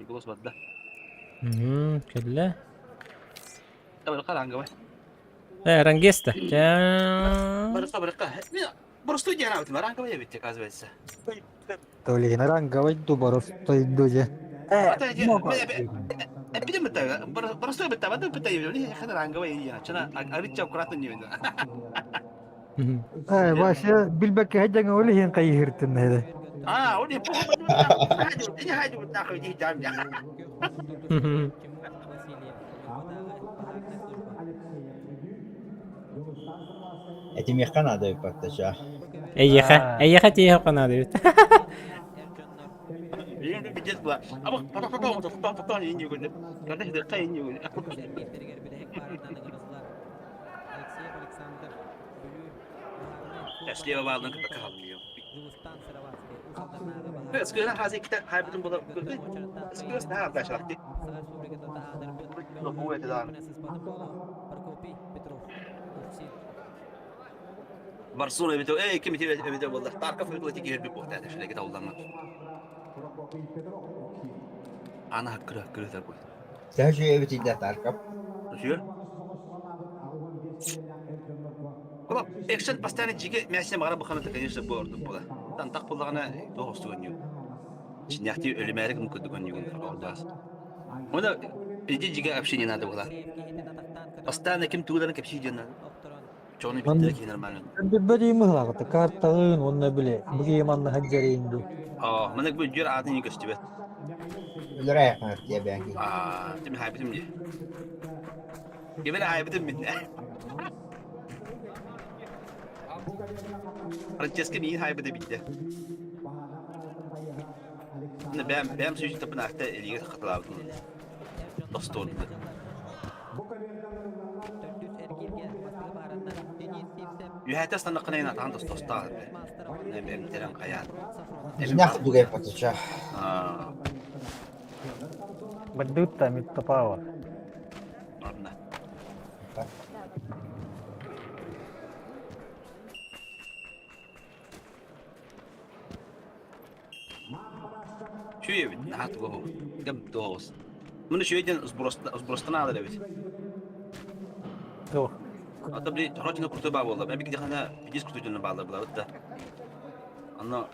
Голос барда. Кэллэ. Барыка ранговай. Рангеста. Барыка, барыка. Простой диэн аабытым, ранговай эбит, оказывается. Толин ранговай ду боростой ду же. Эппитим бытта, простой бытта, бата бытта ебили, хана ранговай я, чана арычча аккуратно не видно. Э, Вася билбэккэ хэдьэҥэ ол иһин хайыһыртын эдэ. А, он не похуй, не хайду, нахуй, не дам я. Этимиэххэ наада эбит Эйиэхэ, эйиэхэ тииһэххэ наада эбит. Слева баалдан кытта хааллыйым. Скыра хази кита хайбытын була скырас наһаа дашалахти. Лобу это да. Барсуна эбит эй ким ити эбит буолла. Тарков эбит ити киһи буохта шилеге таулланна. Ана хаккыра хаккыра тарбы. Төһө эбит идэ Тарков? Үсүө. Кулап, экшен постоянно жиге мясне мара буханата, конечно, бу ордук була. Тантак буллагана тоғыстуган ю. Чиняхти өлүмәрик мукудуган югун ордаас. Оны пиди жиге вообще не надо было. Постоянно ким тугуларын кепси диэн Чону биттэ ки нормально. Бэри мыһлаҕыта картаҕын уонна били быгыы манна сылдьарыйын дуу. Аа, маны бу дьүр аатын көстүбэт. Өлөр айахмар диэбээн. Аа, тим хайбытым дии. Кибер хайбытым мин. Франческо миин хайбыта битте. Бэм бэм сүүс тапынаахта илиигэ хатылаабытым. Тостуорду. Үһээтэ станнаххына ин атаан тостостаах эмтэрэн хайаан. Нах дугай патыча. Баддыытта миттопава. Ладно. Үчүгэй эбит, наһаа туга кэм туоҕус. Муну үчүгэй диэн сбростан аалар эбит. Туох? Ата били хоротина крутой баа буолла. Мен бигдихана пидис крутой дьонно бааллар булабыт да. Онно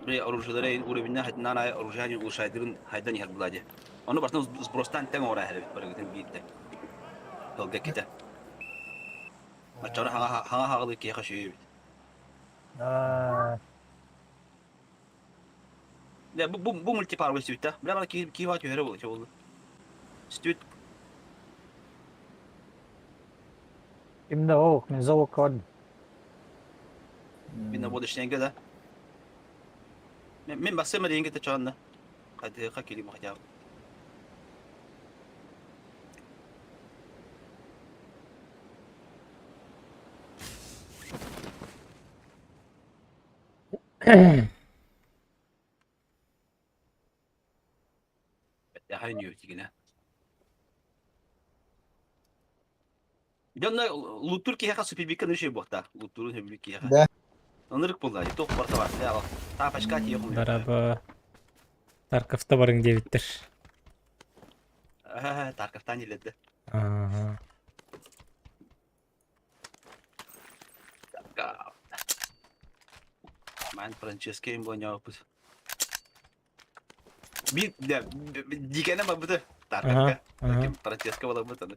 били оружиелары уровеньна хатынан ай оружие улучшайдырын хайдан иһэр була ди. Ону бастан сбростан тэҥ оҥоро иһэр эбит барыгытын биирдэ. Тылга китэ. Оччоҕо хаҥа хаҥа хаҕылыы киһиэхэ үчүгэй эбит. Аа, Да, бу, бу, бу мультипарвый сүтэ. Бля, бана киһи киһи түһэрэ буолла, буолла. Сүтүт. Именно ол, мен заводка бардым. Мин ободочнайга да. Мен бассыма деген кете чоонна. Кадыха кили махтяв. Бэттэхэй Дьонно луттур киһиэхэ супербикка нышей буохта. Луттурун хөбүлүк киһиэхэ. Да. Ынырык буолла. Туох барта бар. Тапочка тиийэ хомуйар. Дараба Тарковта барыҥ диэбиттэр. Тарковтан илэрдэ. Аа. Ман Франческо им буонньооппут. Биир дикэне барбыты Тарковка. Франческо буоларбыт аны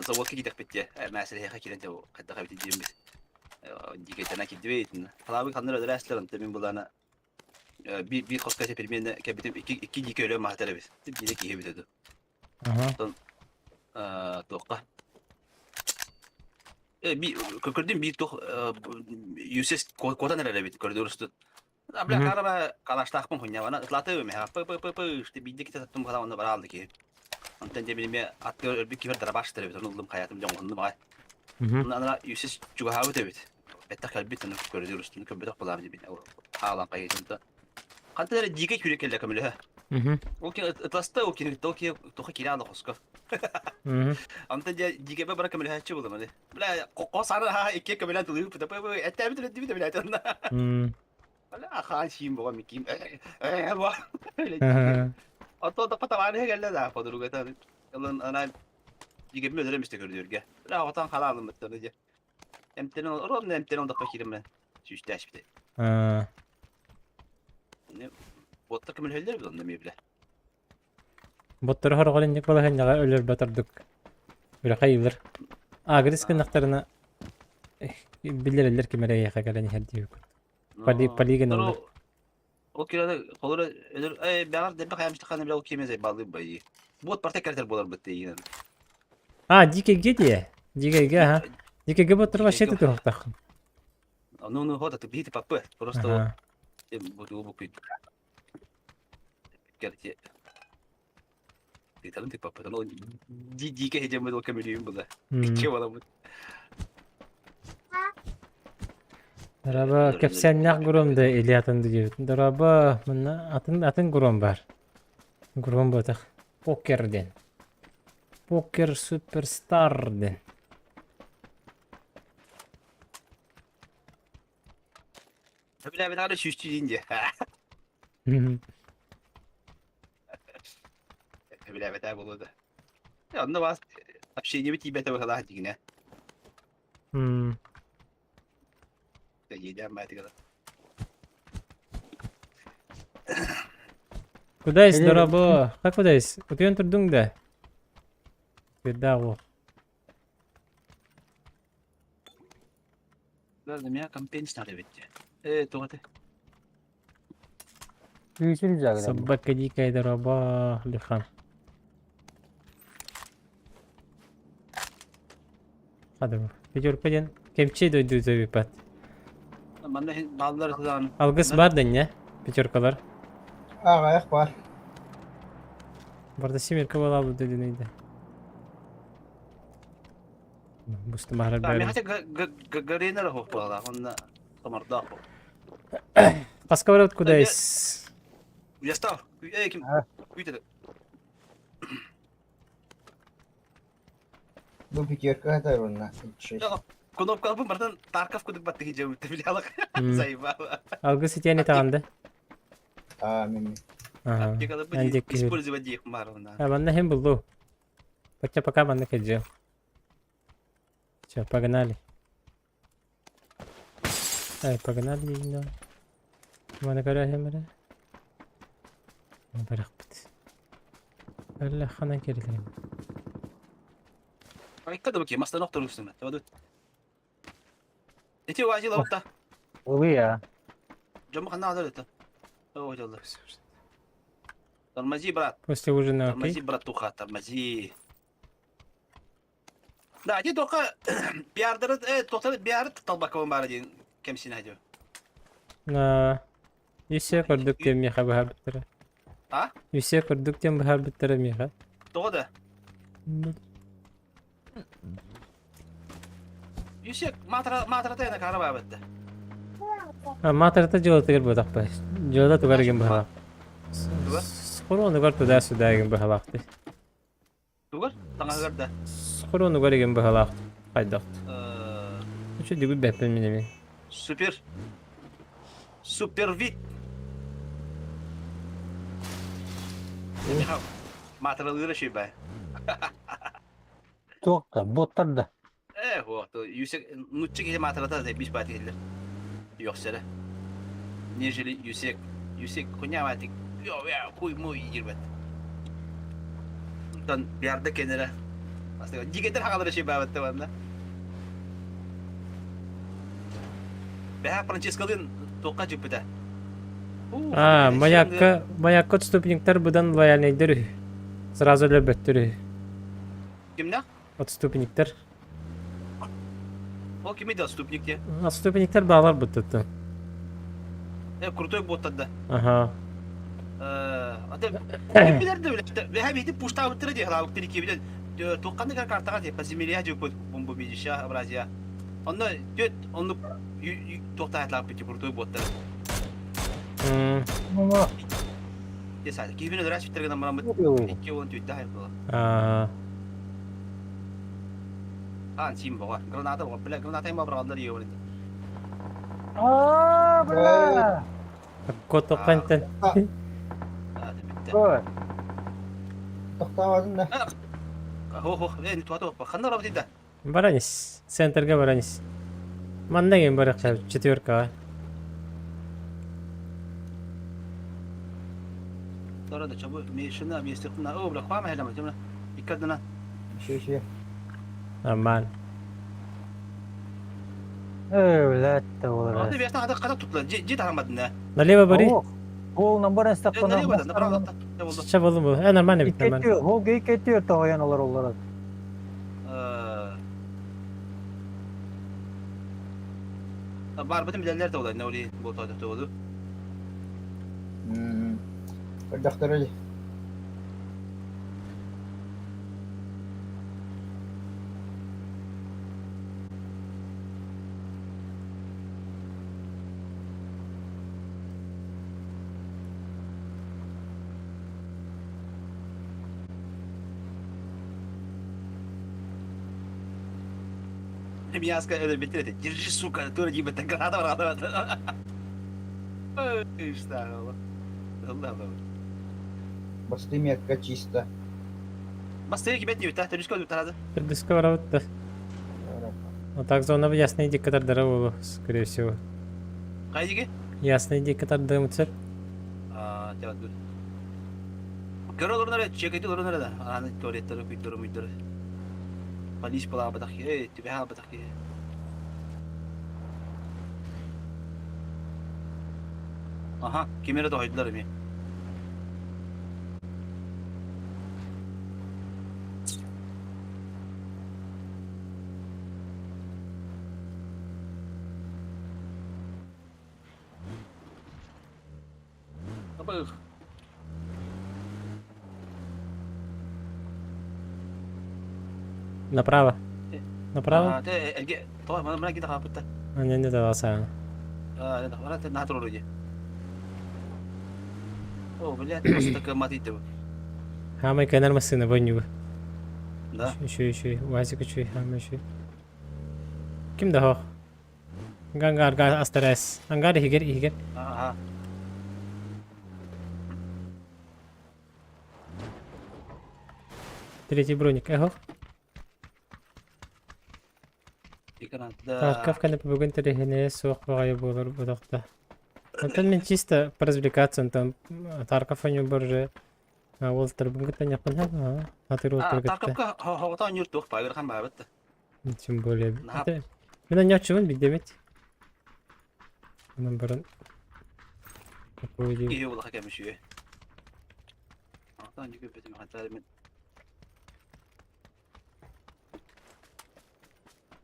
заводка киитэхпит дии. Мээсэлэһиэхэ киирэн дьэ хайдах эбит диэммит. Дикэтэнэ кирдибит. Халаабы ханнар өлөрөөслөр онто мин булаана биир биир хоско пельмени кэбитим икки икки дикэ өлө маһатар эбит. Биирэ киһи эбит этэ. Оттон туохха көрдүм биир туох юсес куотан эрэр эбит көрдөрүстүн. Бля хараба калаштаахпын хуйнябана ытлаты меха п п п п что биирдэ ките саттым хала онно бараалды киһи. Онтон дьэ билиме аттыгар өлбүт киһи дарабаштар эбит ону ыллым хаятым дьоҥхуннум аҕай. Онно анара юсес чугаһаабыт эбит. Бэттэх кэлбит ону көрдөрүстүн көрбөтөх булаам дебин хаалан хайытын Хантан эрэ дьиикэй күүрэ кэллэ көмөлөһө. Ол кини ытаста, ол кини ол кини тоха киирэ аана хоско. Онтон дьэ дьиикэбэ бара көмөлөһөөччү буолам аны. Бля, хос ары ха икки көмөлөөн тылыы пыта пы эттээбит үлэттибит билэ тонна. Бля, хаан сиим буга миким. Э, ба. Оттон таппа табаарыһа кэллэ да подругата ылан ана дигэмми өлөрөм истэ көрдүргэ. Бля отан халаалыммыттар дьэ. Эмтэнэн ровно эмтэнэн олдохпо киирэммин сүүстээспитэ. Аа. Боттар көмөлөһөллөр бит онно эмиэ бля. Боттору хорҕор инник балаһыанньаҕа өлөрбөт ордук. Үлэхэ ыйыллар. Агрис гыннахтарына биллэрэллэр ким эрэ эйиэхэ кэлэн иһэр диэбит. Поли полигоналлар. Ол кирада холоро өлөр э бэҕэр дэлбэх хаямчтахана бля ол киэмэ зайбалыы байы. Бот парта кэртер болар бытты игин. А, дикэйгэ дии. Дикэйгэ, аха. Дикэйгэ боттор вообще ты туһахтаххын. Ну, ну, вот это бити папы. Просто вот бу бу күйт. Керти. Титарын ты папы. Ну, ди дикэ хедем ол көмөлүйүм була. Икки бола бут. Дорообо, кэпсээннээх гуром да или атын да диэбит. Дорообо, манна атын атын гуром бар. Гуром буотах. Покер диэн. Покер суперстар диэн. Билээбит аҕа сүүстүү диин дии. Билээбэтээ буолуо да. Онно бас общениебит тиийбэтэ быһалаах дигинэ. Иэдээн баатыгала. Кудайс, дорообо. Как кудайс? Утуйан турдуҥ да? Бирдаах уол. Ладно, меня компенс надо ведь. Э, туох этэ? Күүсүн загнан. Собака дикая дорообо, Лихан. Хадыр. Пятерка диэн кэмчи дойду төбүпат. Манна бааллар сыдаан. Алгыс бар да не? Пятеркалар. Аҕайах бар. Барда семерка буолаабыт дедин Бустумаһар Да, бәрі. мен хотя Гагарина хоп буолла, онна томордоох. Хаска барабыт кудайс. Уястав, э ким күйте. Бу пятерка хатар онна. Шесть. Кнопка бу бартан Тарков кудук батты хиджабы билялык. Заебало. Алгыс итиэни таҕанды. А, мен. Ага. Аптекада бу Эн диэки использовать диэх маарына. А манна хим булду. Хотя пока манна кэдьиэл. Все, погнали. Ай, погнали дейін да. Маны көрө эрэ. Барахпыт. Әллә ханан кирилер. Айка да бу мастан охторусун. Табадут. Эти уазил отта. Ылыя. Жому ханна азыр это. О, жолда. Тормози, брат. После ужина, окей? Тормози, братуха, тормози. Да, ити тока биардыры, э, токтор биары талбакабын бары диэн кэмсин хадьы. На. Үсэ көрдүк диэн миэхэ быһаарбыттара. А? Үсэ көрдүк диэн быһаарбыттара миэхэ. Тоҕо да? Үсэ матра матратайна кара баабытта. А матарата дьыалатыгар буотахпа. Дьыала тугар игин быһалаах. Тугар? Хоруонугар туда-сюда игин быһалаахты. Тугар? Таҥаһыгар да. Хоруонугар игин быһалаах. Хайдах. Үчү дигү бэппин мин эми. Супер. Супер вид. Матралыыра шүйбай. Туох да, боттар да. Э, вот, юсек, нучча киһи матрата бис баат иһиллэр. Йохсера. Нежели юсек, юсек хуйня баатик, йо, я, хуй муй диирбэт. Онтон биарда кенере. Дигетер хагалары шүй баабатта манна. Бэһэ Франческалыын туохха дьүппүтэ. А, маякка, маякка отступниктар быдан лояльнайдар үһү. Сразу өлөрбөттөр үһү. Кимнэх? Отступниктар. Ол кими да отступник те? Отступниктар баалар буттуттан. Э, крутой боттар да. Ага. Аты ким билэр да билэр. Бэһэ биһити пуштаабыттара дии халаабыттар икки билэн туохханнык картаҕа дии подземелья дьүппүт бомбубидища Абразия. Онно түөт оннук туохтаахлаабыт крутой боттар. Десай. Киһибин өлөрөөс биттер гынан бараммыт икки уон түүттээх айылла. Аа. Аан сиим боҕа. Граната боҕа. Бля, граната им бабыраллар иэвэрин. Аа, бля! Котоқантан. Бүттэ. Ой. Тохтооботун да. Хо-хо, туата ханна барабыт да? Баранис. Центрга баранис. Манна ким барыахха четверкаҕа. Тора да чабы мешина местехна. О, бля, хвама хелама, темна. Иккадына. Еще, еще. Нормально. Э, блядь, да Аты олар. бястан хата хата тутла. Жи тарамадын да. Налево бери. Гол намбар эстаккана. Налево да, направо да. Болду. Ча болду бу. Нормально бит, нормально. Икки гол гейкетиyor тоғаян олар олар. Бар бутын билелер да олар, не оли болду да болду. Доктор ли? Мяска это битре. Держи, сука, тура не бит граната граната. Ой, что? Allah Allah. Басты метка чисто. Бастыры кибет не үтә, төрүскө үтә. Төрдүскө барабыт да. А так зона ясный диктор дара скорее всего. Кайдиге? Ясный диктор дымцеп. А, тәвәт гүр. Көр олорнары, чекети олорнары да. Аны туалеттер, күйдөрү, мүйдөрү. Полис була батак, эй, түбә батак. Аха, кемере да хайдылар эми. Абы. Направо. Направо? А, те, элге, той, мына мына киде хапытта. А, не, не давался. А, не, ора те натур вроде. О, блядь, просто такая мать иди. Хамай кенер машина воню. Да. Еще, еще, УАЗик еще, хамай еще. Ким да хох? Гангар гар астарес. Ангар хигер хигер. Ага. Третий броник. Эхо. Экран, да. Тарков кане бүгін тәрехіне суық бағайы болар бұдақта. Антон мен чисто поразвлекаться, там Тарков они бар же. Ол тарбын гыта яқын ха, атыр А, ол гытта. Тарковка хогота нюрт тух багыр хан бабыт. Тем более. Наха. Это мен нячуын бидемет. Онан барын. Такой Кие була хакем шүйе. Антон жүгүп бетим хатар мен.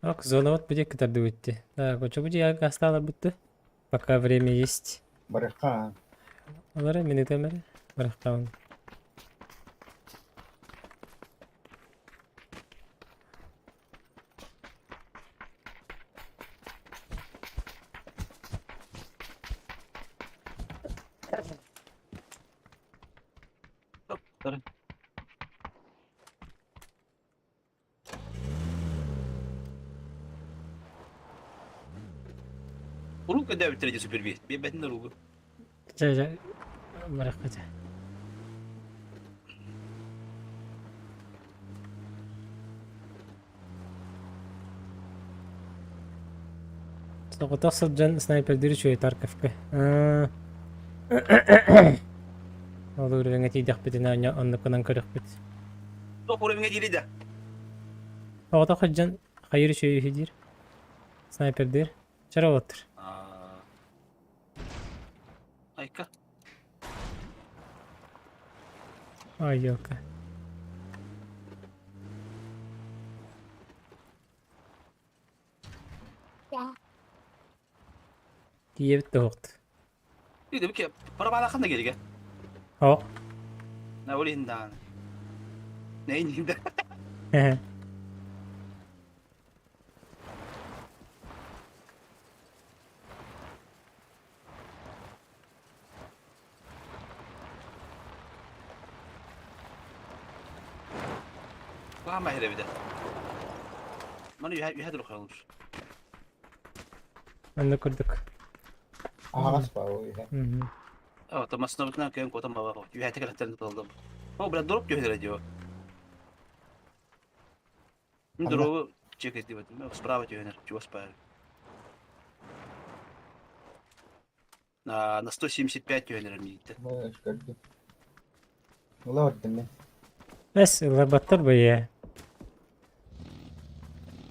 Ок, зона вот будет катарды выйти. Да, коча будет я остала будто. Пока время есть. Барыха. Олар мені темір. Барақтауын. Sorry. Урук да битре супер би. Би бетин ругу. Жа жа. Бараққа жа. Соғытақ сылжан снайпер дирі Тарковка. Ол үріңе тейдақ бітіне оннықынан көрік біт. Тоқ уровеньге дири да. Соғытақ сылжан қайыр шөй дир. Снайпер дир. Чара отыр. Айка. Ай, елка. Тие бітті оқты. Иди бке пара ханда келге. О. На олин да. Нейн да. Вама херебиде. Маны юхәдер окуялмыш. Анны көрдік. Ағас бар ол. Мгм. О, тамасына бутна кем котам баба. Юхәтә кәләттерин тоталдым. О, бля, дроп түһэр дио. Ханна? Дробу чекать Справа түһэнэр, чугас баар. На 175 түһэнэр мииттэ. Көрдүм. Ыла бардым мен. Эс, ыларбаттар быйа.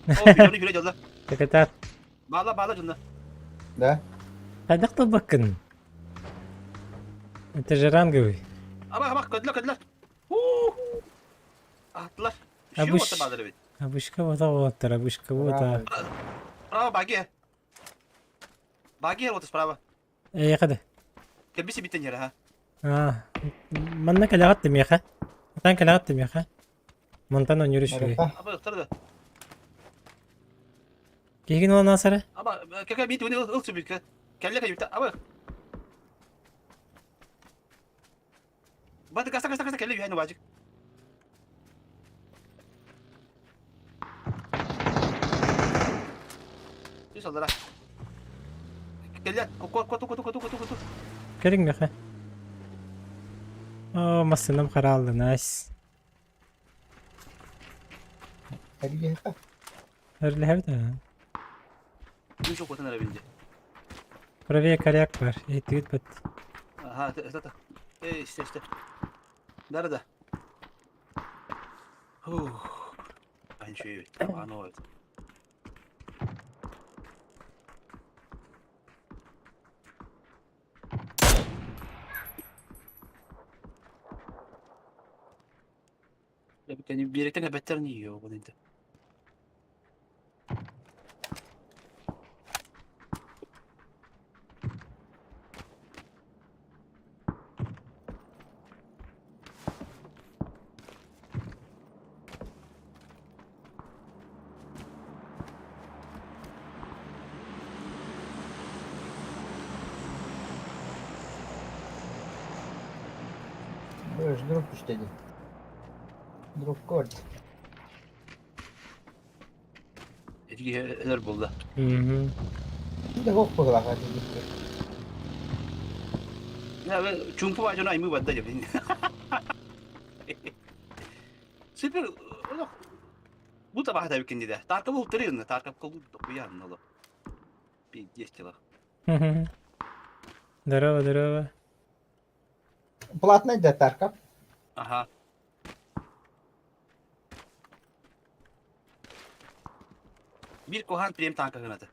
О, билони күлэ дьолла. Тэкэтаат. Баала, баала дьонно. Да? Хайдах тылбаккын? Это же ранговый. Аба, аба, көдлө, көдлө. Уу! Аттылар. Абыш. Şu ота баалар эбит. Абышка бота болаттар, абышка бота. Справа баги. Баги вот справа. Эйэхэ да. Кэлбиси биттен yere ha. Аа, манна кэлэҕит димиэхэ. Атан кэлэҕит димиэхэ. Мантан онньур үчүгэй. Барыта. Аба ыктар да. Киһигин ылан аасара? Аба кэкэ бит уни ыл сүбүккэ. Кэллэ кэйүтэ. Аба. Баты каста каста каста кэллэ үһэн убажык. Түс аллара. Кэллэ. Ко ко ко ко ко ко ко. Кэлиҥ миэхэ. Оо, массыынам хараалла, найс. Эргиэхэ. Өрлөһөбүт аа. Күн шокотун эрэ бинди. Правее коряк бар, иһиттигит бат. Ага, это это. Эй, исте исте. Да да. Фух. Анчуй, оно. Биэрэктэн эбэттэр не ее бу Бöž дроп түстэ дии. Дроп көрд. Эдиги өлөр буолла. Мгм. Да хох быһылаах дии. Чуумпу баа дьоно аймыы барда дьэ. Супер олох бу табаһа эбиккин дии. Тарка бултарыын, тарка кылу дохуя олох. Пиздец дела. Здорово, здорово. Платный да Тарков? Ага. Биир куһаан прем танка гынаты.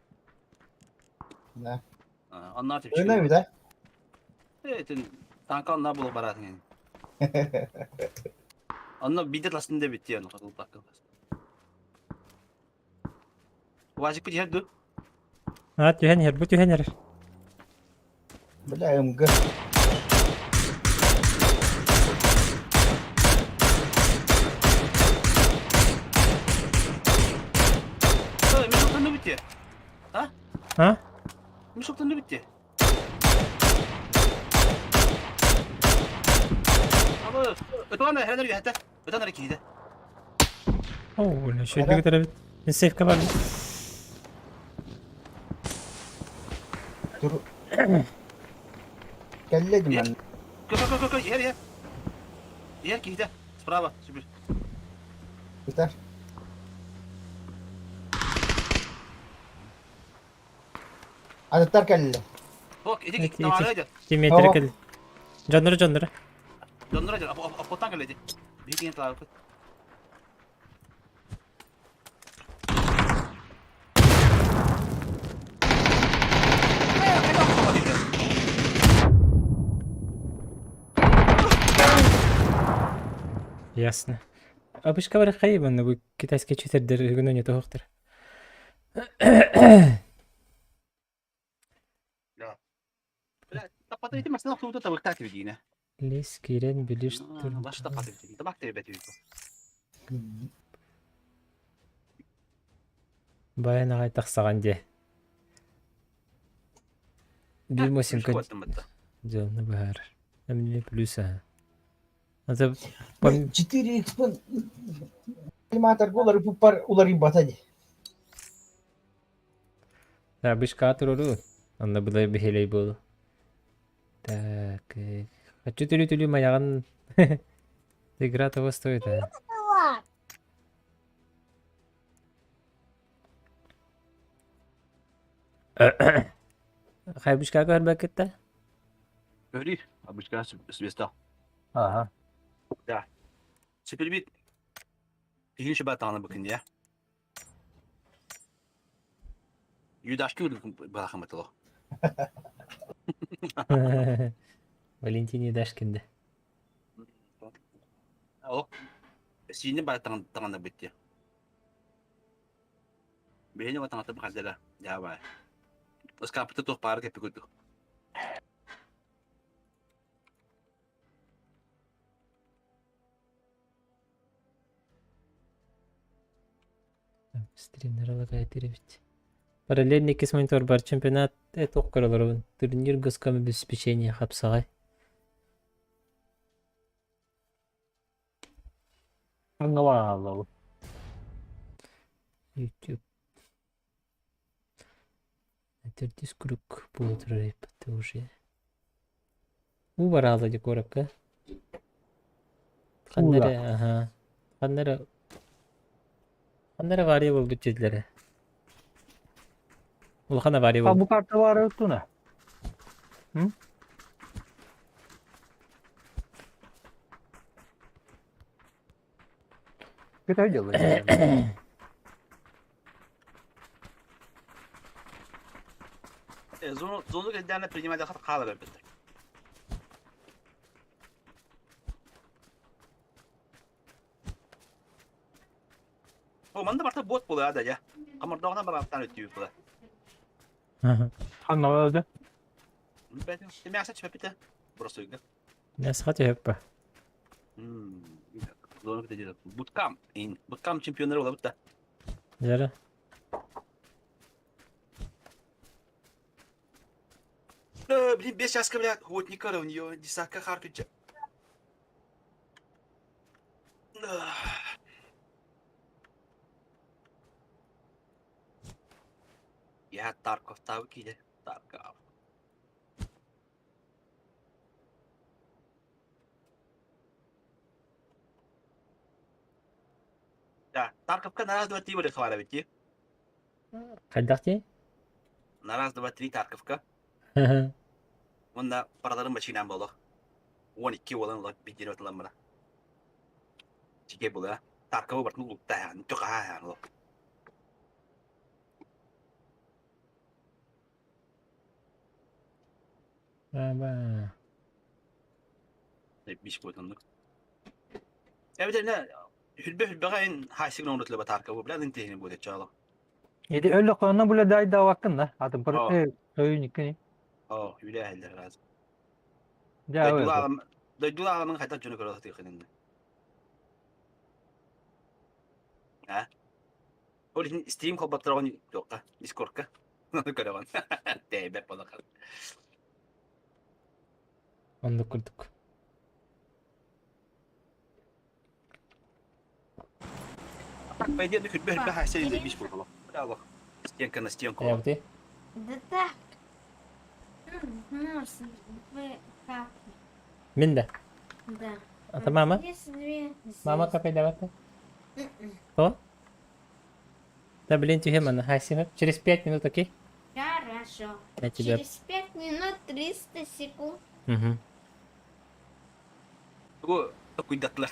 Да. Онноо Ойнойбут да? Этин танка онноо буолук бараатын. Онно биирдэ ластын да бүттү ону хатылбакка. Вазик иһэр ду? А, түһэн иһэр, бу түһэн эрэр. Бля, МГ. Мешоктан бүттү. А? А? Мешоктан бүттү. Абы, ытан эрэнэр үһэтэ. Ытан эрэ киһитэ. Оо, бля, шөйдүк этэрэбит. Мин сейфка бар. Тур. Кэллэ димэн. Кө кө кө кө иһэр иһэр. Иһэр киһитэ. Справа, супер. Ытар. Атыттар кэллэ. Ок, ити Ити, тамара дьэ. Километр кэл. Дьоннору дьоннору. Дьоннора дьэ, оппоттан кэллэ ди. Биһи киһи талаабыт. Ясно. Обычка бар хайбанны бу китайский читердер үгүн не тоһохтор. Лес кирен билиш тур. Баян аҕай тахсаҕан дии. Биир мосинка дьыаланы быһаарар. Эмне плюс аа. Это 4 х Аниматорга уларыппар уларыйбата дии. Бышка туруру. Онно былай биһилэй буолу. Так, хочу түлү-түлү майаҕын. Игра того стоит, а. Хайбышка көрбөккүттэ? Көрүй, обычка свеста. Ага. Да. Сепелбит. Киһини шыба таҕана быкын я. Юдашки балахаматыло. Валентин Юдашкин да. Ол сиини бара таҥана битти. Биһини таҥата бахадара. Дьаабай. Ыскаапыта туох баара кэппи курдук. Стримнер алакаайтыр эбит. Параллельно иккис монитор бар чемпионат туох көрөлөрүн турнир госкомобеспечения хапсаҕай. Аңгалааллабы. YouTube. Төрдүс круг буола турар эбиппит уже. Уу бараалла дии куоракка. Ханна эрэ, аха. Ханна эрэ ханна эрэ авария буолбут диэтилэр. Улахан авария А буолбут. бу карта баара уттуна. М? Кытай дьылы. Зону кэлдээнэ принимать хаалар эбиттэр. О, манна барта бот була да я. Хамырдоҕуна бараптан өттүүбүт була. Ханна да? Мясо чөпүтэ. Бросуйга. Мясо түһэппэ. Буткам. Буткам чемпионнары буолабыт да. Дьэрэ. Блин, 5 часка, бля, охотника у нее десятка харпича. Я Тарков тавки, Тарков. Да, Тарковка на раз, два, три были хвалить. Хайдах дии? На раз, два, три Тарковка. Уонна параларын бачыынан буолуох. 12 уолан ыла биирдиэн ытыламмына. Чике була. Тарковы бартын улуктаан, түхаан олох. Аба. Биш буотуннук. Эбэтэр хүрбэ хүрбэҕэ ин хайсыгын оҥорутулаба Тарковы бля интиһини буоле чаало. Еди өлө қонна була дайда ваккын да. Атын бір өйүн иккини. О, үлэ раз. Дьэ Дойдула аламын хайдах дьону көрө сатыаххын А? Ол иһин стрим холботтороҕун туохха, Дискордка. Көрөҕүн. Тэйбэт буолар. Оннук курдук. Так, по идее, хүрбэ хүрбэ хайса биш буолла. Браво. Стенка на стенку. Эбити? Да так. Ну, вы как? Мин да. Да. Ата мама? Здесь две. Мама здесь. капайдавата? М-м. То? Да блин, тихо, мана. Хайсима. Через 5 минут, окей? Хорошо. Я тебя... Через 5 минут 300 секунд. Угу. Тугу токуйдаттылар.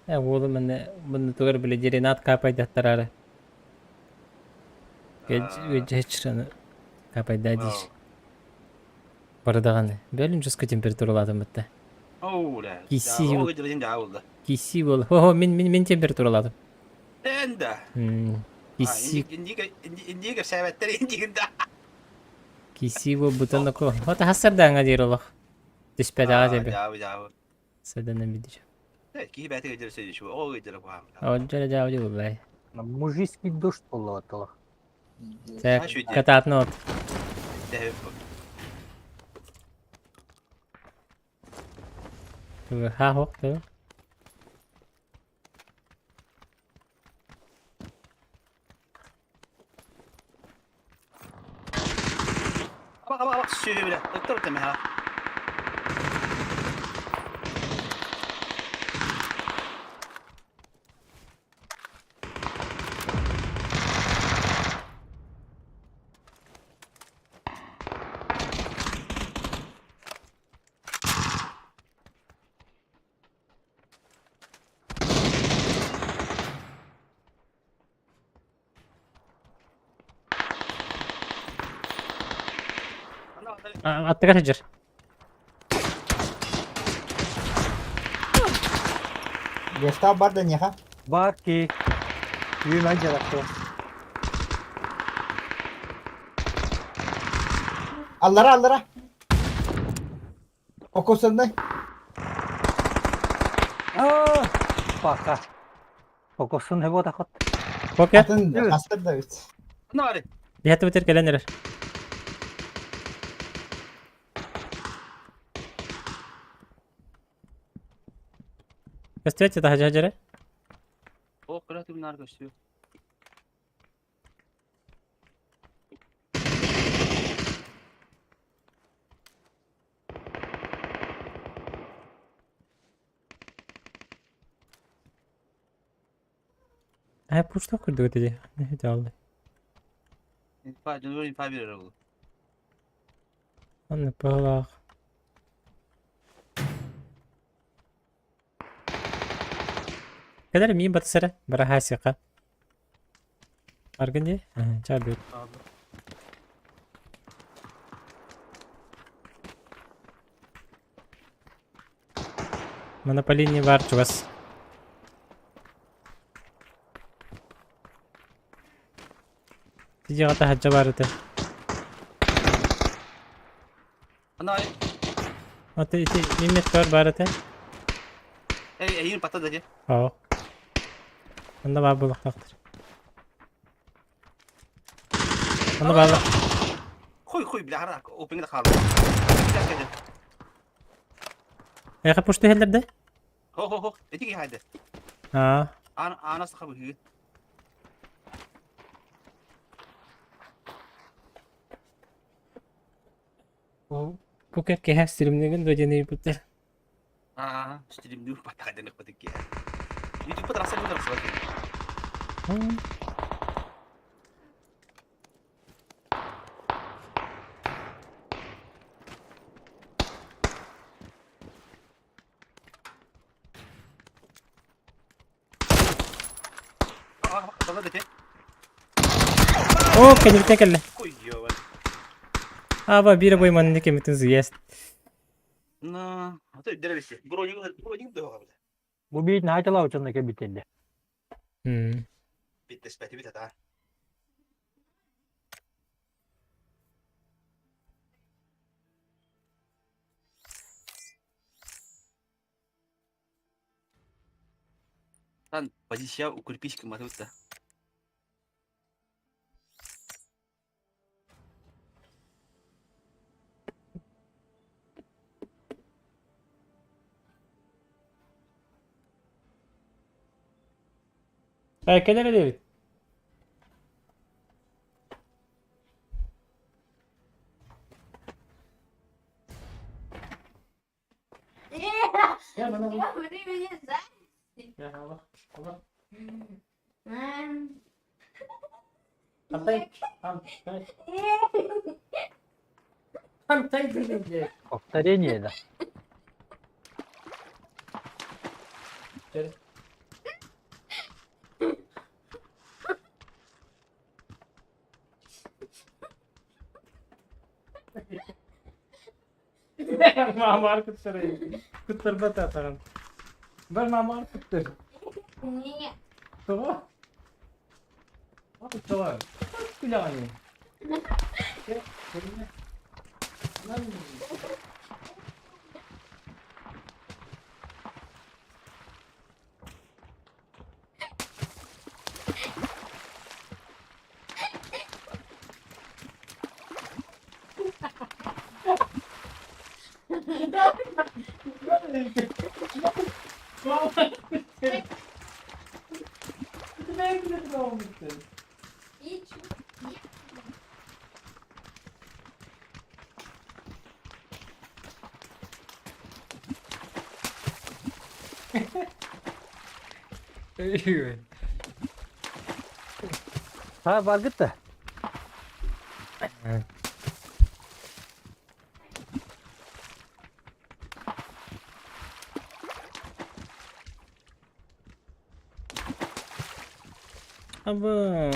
Уолу манна манна тугар били деринат капайдаттарары. Геччаны капайда диш. Бардаҕаны. Бөлүн жестко температуралаатым бытта. Оу, да. Киси. Ол дьэ дьэ буолла. Киси бол. Хо мин температуралаатым. Энда. Киси Индига сәбәттер индигинда. киси бу бутан ко. Вот хасардаҥа диир олох. Түспэтэҕэ тебе. Дьаа дьаа. Саданан бидир. Киһи бэйэтэ кэлэр сөйдү. Ол кэлэр куһаам. Оджара дьаа буллай. Мужицкий дождь боллоттолох. Так, катаатна от. Ха хок ту. Абак абак абак сүһү биле. Доктор темеха. Аттыгар сылдьар. Гестап бар да неха. Бар ки. Үймэн жаракты. Аллара аллара. Фокусанный. Аа! Пока. Фокусын не вот ахот. Покер. Атын хастар да бит. Ну, али. Биһэти бутер кэлэн эрэр. Көстүөт таһа дьэрэ. О, кыра тымнар көстүө. Ээ пустох курдук этэ дии. Идеалный. Инфа, дьонугар инфа биэрэр ол. Онно быһалаах. Кэлэр миин батыс эрэ, бараһаасыаха. Аргын дии? Чаа бүт. Монополийный баар чугас. Дьиэҕэ таһырдьа баар этэ. Ана Аты ити миммет баар этэ. Эй, эйин пата да дии. Оо. Онно баар буолуохтаахтар. Онно бааллар. Хуй, хуй, бля, хара, опиҥҥа да хаалла. Эйиэхэ пушты иһэллэр да? Хо-хо-хо, ити киһи хайды. Аа. Аан, аана саха быһыы. Бу кэккэһэ стримнигин да диэн ыйыппыттар. Аа, стримнүү баттаха дэнэх бытык киһи. YouTube тахсар мин тахсыбат. Оо, кэнниттэн кэллэ. Аба биир обой маннык кэмитин съест. Бу биир наһаа учунна кэлбитэллэ. Там позиция укрепись матута. Э, кэлэр эбит. Времени за. Повторение да. Маамаар куттар. Куттарбат атаҕын. Бар маамаар куттар. Нет. Тоҕо? Тоҕо? Күлэҕиний? И чё? Ha баргыт да. Аба.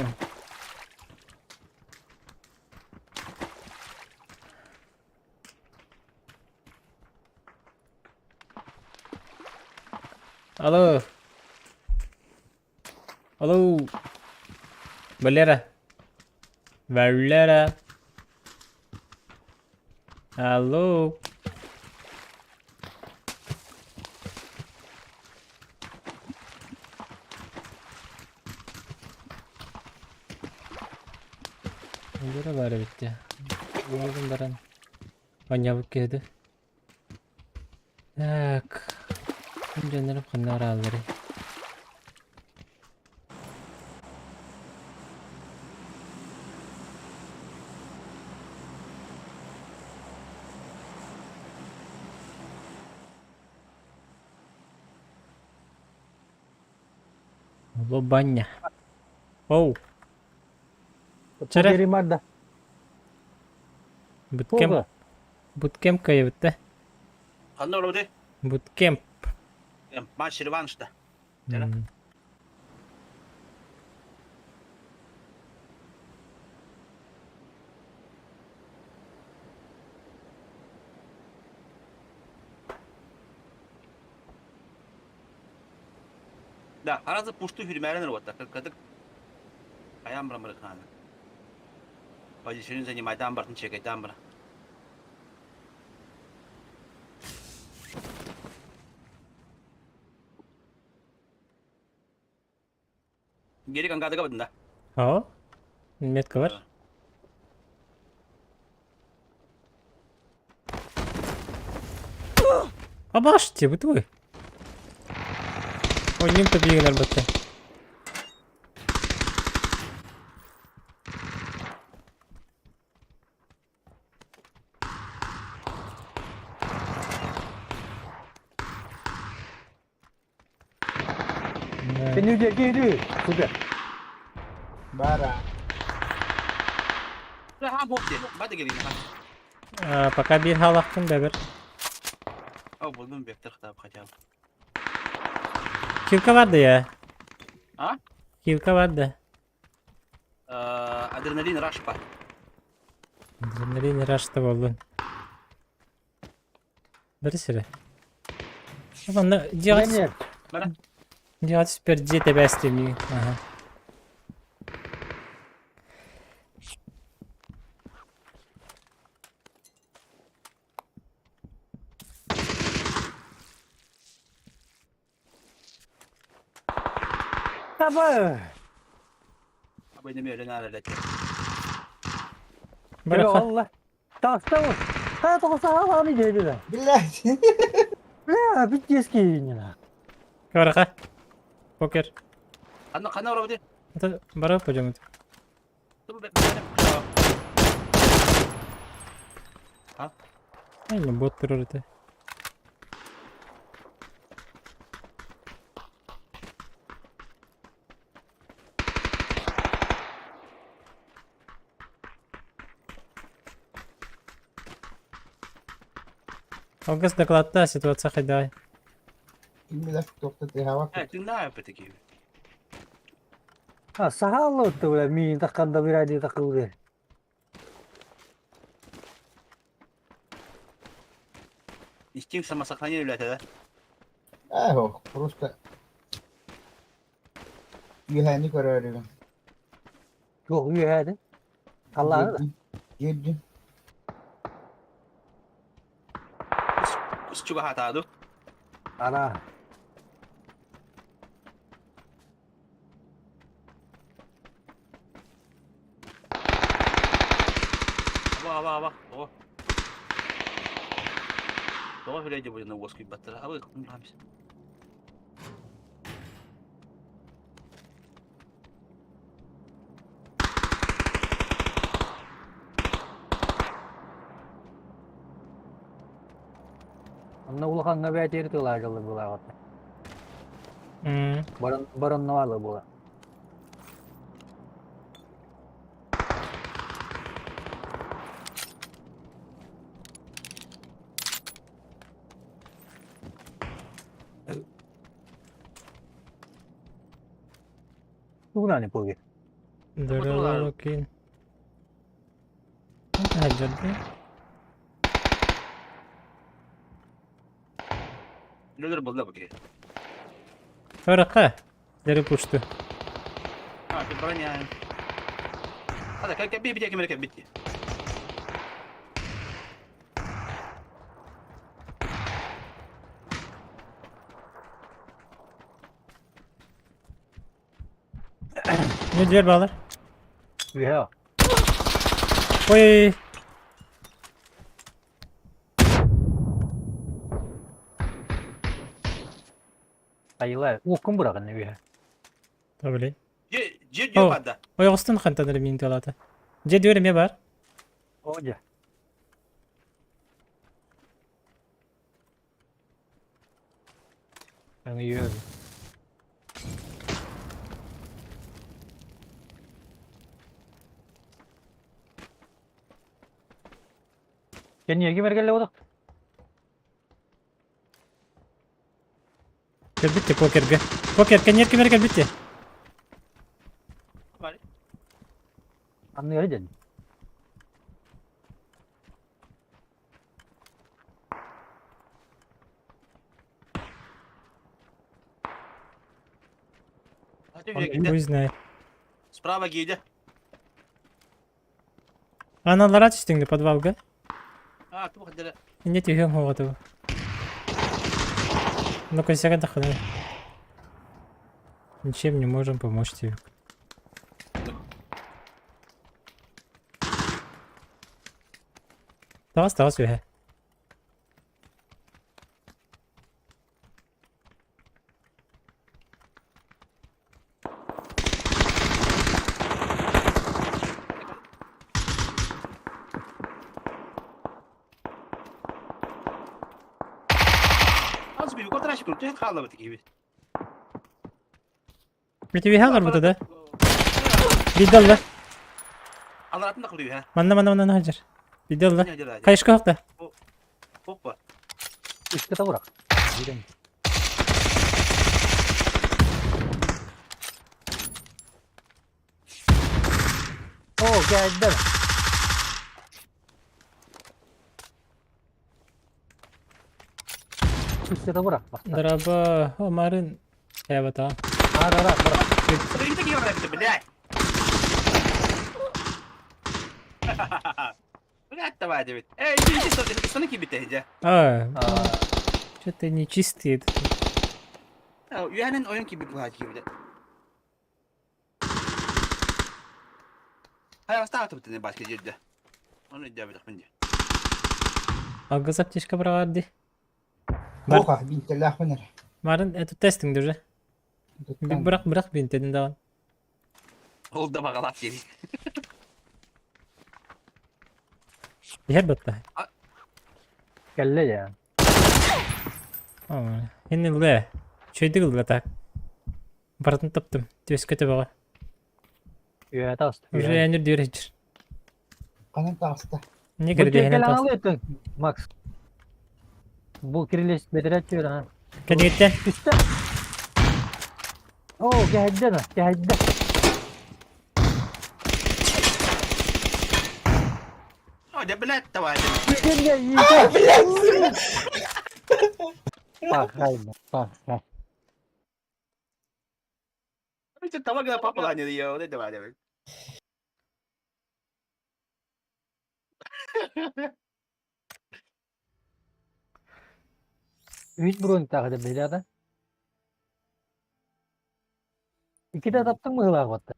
Алло. Алло. Валера. Валера. Алло. Валера баар эбит дии. Оҥорон баран оонньообут киһи дуу. Так. Дьоннорум ханна бараалларый? Лобанньа. Оу. Чэрэ. Керимарда. Буткемп. Буткемп кайбыт да. Ханна олорбутуй? Буткемп. Матч реванш-то. Чэрэ. Да, аразы пушту хүрмээрэн ырбатта. Кыркадык айан баран барыкааны. Позиционы занимайдаан бартын чекайдаан бара. Гери кангадыга бадын да. О, метка бар. Абаш бутуй. Ой, ним табигелер бытты. Кини кири. Супер. Бара. Пока биир хаалахпын бэбэр. О, булдум вектор хотя бы. Килка барды я. А? Килка барды. Адреналин раш бар. Адреналин рашта болдун. Бери сире. Манна дьиэҕэ дьиэҕэ түспэр дьиэ тэбээстиэмий. Аха. Таба. Абайнами өлөн ааралет. Бара Allah. Таста. Ха тоҕо саҕалааны диэбилэ. Блядь. Бля, пиздец киинина. Бараха. Покер. Ханна ханна оробути? Это бара пойдем. Ай, ну бот турар это. Алгыс докладта ситуация хайдай. Ким тоқтат хава. Тыңда опять-таки. А саһаалла бля миин такканда бир айды такылды. Инстинкт самосохранения блядь, да? Эхо, просто. Юхани көрөрүгүн. Жок үйәді. Алланы. Жирди. Чуга хатаду. Ана. Аба аба аба. О. Тоҕо хүлэйди бу уоскуй баттара. Абы хамис. Онно улаханга бәтер тылажылы була. Барон баронновалы була. Тугунани поги. Доролокин. Хаджарды. Нөлөр булда бу. Ыракка. Дери пушту. А, ты броня. Hadi кел кел bir bir кем bitti. Ne diyor bağlar? Үһэ. Ой. Айла, уоккун быраҕын үһэ. Tabii. Же же же О. бада. Ойоҕостон хантан эрэ миин туолаата. Дьэ дүөр эмиэ баар. Оо дьэ. Аҥыйыам. Кэнниэги бэргэллэ бодох. Кэлбит покергэ. Покер кэнниэр кимэр кэлбит Анныгары дьэн. Хуй знает. Справа гейде. Аналара түстүҥ подвалга. А, ты выходили. Инде түһүөҥ хоҕоту. Ну косяка дахана. Ничем не можем помочь тебе. Таҕыс таҕыс үһэ. Az bir kontrol çıkıyor. Tüh kaldı gibi. Бити үһэ олорбута да. Биирдэ ылла. Аларатында кылıyor ha. Манна манна манна хаджар. Биирдэ ылла. Ne acaba? Кайышка хохта. Hoppa. Үскэ табырах. Биирэн. Оо, кээддэр. Үскэ табырах. Баста. Драба омарын. Эбата. Ара, ара, бырах. Сырыйды ki yaptı блядь. Блядь, давай, Давид. Эй, иди, иди, иди, иди, иди, иди, А, Аа, что-то нечистые. Üyenin oyun gibi bu hacı gibi. Hayır, hasta atıp ne başka yerde. Onu iddia edip bence. Алгыс аптечка бырағарды. Бар. Оха, бинтеллээх эрэ. Марын, это тестинг уже. Бырақ, бырақ бинтедин даҕан. Oldu da bakalım geri. Иһэр батта. кэллэ дьэ. Хинни лэ. Чөйдүк ылла так. Бартын таптым. Түөскө төбөҕө. Үөһэ таҕыста. Уже әнүр дүөр хичир. Ханан таҕыста. Не Бу кэрдиһинэн кэлэн таас. алыытын, Макс. Бу кирилес бэдэрээт түөр, аха. Кэнигиттэн. Түстэ. Оо, кэһэйдэ на, кэһэйдэ. Hadi блядь, давай. Киргэ иитэ. Пахай, пахай. İşte tamam kadar papa lan diyor. Ne devam edelim. Үс бронь тағы да биледі. Икки таптың мыгылаах батта.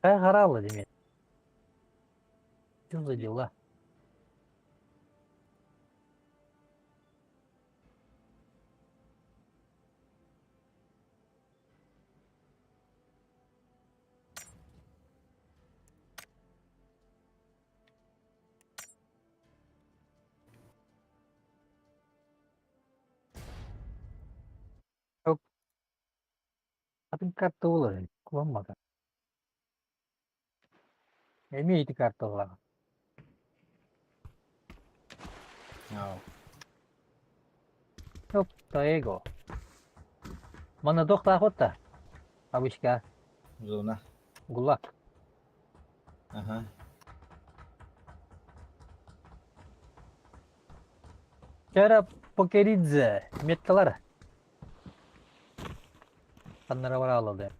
Кай харалы деме. Что за дела? Атын карта болар, куланмады. Эми ити карта болар. Оп, эго. Мана доқта охота. Абышка, Зона. гулак. Ага. Кера Покеридзе меткалар. Ханнара бараалады.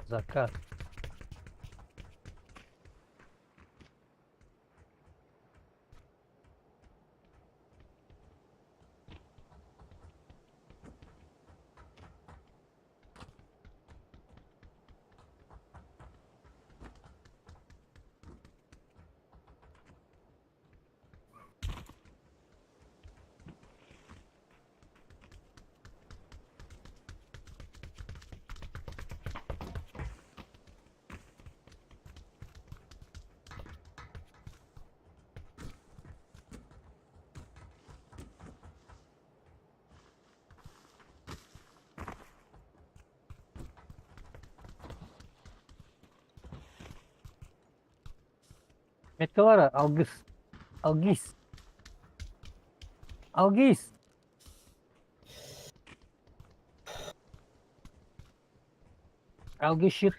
Закат. Меткалара алгыс. Алгис. Алгис. Алгысчыт.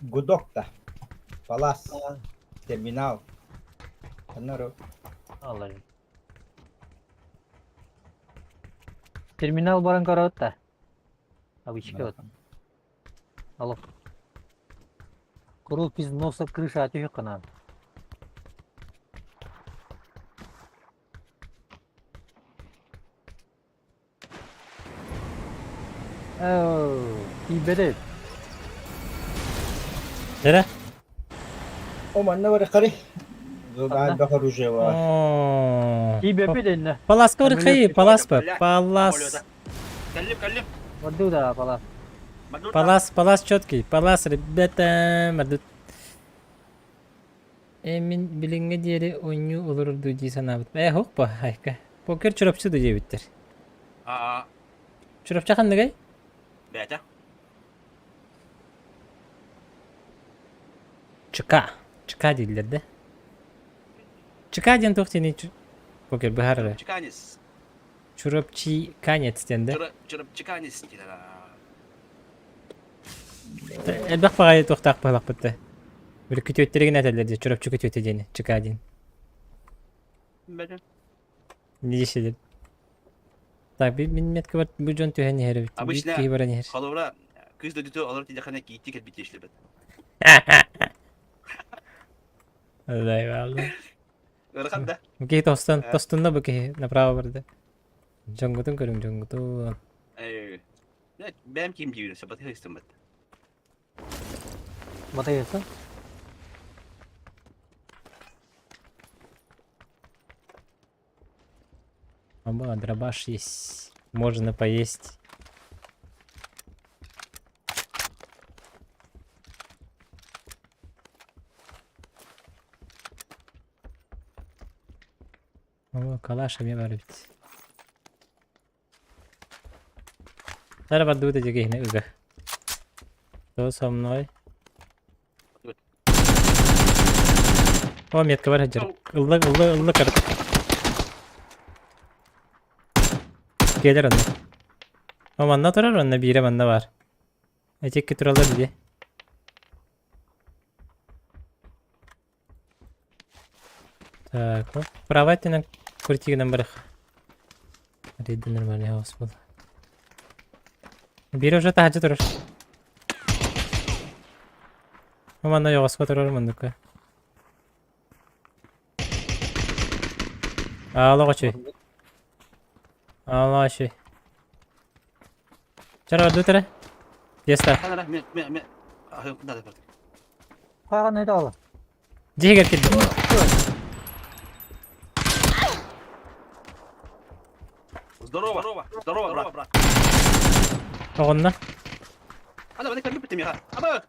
Гудок да. Палас. Терминал. Ханнары. Аллар. Терминал баран көрөт да. Обычка вот. Алло. Куруук из носа крыша түһүк гынан. Оо, тиийбэтэ. Эрэ? О, манна бар қары. Зона элбэх оружие бар. Оо. Тиийбэппит иннэ. Паласка барыхай, палас ба. Бля, Палас. Кэллим, кэллим. Барду да палас. Палас, палас четкий. Палас, ребята. Мардут. Э, мин билиҥҥэ диэри оонньуу олорор дуу дии санаабытым. Э, һуох айка. Покер Чурапчы да диэбиттэр. Аа, Чурапчы ханныгай? бэйэтэ. Чыка. Чыка дииллэр да. Чыка диэн туох диэний? Покер быһаарара. Чыканец. Чурапчи канец диэн да. Чурапчиканец диэн. Элбэх баҕайы туохтаах быһалахпыт да. Били күтүөттэригин этэллэр дии, Чурапчы күтүөтэ диэни, Чыка диэн. Бэдэ. Дии Так, мин меткабар бу дьон түһэн иһэр эбит. Биир Обычно киһи баран иһэр. холобура кыыс дойдуту олорор тиийдэххинэ кииттии кэлбит диэшлэбит. Дай Ыарахан да. Бу киһи тостон, тостунна бу киһи направо барда. Дьоҥҥутун көрүҥ, дьоҥҥутун. Бэйэм ким диибин, сабатыга истэммэт. Батыйыса. Оба, дробаш есть. Можно поесть. О, калаш эмиэ бар эбит. Тара бардыбыт эдьигэ иһинэ ыга. Кто со мной? О, метка бар сылдьар. Ылла, ылла, ылла карт. Киэлэр онно. О, манна турар, онно биирэ манна бар. Эти икки тураллар дии. Так, вот. Правай өттүнэн крутигынан барых. Рейді нормальный хаос был. Биир уже таһырдьа турар. Бу манна ойоҕоско турар муннукка. Аала оҕочуй. Аала оҕочуй. Чара орду тара. Еста. Ханара, мен, мен, мен. Ахын куда да Хайҕан ыйдаала. Дьиһигэр кирдим. Здорово, здорово, брат. Оҕонно. Ана, баны кэлбит миха. Аба.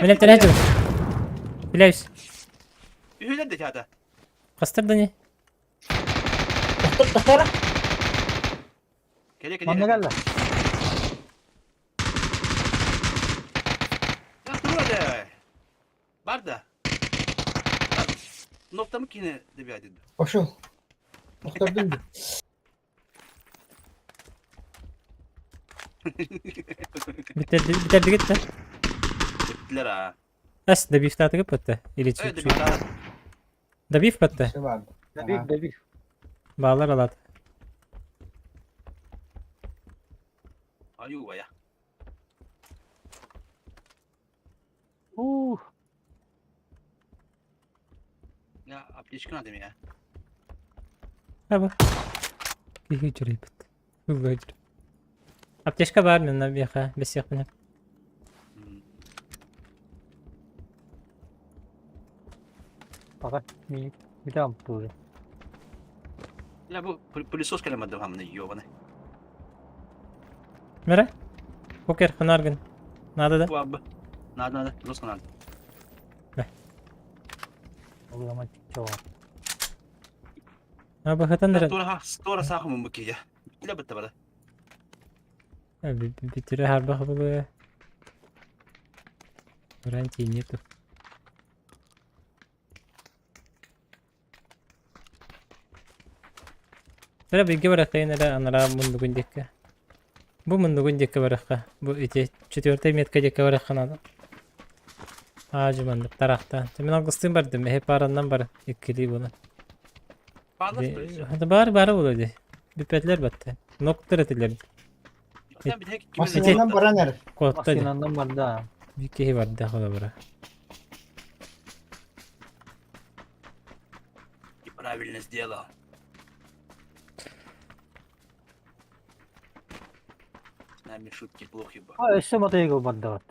Мен эптэрэ дьыл. Билэбис. Үһүлэр да теата. Хастар да не? Тохтор, тохтор. Кэле, кэле. Манна кэллэ. Бар да. Ноктамы кине деп ядыды. Пошел. Охтордум дии. Бүтэрдигит да? Бүттүлэр аа. Ас, добивтаатыгыт бутта. Или Э, чуть-чуть. добивтаат. Добив батта. Все бар. Добив, Ага. добив. Баалар алат. Аю бая. Ух, Я аптечка надо меня. Аба. Киһи үчүрүйбүт. Ыллыыр. Аптечка баар мин биэхэ бэсиэхпинэ. пока ми там тоже. Я бу пылесос кэлэмэдим хамны ёбаны. Мэрэ? Покер ханаргын. Надо да? Бу абы. Надо, надо, жестко надо. Улама чего. Аба хатан дырын. Тура тура сахым бу кия. Биле битте бара. Бүтүрэ харбах булуя. Гарантии нету. Эрэ бииргэ барахтайын эрэ анараа муннугун диэкки. Бу муннугун диэкки барыахха. Бу ити четвертая метка диэкки барыахха наада. Аа маннык тарахтаан. Мин алгыстыын бардым. Эһи паараннан бар. Иккилии буолан. Баар баара буолуо дии. Бүппэтилэр батта. Ноктор этилэр. Машинанан баран эр. Куотта дии. Машинанан барда. Биир киһи барда холобура. Правильно сделал. С нами шутки плохи бы. А, өссө мотоцикл барда вот.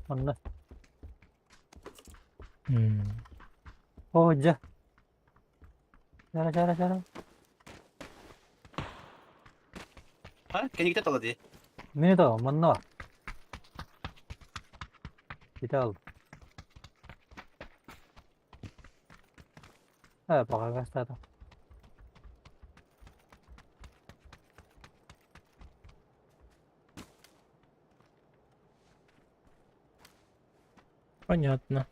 Онно. О, дьэ. Чара, чара, чара. А? Кенигите тала дии. Мини то, манна. Итал. Э, пока гастата. Понятно.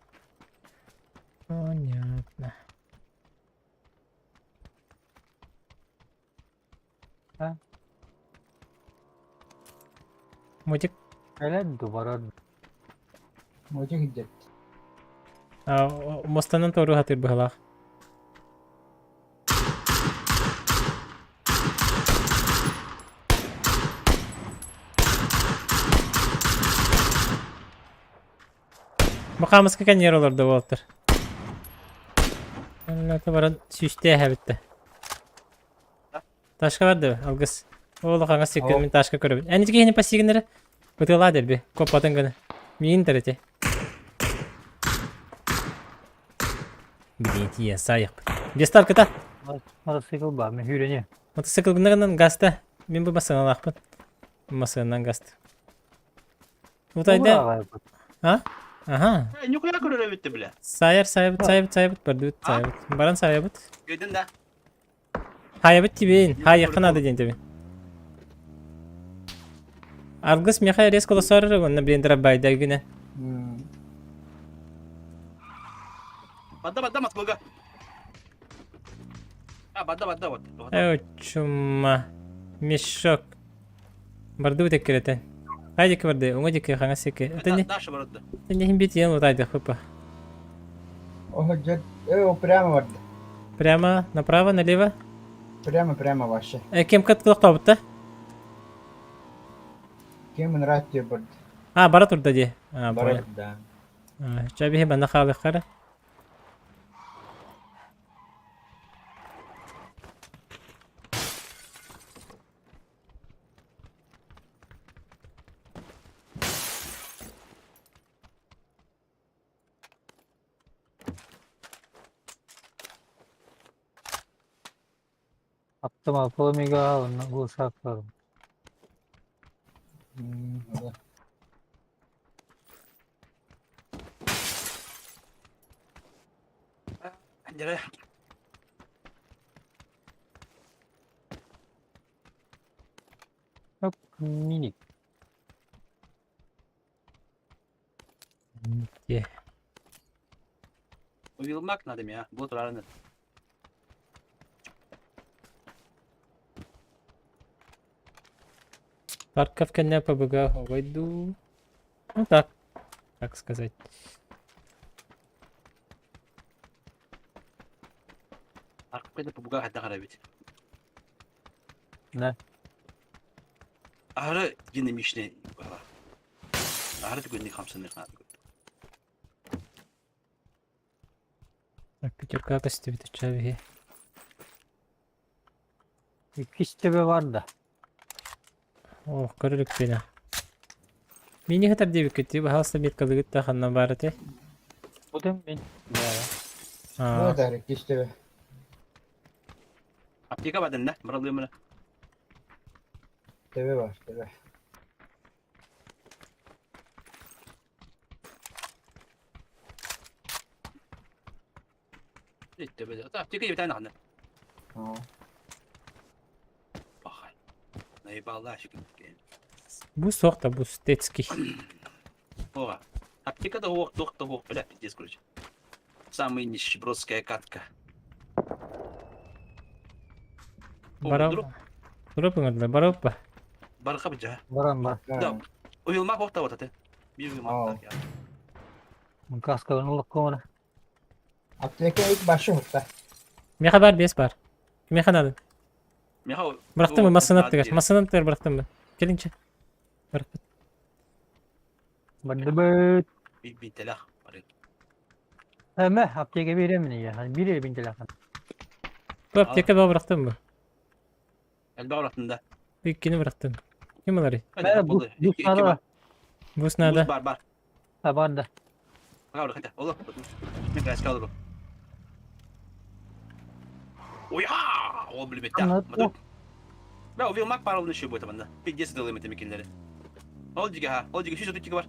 Понятно. А? Мутик. Эле дубара. Мутик идет. Мостанан тору хатыр быһалаах. Бахамыска каньер олордо буолтар. Баран сүүстээх эбиттэ. Ташка бар да алгыс. Ол хаҥас сиккин мин ташка көрөбүн. Эн ити киһини пассигиннere бытыалаа дэрби. Коппатын гына. Миин тәрете. Блин, тиийэн саайахпыт. Бестаркыта. Мотоцикл бар, мен хүрени. Мотоцикл гынан гаста. Мин бу массыналаахпын. Массыынан гаста. Утайда. А? Аха. Нюкуя көрөр эбитти бля. Сайар, сайабыт, сайабыт, сайабыт, бардыбыт, сайабыт. Баран сайабыт. Gördün да. Хайабыт тибейин. Хайыхха надо диэн тебин. Аргыс меха резко лосорор уонна блин байда гына. Бадда бадда Москвага. А, бадда бадда вот. Э, чума. Мешок. Бардыбыт эккирэтэн. Хай диэки барды, уҥа диэки хаҥас диэки. Это Даша барытты. не иһин бит иэн утайдых папа. О, дед, прямо барды. Прямо направо, налево. Прямо, прямо вообще. Кем кат да? Кем нравится барды. А, бара турда ди. А, понял. Бар, да. Чабихи банна хаалыххара. Аттыма поломига, онно глушак бар. Да. Дere. Оп, миник. Е. Уилмак надо меня. Вот рано. Тарков кэннэ ПБГ войду. Ну так. Так сказать. Аркы пубуга хайдах эбит. Да. Аһары динамичный была. Аһары түгэнник хамсаныах Так, пятерка көстүбүт чабиһи. Иккис төбө бар да. Ох, көрүлүк бина. Мини хатар диэбиккит баһаалыста меткалыгыт да ханна баар этэй? Бутум мин. Ну Аа, да, кистебе. Аптека бадын да, баралыымына. Тебе бар, тебе. Аптека ебетен ханна. Аа. Бахай. Наебалла шүкүр. бу суох да бу стецкий. Ога. Аптека да ох, дох да ох, бля, пиздец, короче. Самая нищебродская катка. Бара Туруп ыҥырдылар, барыппа. Барха быдьа. Баран бар. Да. Уйулмак ох вот это. Bir уйулмак так я. Каскаларын улукка Аптека ilk başı hutta. Миэхэ бар, бес бар. Миэхэ надо. Миха. Бырахтым массыына аттыгар. Массыына аттыгар бырахтым бы. Кэлинчэ. Бырахпыт. Бардыбыт. Bir bir telah. Эме аптека беремин я. Бире бин телефон. Бу аптека баа бырахтым бу. Элбэ баратында. Иккини бырахтым. Ким ыларый? Бу надо. Бус надо. Бар бар. Бар да. Олор. Мен каска алып. Ой-ха! Ол билбетте. Бә, увил мак бар олны шөй бойта банда. Пиздец дылы метемекенлери. Ол диге ха, ол диге 132 бар.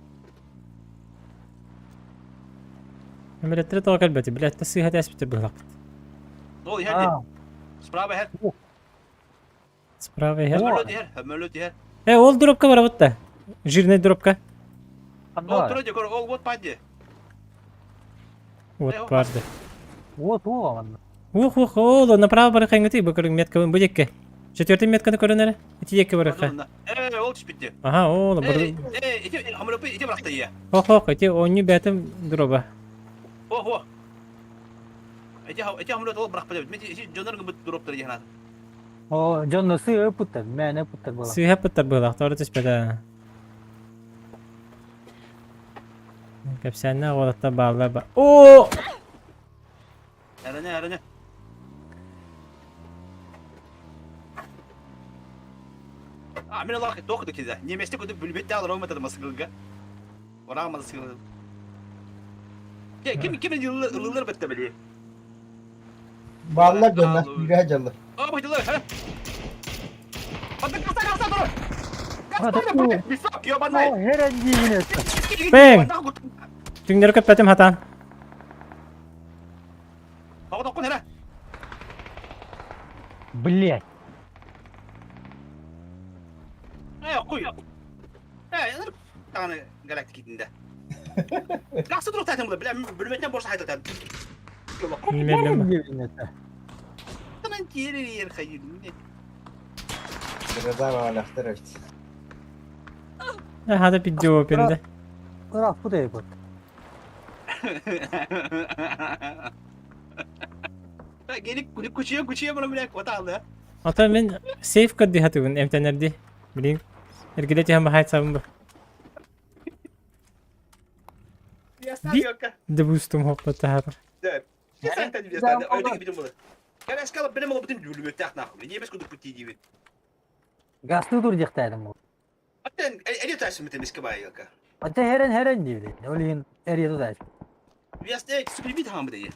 Эмилеттери тоҕо кэлбэти, блядь, сыыһа тээспитэ быһылахпыт. Ол иһэр. Справа иһэр. Справа иһэр. Хөмөлөт иһэр, хөмөлөт иһэр. Э, ол дробка барабыт да. Жирный дробка. Ол тура декор, ол вот паде. Вот барды. Вот о, манна. Ух, ух, ол направо барыхайҥыты бу көрүҥ меткабын бу диэкки. Четвертый метканы көрөн эрэ. Ити диэкки барыха. Э, ол түспүттэ. Аха, ол Э, э, ити хөмөлөппү ити барахта ия. Хох, хох, ити оонньуу бээтим дроба. О, о. Ити ити хөмөлөт ол барахпыт эбит. Ити дьоннор гыбыт дроптар диэн. О, дьонно сыа путтар, мээнэ путтар буолар. Сыыһа пыттар быһылаах, тоҕо түспэтэ. Кэпсээннээх уолаттар бааллар ба. Оо! Эрэне, эрэне. А, мен олар тоқыды кезде. Неместе көтіп бүлбетте алыр алмады масқылға. Ора алмады сығылды. Ким ким ылылар бітті біле. Баллар дьоннор, бирэ дьаллар. О, байтылар, ха? Ата каса каса тур. Каса тур. Бисок, ёбаный. Бэң! Түҥнэри көппөтүм хатаан. Блять. Э, куй. Э, таны галактикитинде. Каса тур татым бля, бүлметтен борса хайтат. Немедленно. Танан тиери ер хайыр. Гроза балахтар эбит. Хата пиддио пинде. Ыраах путай бут. Gelip кучуя кучуя бара бля, квата алды. Ата мен сейф көрдү хатыбын эмтенерди. Билин. Эргиле түһэн бахайт сабын бу. Дебустум хоппата хатыр. Гасты тур диэхтээдим бу. Аттен эри тасым метемеске байылка. Ата херен херен диэбит. Ол иһин эрие тутаачы. Вясте суприбит хам бдее.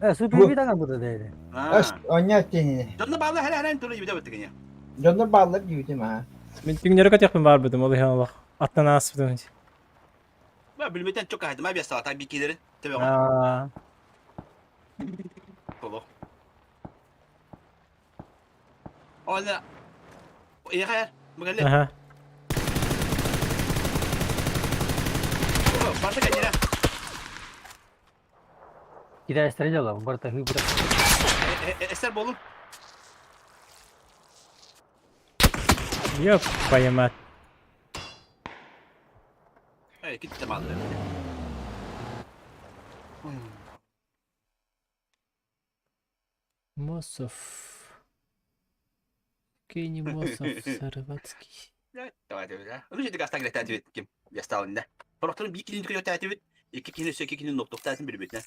Э, супер таҥа бу дейди. Ас, оня тени. Донна баалы хара хара туру жибде беттеген. Дьоннор бааллар диибитим аа. Мен түҥнэри көтүөхпүн баар бутум ол иһин олох. Аттан ааспытым. Ба билметен чок кайдым, а бяста та бикилери. Тебе Аа. Боло. Она Яхар, мөгале. Аха. Барта кәнера. Китайстар дьалла, барта хыпыта. Эстер болун. Ёп, твою мать. Китте бааллар эбит. Мосов. Кени Мосов, Сарыватский. Давай, давай. Ну, что ты гастан ким? Я стал не. Порохторун биир килини көтөөтүбүт, икки киһини өссө икки киһини ноктуктаатын билбитинэ.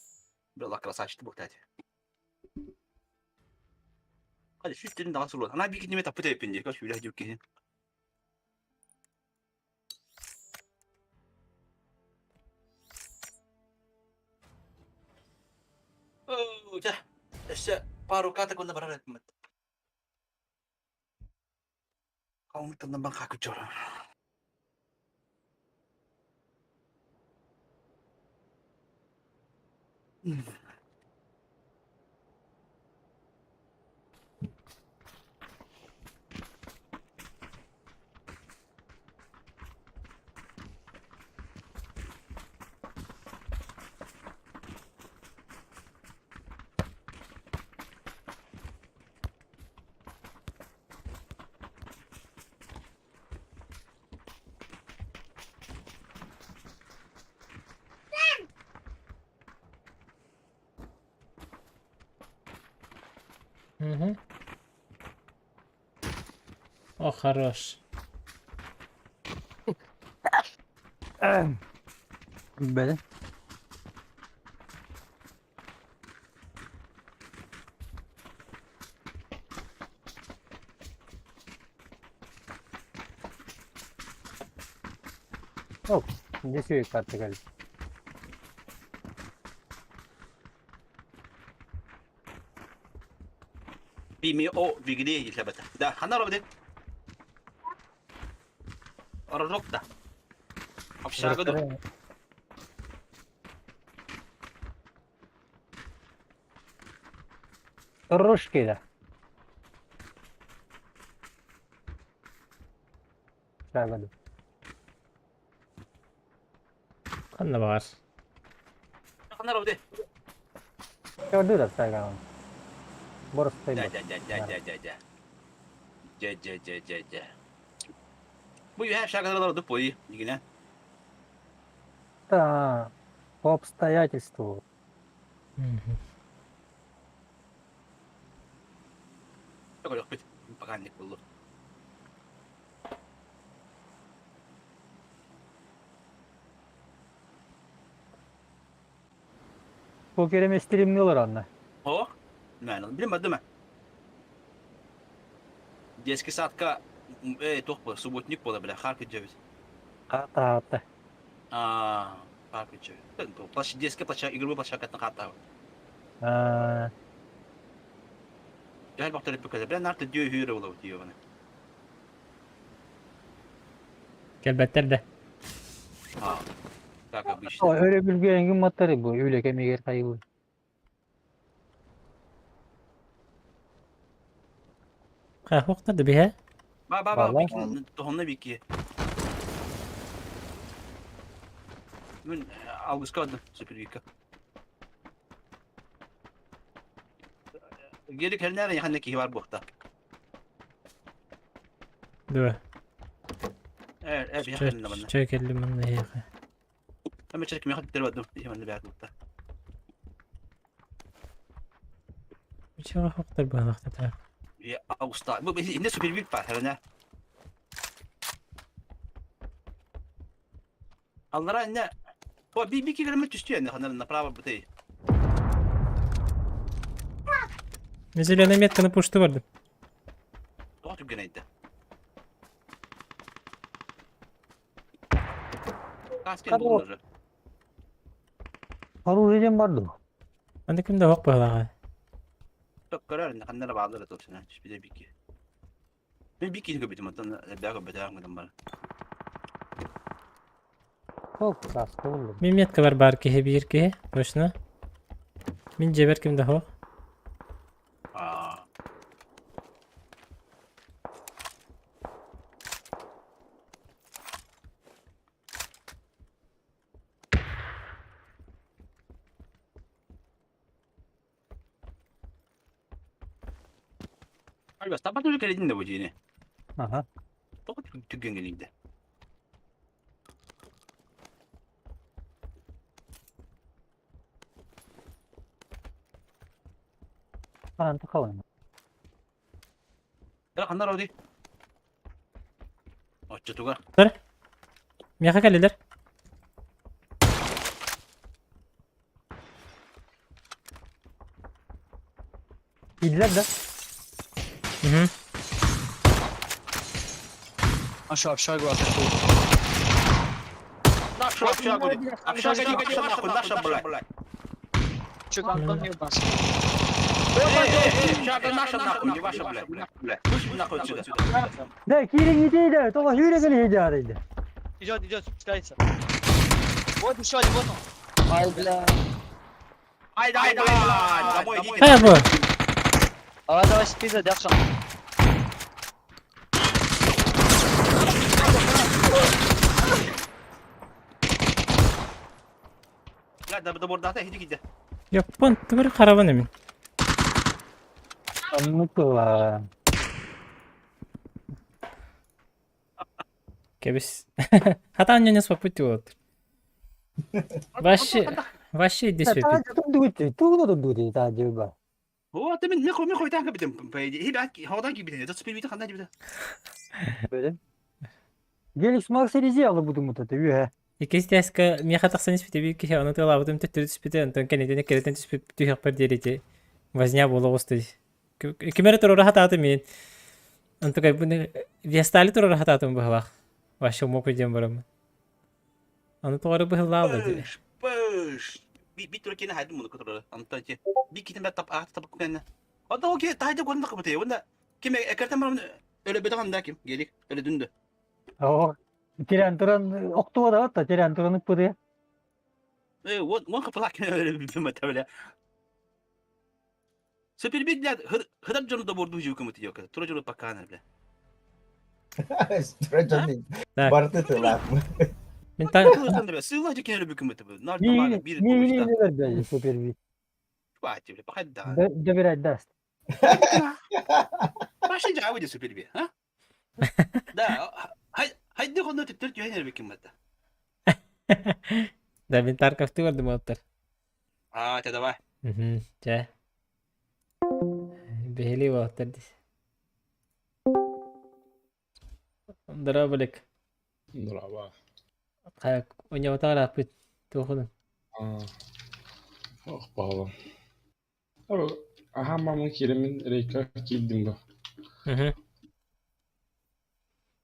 Била красавчик буктаат. Hadi şu daha sonra. Ana bir kişi tapı tepin diye. Kaç şöyle diyor ki. Оо, чэ, өссө пару ката кунна барар этим. Каумтан бан хакучора. Угу. О, хорош. Бele. Оп, здесь карта кэллэ. Бими о бигри илэбэтэ. Да, ханна робде. Оророкта. Общага ду. Рожки да. Шагады. Ханна баар. Ханна робде. Көрдү да саган. Боростой Да, бар. да, да, да, да, да, да. Да, да, да, да, да. Бу юһэ шагадалар ду пой, нигине. Да, по обстоятельству. Мгм. Yok бит. Пока не булду. Бу кереместиримни олар анна. О, мен билим бадым. Детский садка тох субботник бола бля, харкы жебит. Ата ата. А, харкы жебит. Площадь детская площадка, игровая площадка на хата. А, Gel bak tarafı kadar. Ben artık diyor hüyre ola diyor bana. Кэлбэттэр да. А. Как обычно. Öyle bilgiyen матары бу үле кемегер кайбы. Хахуктар да биһэ. Ба ба ба Валла. бики тохонна бики. Мен алгыска алдым супервика. Geri keliner ya ki var bu hafta. Дуо. Evet, evet, yakın bana. Чөй кэллим манна эһиэхэ. Ama çekim yakın dervadım. Hemen de bırakmakta. Үчүгэй хахуктар баалахта так. Ya Ağustos. Bu ne süper bir var herhalde. Allara ne? O bir bir kilometre düştü yani hanım направо bu değil. Зеленая метка на пушту бардым. Doğru tüp geneydi. Kaç Hadi o. bunları. Харужиден барды. Анда ким да хок баалаха. Çok karar ne kadar bağlı da olsun. Bir de bir iki. Ben bir iki göbütüm hatta bir göbütüm bana. Çok kaskı buldum. Мин метка бар бар киһи биир киһи. Точно. Мин жебер ким да хок. Aa. Abi tabanca kelidin de bu cini. Aha. Toku tüggen gelindi. Ханан тахалын. Э, ханна роди? Оччотугар. Миэхэ кэллилэр. Киирдилэр да? Мгм. Нашу общагу атакуют. Нашу общагу. Общага не нахуй, наша, блядь. Че, Антон не у нас? Э, общага наша нахуй, не ваша, блядь. Блядь. Вышли нахуй отсюда. Да, киирин итейде, тоҕо сүүрэ кэлиһи дьаарыйда. Идет, идет, спускается. Вот еще один, вот он. Ай, бля. Ай, дай, блядь, домой иди. Хайа бу? Давай, давай, спиза, Дяхшан. Блядь, да добордата, иди иди. Япон, тугар харабан эмин. Оннук кылаа. Кэбис. Хатаан ньонес попути вот. Вообще, вообще иди сөпит. Тугун тугун тугун та дьыба. О, ты мен мехо мехо итан кабитем, по идее. Хибат, ходан кибитем. Это спирит ханда дибит. Бөлем. Геликс Макс Резе алып будум это үһэ. Иккис тээскэ миэхэ тахсан испитэ биир киһи ону тыалаабытым төттөрү түспүтэ, онтон кэннитин эккирэтэн түспүт түһүөхпэр диэри ити возня буола оҕуста дии. Ким эрэ туруора сатаатым миин. Онтукайбын Вестали туруора сатаатым быһылаах. Вообще мог диэн бараммын. Аны тоҕо эрэ быһыллаалла дии. Пыш, пыш. Би би туркина хайдым муну которая. Антон те. Би китим бат тап ат тап кенне. Ата окей, тайды көрүндө кыбыты. Онда ким экертен барам өлө бетаган да ким гелик өлө дүндө. Оо. Тирэн туран октуа да атта тирэн туран ыппыты. Э, вот вон капылак өлө битим бля. Сепер бит бля хыдап жону да борду жук кымыты yok. Тура жону пакана бля. Так. Барты тыла. Мин та Сыла жекен өлө бүкүмөтү. Нар Миигин бир миигин бер супер би. Хватит, бля, похайда. Добирать даст. Машин жабы де супер би, а? Да, хай хайды хоно төттөр түйен бүкүмөтү. Да, мин Тарковты көрдүм оттар. А, те давай. Мгм, чэ. Бэһили уолаттар дии. Здорово, Здорово. Хайа, уньуотаҕар туохунун. А, Ох, павло. Аха, мама киремин рейка киирдим бу. Мгм.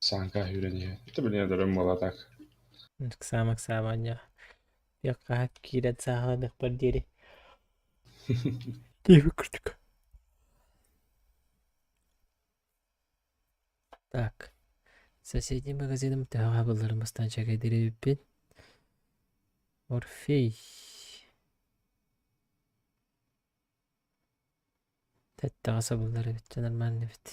Санка хүрен Это блин, дөрөм буола так. Ыксаама, ыксаама, анньа. Якка киирэн сааһыланыахпар диэри. Диэбит курдук. Так. Соседний магазиным төһөҕө булларым бастаан чэкэйдири Орфей. Тэттэҕэ сабыллар эбит, дьэ нормально эбит.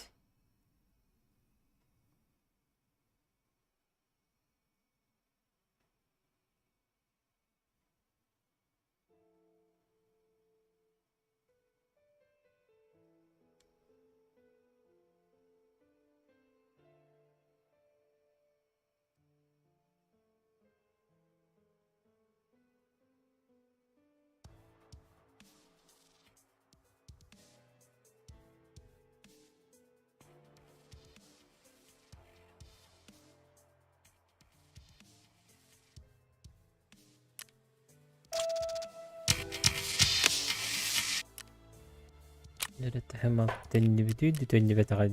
Төһөм төннүбүтүй төннүбэтэҕэй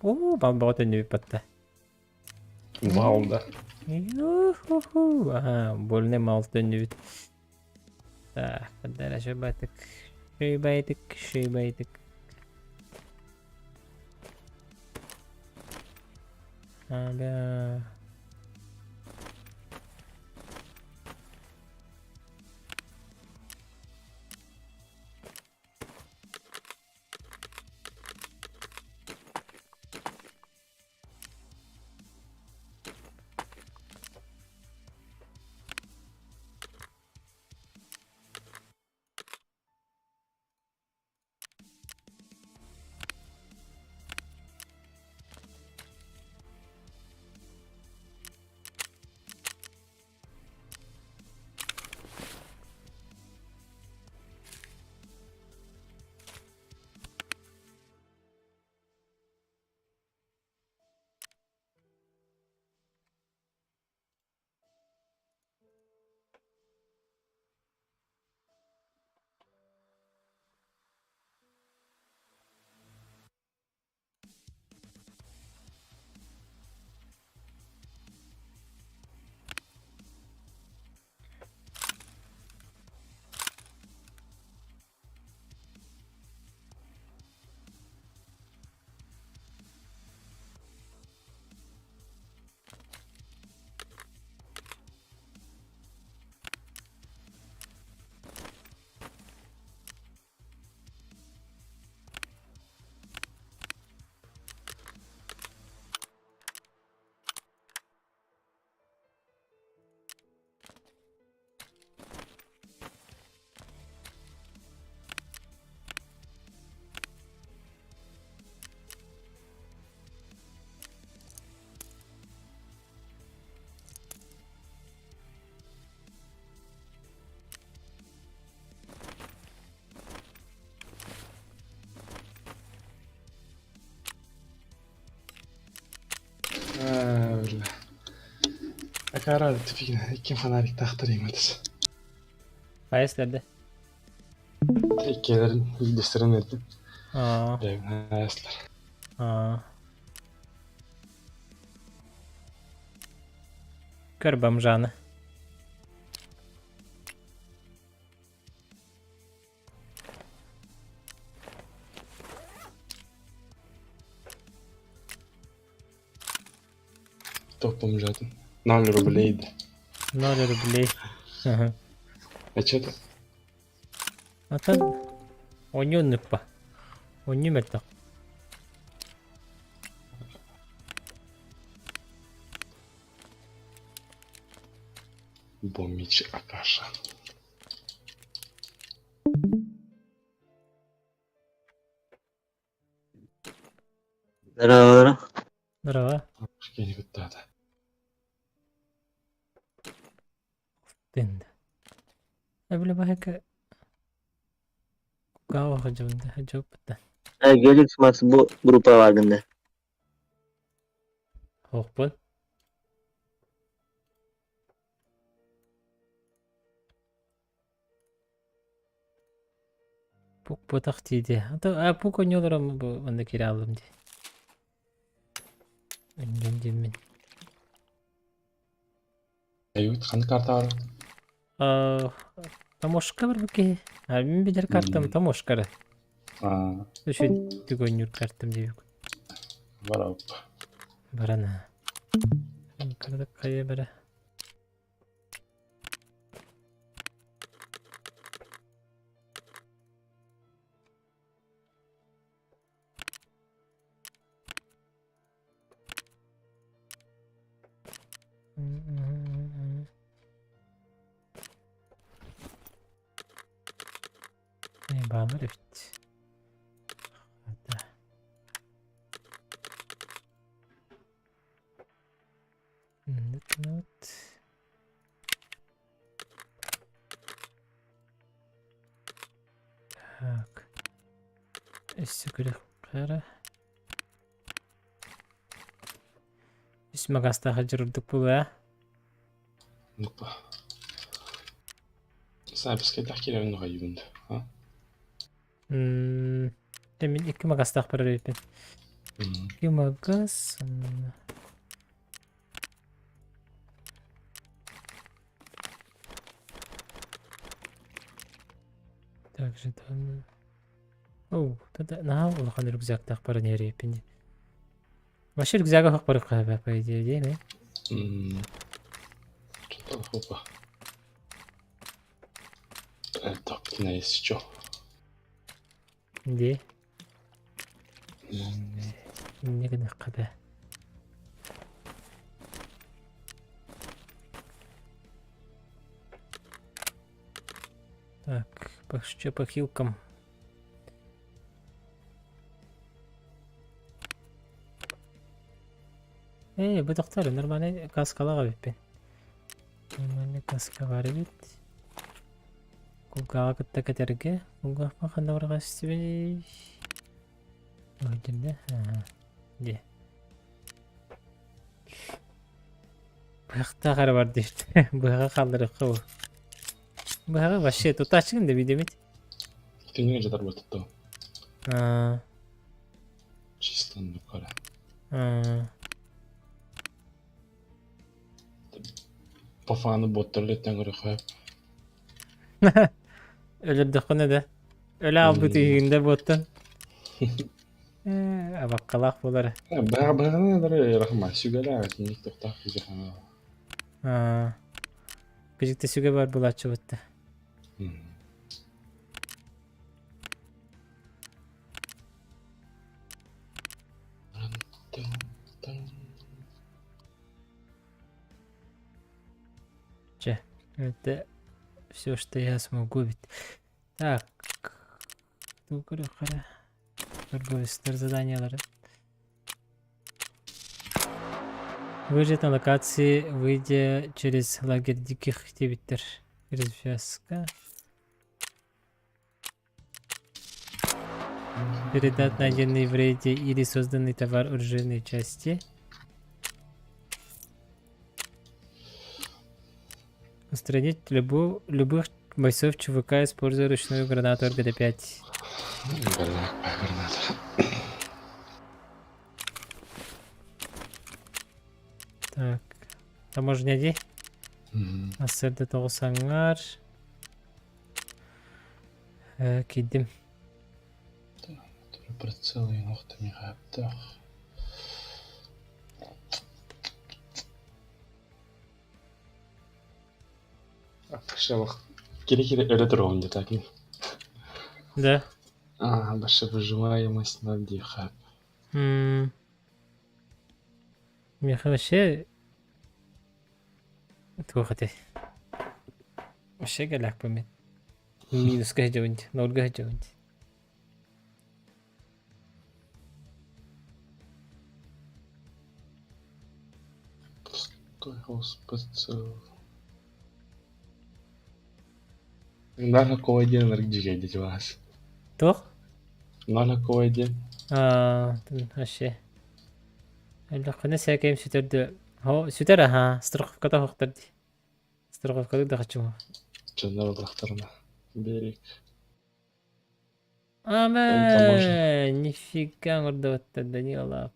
Оо, бамбаҕа төннүбүт батта. Вау, да. Ю-ху-ху. Аха, больный мал төннүбүт. Так, дальше байтык. Шөй байтык, шөй байтык. А, Акара типик ким фонариктаахтар иҥэтис. Хайа силэрдэ? Иккилэрин биирдэстэрин эрдин. Аа. Хайаслар. Аа. Көр бомжаны. Топ бомжатын. 0 рублей да. 0 рублей. Ага. А че это? Атын оонньуу оннукпа. Оонньуу мөлтөх. Бомич Акаша. Здорово. Здорово. Кини кыттаата. Тында. Эбиле баһыка Кугава хажабында хажабыта. Геликс Макс бу группа бааргын Хоқпун. Пук ботах тиде. Ата а пук ойнолором бу онда кире алым ди. Өнген диммин. Айыбыт ханнык карта бар? А Томошка бар бу А мин билер картам Томошкара. Аа, Үчү түгөннүр картам дип. бар ап. Барана. Карда кая бара. Баалар эбит. Хата. Вот. Так. Өссө күрэх Үс магастаха дьурдук була. Нукпа. Снайперскай тахкирен нухайыбын. А? Мм. Мин икки магастаах барар эбиппин. Икки магаз. Так, жетон. Оу, тогда наһаа улахан рюкзактаах баран иһэр Вообще рюкзага суох барыахха по идее, дии М. Что-то опа. Это есть что? Дии. Инньэ гыныахха да. Так, по по хилкам. Эй, бу доктор, нормальный каскалаах эбиппин. Нормальный каска баар эбит. Кулгааҕа кытта кэтэргэ. Кулгаахпын ханна барга истибиний? Ой, да? Ага. Де. Быһахтаах эрэ бар диир. Быһаҕы хаалларыахха бу. Быһаҕы вообще тутааччыгын да видимит. Түнүгө жатар баттытто. Аа, Чисто нукара. аа. По фану боттар леттен көрө Өлөрдөххүнэ да. Өлө албыт үһүгүндэ буоттан. Ээ, абаккалаах буолар. Бага багана дары рахма сүгәлә киник токтак кизехана. Аа. Кыжыкта сүгэ бар булааччы бутта. Чэ, это все, что я смогу ведь. Так. Тугу Торговецтэр заданиялары. Выжить на локации, выйдя через лагерь диких диэбиттэр. Развязка. Передать найденный в рейде или созданный товар оружейной части. Устранить любых бойцов ЧВК, используя ручную гранату РГД-5. Бля, граната. Так. Таможня дии. Ассырда тоҕус аҥар. Киирдим. Прицел еҥох михаптах. Кири-кири өрө туругун дэтакин. Да. А, баша выживаемость на дихап. Миэхэ вообще туох этэй? Вообще гэлээхпин мин. Минуска сылдьабын дии, нолга сылдьабын дии. Пустой прицел. Нара кой диэн дьигэйди вас. Туох? Нара кой диэн. Аа, вообще. Өллөххүнэ сээкэйим сүтэр да Һо, сүтэр аһаа, страховката суохтар дии. Страховкалык да хаччыма. Дьоннор ыллахтарына. Берег. Амэ, нифига оҥордубуттар Данила.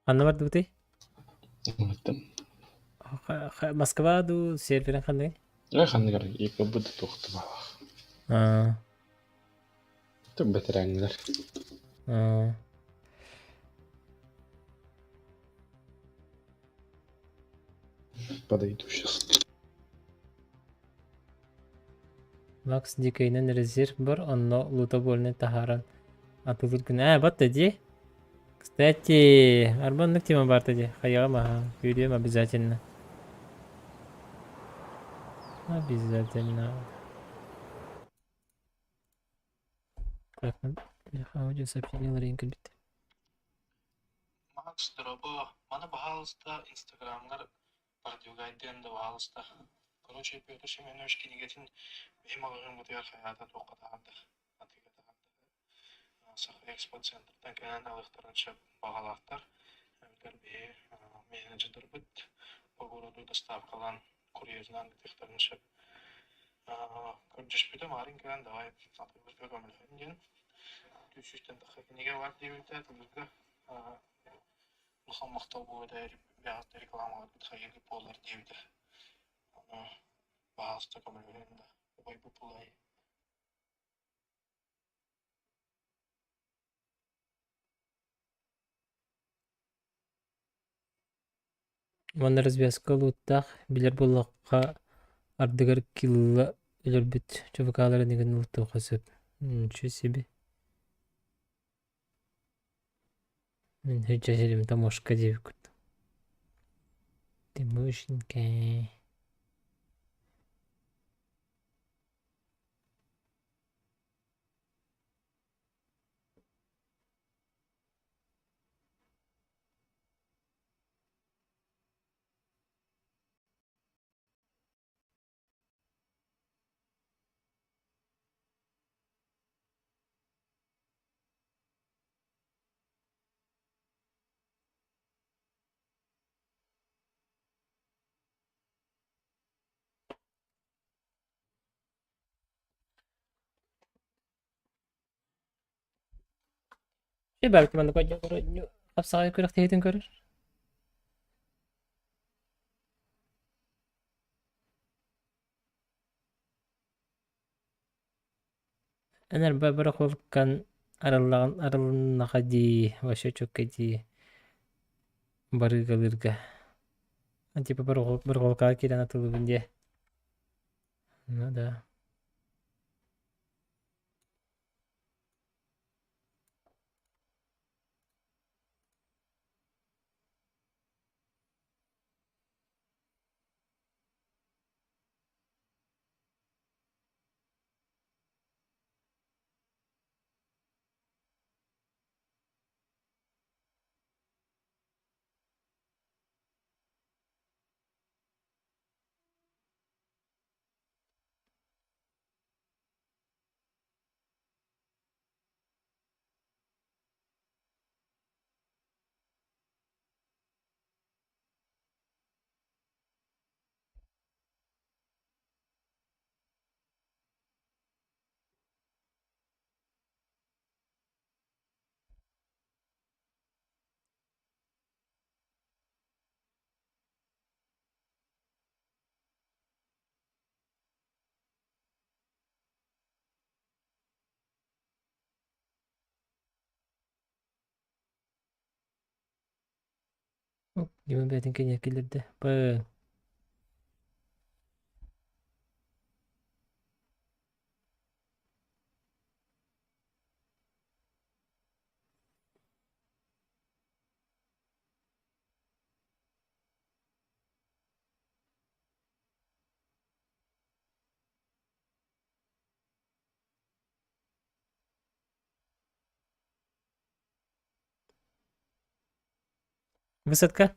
Ханна бардыбытый? Мыттым. Москва дуу, серверин ханныгый? Ой, ханныгар ЕКБ да туохтубалах. Аа, Түк бэтэрээннэр. аа. Подойду сейчас. Макс дикэйинэн резерв бар, онно лута буолны таһааран атылыр гына. Ээ, батта дии. Кстати, арбаннык тема барта дии. Хайаҕым аһа, көрүөм обязательно. Обязательно. Так, аудио сообщение Ларин кэлбит. Макс, дорообо, маны баһаалыста Инстаграмҥар продвигайдыан да баһаалыста. Короче, Петр Семенович кинигэтин биһи маҕаһыыммытыгар хайаата туохха таһаарда, атыыга таһаарда. Саха Экспо центртан кэлэн ылыахтарын сөп баҕалаахтар. Эбэтэр биһи менеджердарбыт по городу доставкалаан курьерынан ыытыахтарын сөп. Көрдөспүтэ маарыҥ кэлэн давай атыыларга көмөлөһөн диэн. Түс тахха кинигэ бар диэбитэ атыыларга улахан махтал буолуо этэ бэҕэт рекламаларбыт хайыыргыт буоллар диэбитэ. Ону баһаалыста көмөлөһөн да убайбыт булай. Уонна развязка лууттаах, билэр буоллахха ардыгар килла өлөрбүт ЧВК-ларын игин ылтыахха сөп. Ничего себе. Мин сылдьа сирим таможка диэбиккит. Тимушенька. Belki маннык хапсаҕай күрэхтэһиитин көрөр. Эн барахолкан арыллаҕын арылыннаха дии, вообще чөккө дии барыгалыырга. Типа барахолкаҕа киирэн атылыбын диэ. Ну да. Дима бэйэтин кэннигэр киллэрдэ. Пы. Высадка?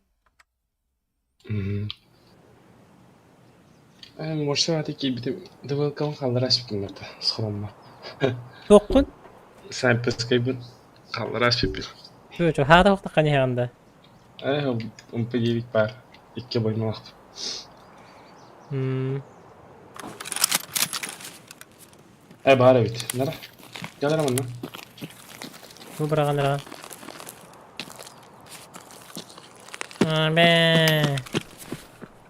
Морсааты киирбитим дыбылкабын хааллара аспытым барда схроммар. Туоххун? Снайперскайбын хааллара аспыппын. Чу, хаата охтахха ниһэҕин да? Ээ, МП9 баар. Икки боймалаах. Ээ, баар эбит. Нара. Кэл эрэ манна. Бу быраҕан ыраҕан. Бээ.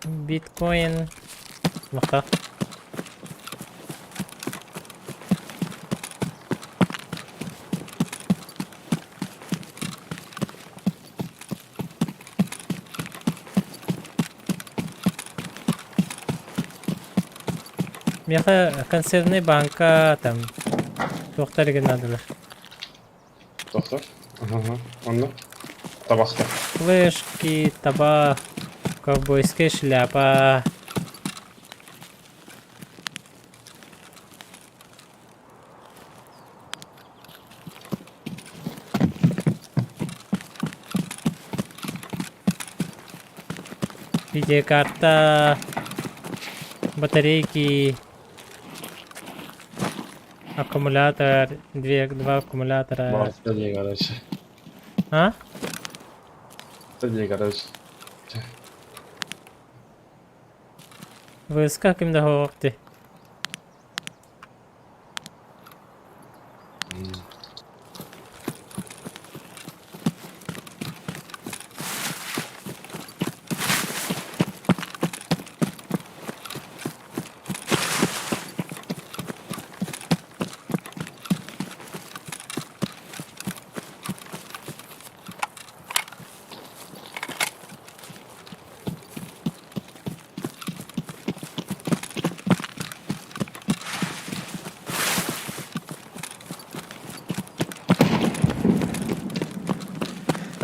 Биткоин. Махта. Миэхэ консервный банка там туохтар эрэ наадалар. Тохтор. Ага, онно. Табахта. Флешки, табах, ковбойская шляпа. Видеокарта, батарейки, аккумулятор, две, два аккумулятора. Барыта дии, короче. А? Дии, короче. ВСК ким да хоҕохти.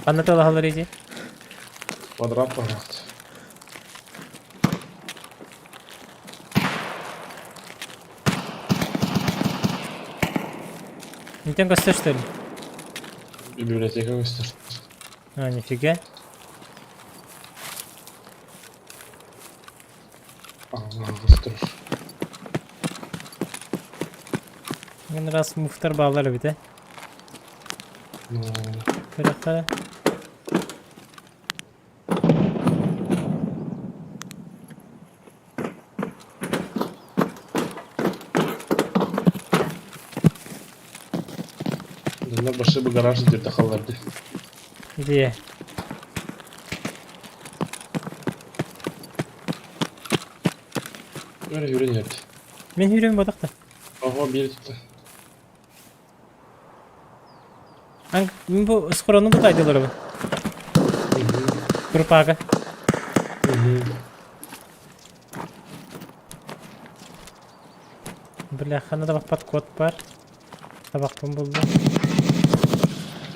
Ханна тылаһаллар ити? Квадрат квадрат. Нитен көстөр что ли? Библиотека көстөр. А, нифига. Көстөр. Мен раз муфтар баалар эбит, э? Көрөххө. Донор башы бу гараж дирде халларды. Где? Öyle yürü nerede? Мен хүрүм бодохто. Ого, бир tuttu. Ан мен бу скорону бу тайдылар бу. Группага. Бля, хана да баппат код бар. Табақпын булду.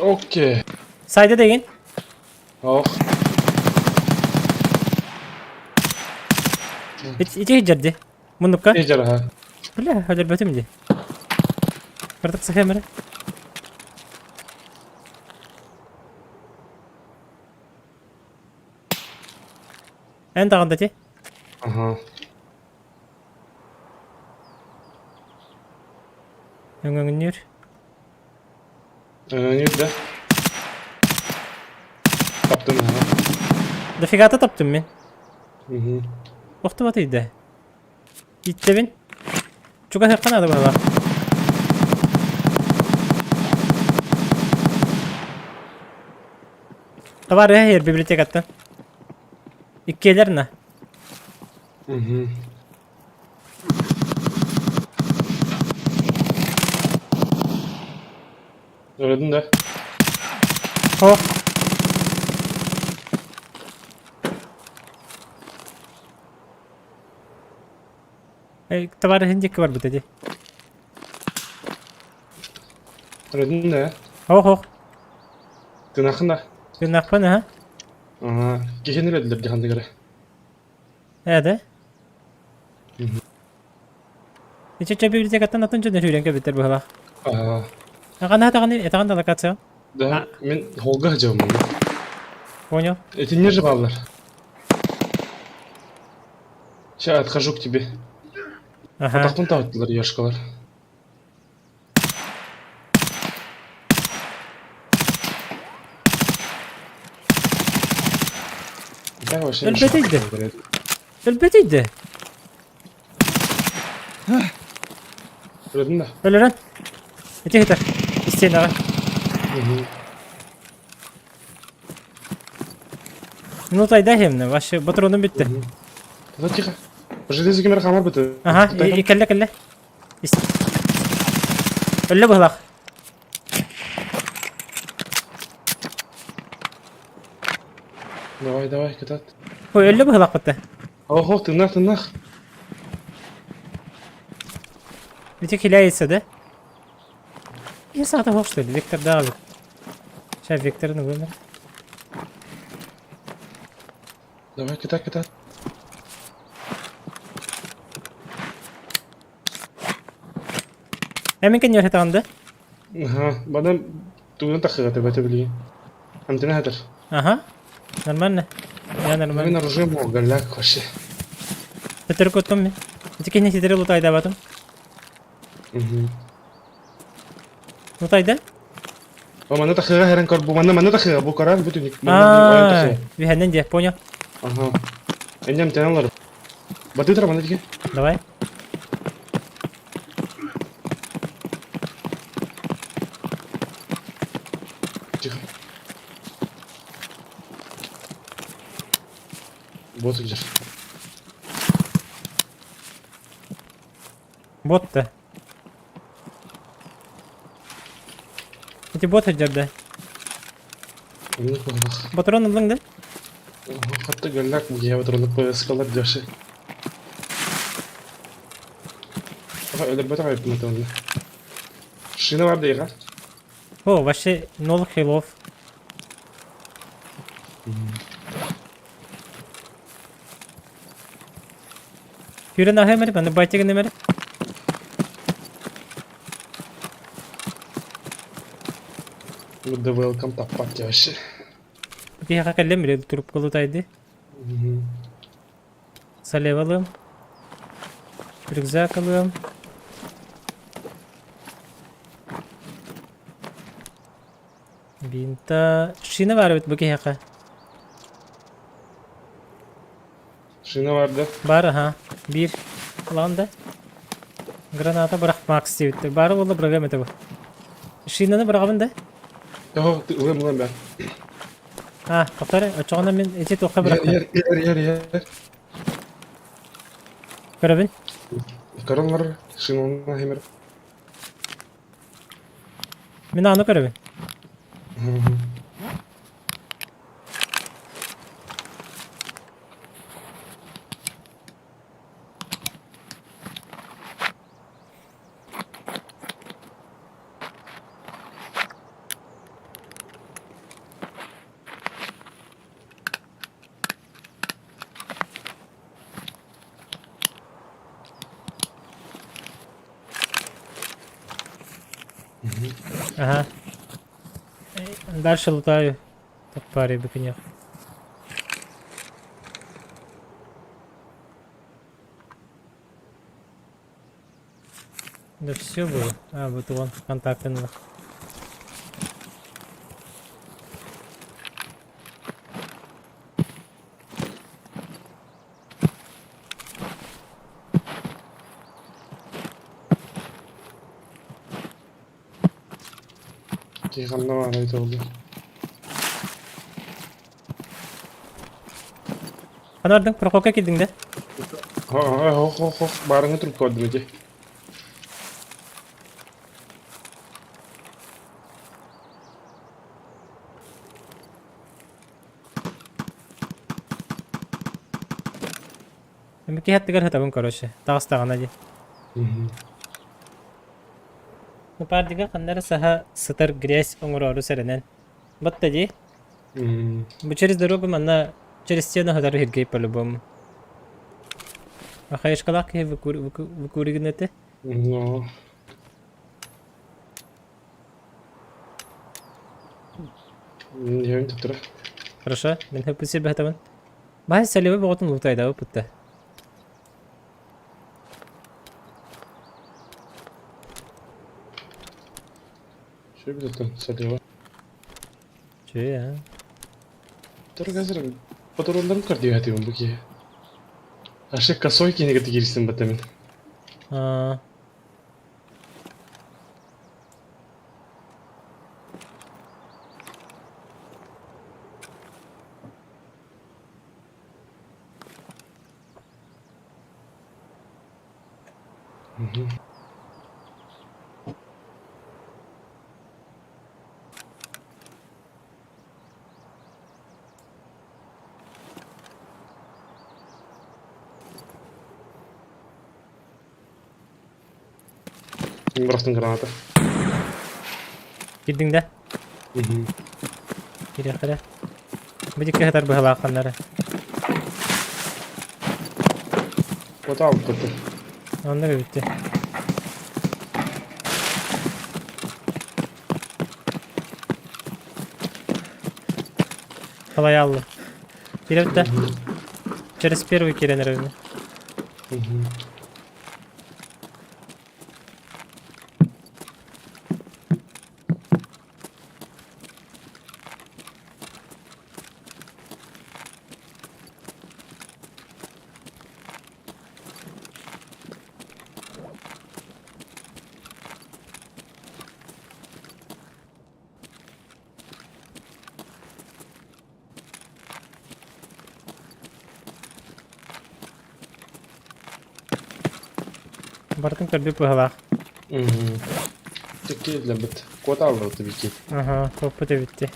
Окей. Сайда деген. Ох. Ити жерди. Муннукка. Ежер ха. Бля, өлөрбөтүм ди. Кырдык сахемere. Эн даҕанда ти. Ага. Өҥөҥүннүүр. Өҥөҥүр да. Таптым ага. Дофигата таптым мин. Угу. Охтубат ыйда. Иттэбин. Чугаһыахха наада быһалаах. Табаарыһа иһэр библиотекаттан. Иккиэлэр на. Угу. Öldün de. О. Табаарыһын диэки барбыта дии. Көрдүн да? Ох ох. Тынахын да? Тынахпын аха. Аа, киһини өлөдүлэр дихандыгара. Ээ да? Иччэ библиотекаттан атын дьон сүүрэн кэлбиттэр быһалаах. Аа. Аҕана таҕаны этаҕын да локация. Да, мен холга сылдьабын. Понял. Этинне же бааллар. Сейчас отхожу к тебе. Ага. Атахпын таһыттылар яшкалар. Да, вообще. Өлбөтүйдү. Өлбөтүйдү. Өлөдүн да. Өлөрөн. Ити хитер. Истиэнэҕэ. Ну тайда хемне, вообще патроным бүттэ. Да тихо. Железо кемер хамар быты. Ага, и кэллэ кэллэ. Өллө быһылах. Давай, давай, кытат. Ой, өллө быһылах бытты. Охо, тынах, тынах. Ити хиляется, да? Я саата хоқ, что ли? Виктор давит. Сейчас Викторны вымер. Давай, кытат, кытат. Эмин кен да? Ага, бадан тугун тахыга тебете билигин. Амтына хатыр. Ага. Нормально. Я нормально. Мен оружие галляк вообще. Төтөр көттüm мен. Ити кehне сидere лутайда батым. Угу. Лутайда? О, манна тахыга хэрэн кор бу манна манна тахыга бу карар бу түнүк. Аа, бихэннен де, понял. Ага. Эннем тяналар. Баты тра манна тиге. Давай. Тихо. Вот где. Бот да. Эти бот да. Патрон ыллың да? Хатта галлак бу я патронны поискалар дёши. Өлөрбөтөх айыптым атымны. Шина бар дейга. О, вообще нол хилов. Хүрен ахемер, баны байтигин эмер. Да welcome таппат вообще. Киһиэхэ кэллим били трубка лутайды. Салевалым. Рюкзак ылыам. Бинта... Шина бар эбит бу киһиэхэ. Шина бар да? Бар, аха. Биир. Ылаҕын да? Граната бырах Макс диэбиттэр. Баара буолла бырагыам этэ бу. Шинаны быраҕабын да? Тоҕо ылыам ылыам баар. А, тоқтар, очоҕуна мин ити туохха бырахтым? Ер, ер, ер, ер. Көрөбүн. Көрөн шинаны хемер. Мин аны көрөбүн. Ага. Дальше лутаю. Так паре быканях. Да все было. А, вот он, контакты надо. Киһи ханна баар эбитэ буолла. Ханна бардың? Прокопка киирдиҥ да? Хох хох хох баарыҥа трубка бардым ити. Киһи аттыгар сытабын короче. Таҕыстаҕына дии. Ну пардига ханна эрэ саһа сытар грязь оҥороору сэрэнэн. Батта дии. Бу через дорогу манна через стену сытар үһүргэй по-любому. Ахаешкалаах киһи выкуригин этэ. Ну. Ньиэм туттара. Хорошо, мин хөппүт сирбэхтэбин. Баһай сэлиэбэ боҕотун лутайдабы пытта. Сөбүтөттөн сэлиэбэ. Чү, а. Тургазыр патроннарын көрдүөһэтибин бу киһи. Аше косой кинигэ тигирсин батамин. Аа. Бырахтын граната. Киирдиҥ да? Киириэхтэрэ. Бу дикки сытар быһалаахханнары. Вот алпыты. Онно бүттэ. Қалай алды? Кире бітті. Через первый кирен эрэбин. Бартын көрбүт быһалаах. Тиккиэллэрбит. Куотааллар бики. Аха, куоппут эбитти.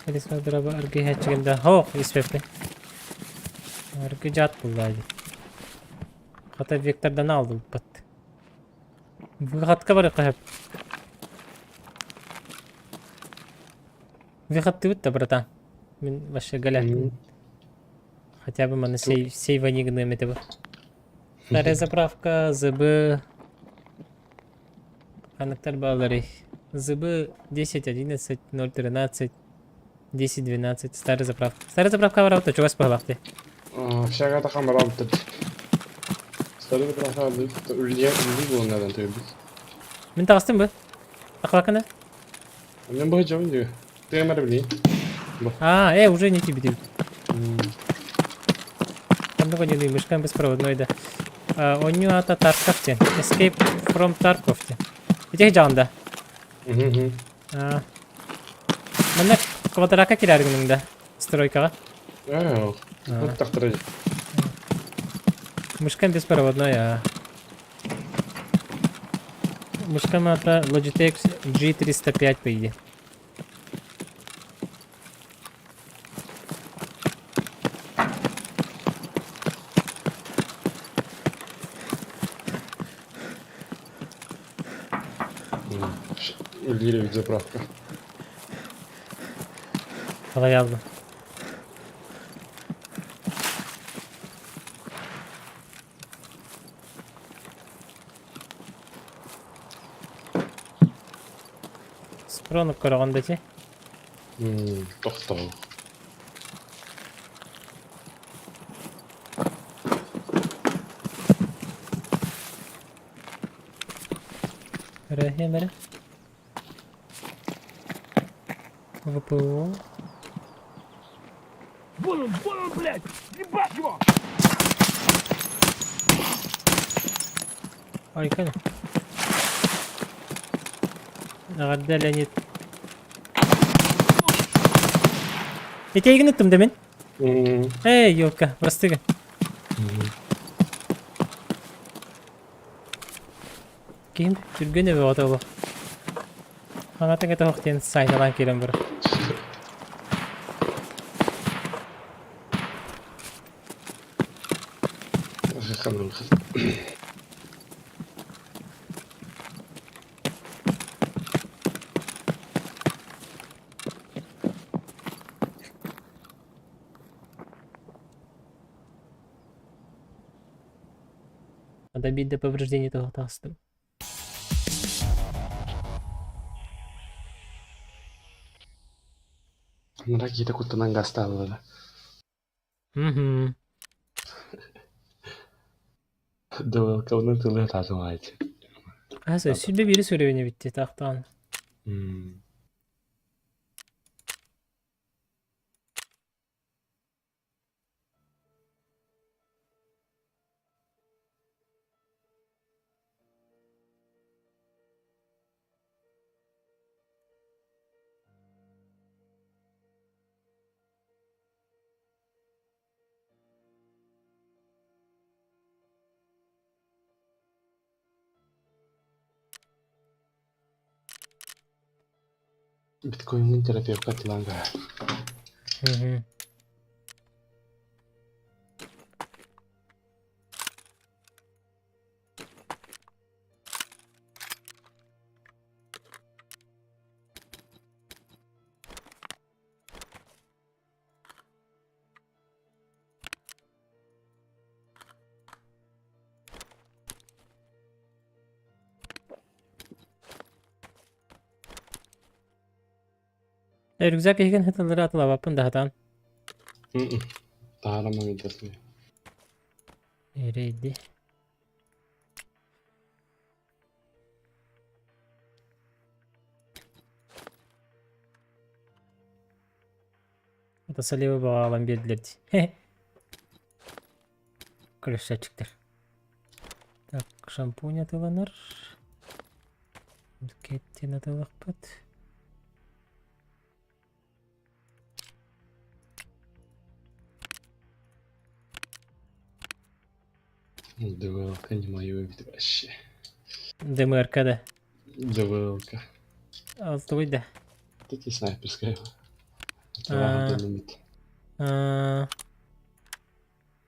Александра аргыһааччыгында хоох испэппин. Аргы дьаат буллаа дии. Хата Виктордан алдыбыппыт. Выходка барыахха сөп. Выходтыбыт да, братан. Мин вообще галяппын. Хотя бы маны сей, сейвани гыныам этэ бу. Вторая заправка ЗБ Ханныктар бааларый? ЗБ 10, 11, 0, 13, 10, 12. Старая заправка. Старая заправка барабыт чугас быһалаах дии. Общага тахан барабыт. Старый заправка үллиэ үллүү буолан төйбүт. Мин таҕыстым бу. Тахлакына. Мен бу жабын дии. Тыамар билии. А, уже не тебе. Ханнык ойнуй мышкам беспроводной да. Онньуу аата Тарков диэн. Escape from Tarkov диэн. Ити дьаҕанда. Манна квадратка кирээр гыныҥ да стройкаҕа. Аа, тахтара. Мышкам беспроводной, а. Мышкам аата Logitech G305 по идее. Үллиир эбит заправка. Қалай алды? Спрону көрөҕүн да ити? Тохтоо. Көрөһүөм эрэ. ВПО. Вон он, блядь! Ебать его! Ой, кэл. Эҕэрдэ Леонид. Ити эйигин ыттым да мин? Эй, елка, простыга. Ким түргэн эбэ оҕо Хаҥатыҥ этэ диэн сайналаан киирэн барар. Ада биирдэ повреждение туох таҕыстым. Анараа киһитэ куттанан гаастаабыта да. Мгм. Дылкабынан тылы атаатым аайы. Аса сүрбэ биири сүрүбүн эбитти таахтаан. М. Биткоиҥҥын терапевка атылаан кэбиһ. Мгм. Рюкзак иһигин хытыллары атылаабаппын да сатаан. Таһаарама видеосын. Эрэйди. Это Салева баҕалан биэрдилэр дии. Красавчиктар. Так, шампунь атыланар. Кеттин атылахпыт. ДВЛК не мое ведь вообще. ДМРК да. ДВЛК. Алтыбый да. Тут и снайперская. А. А.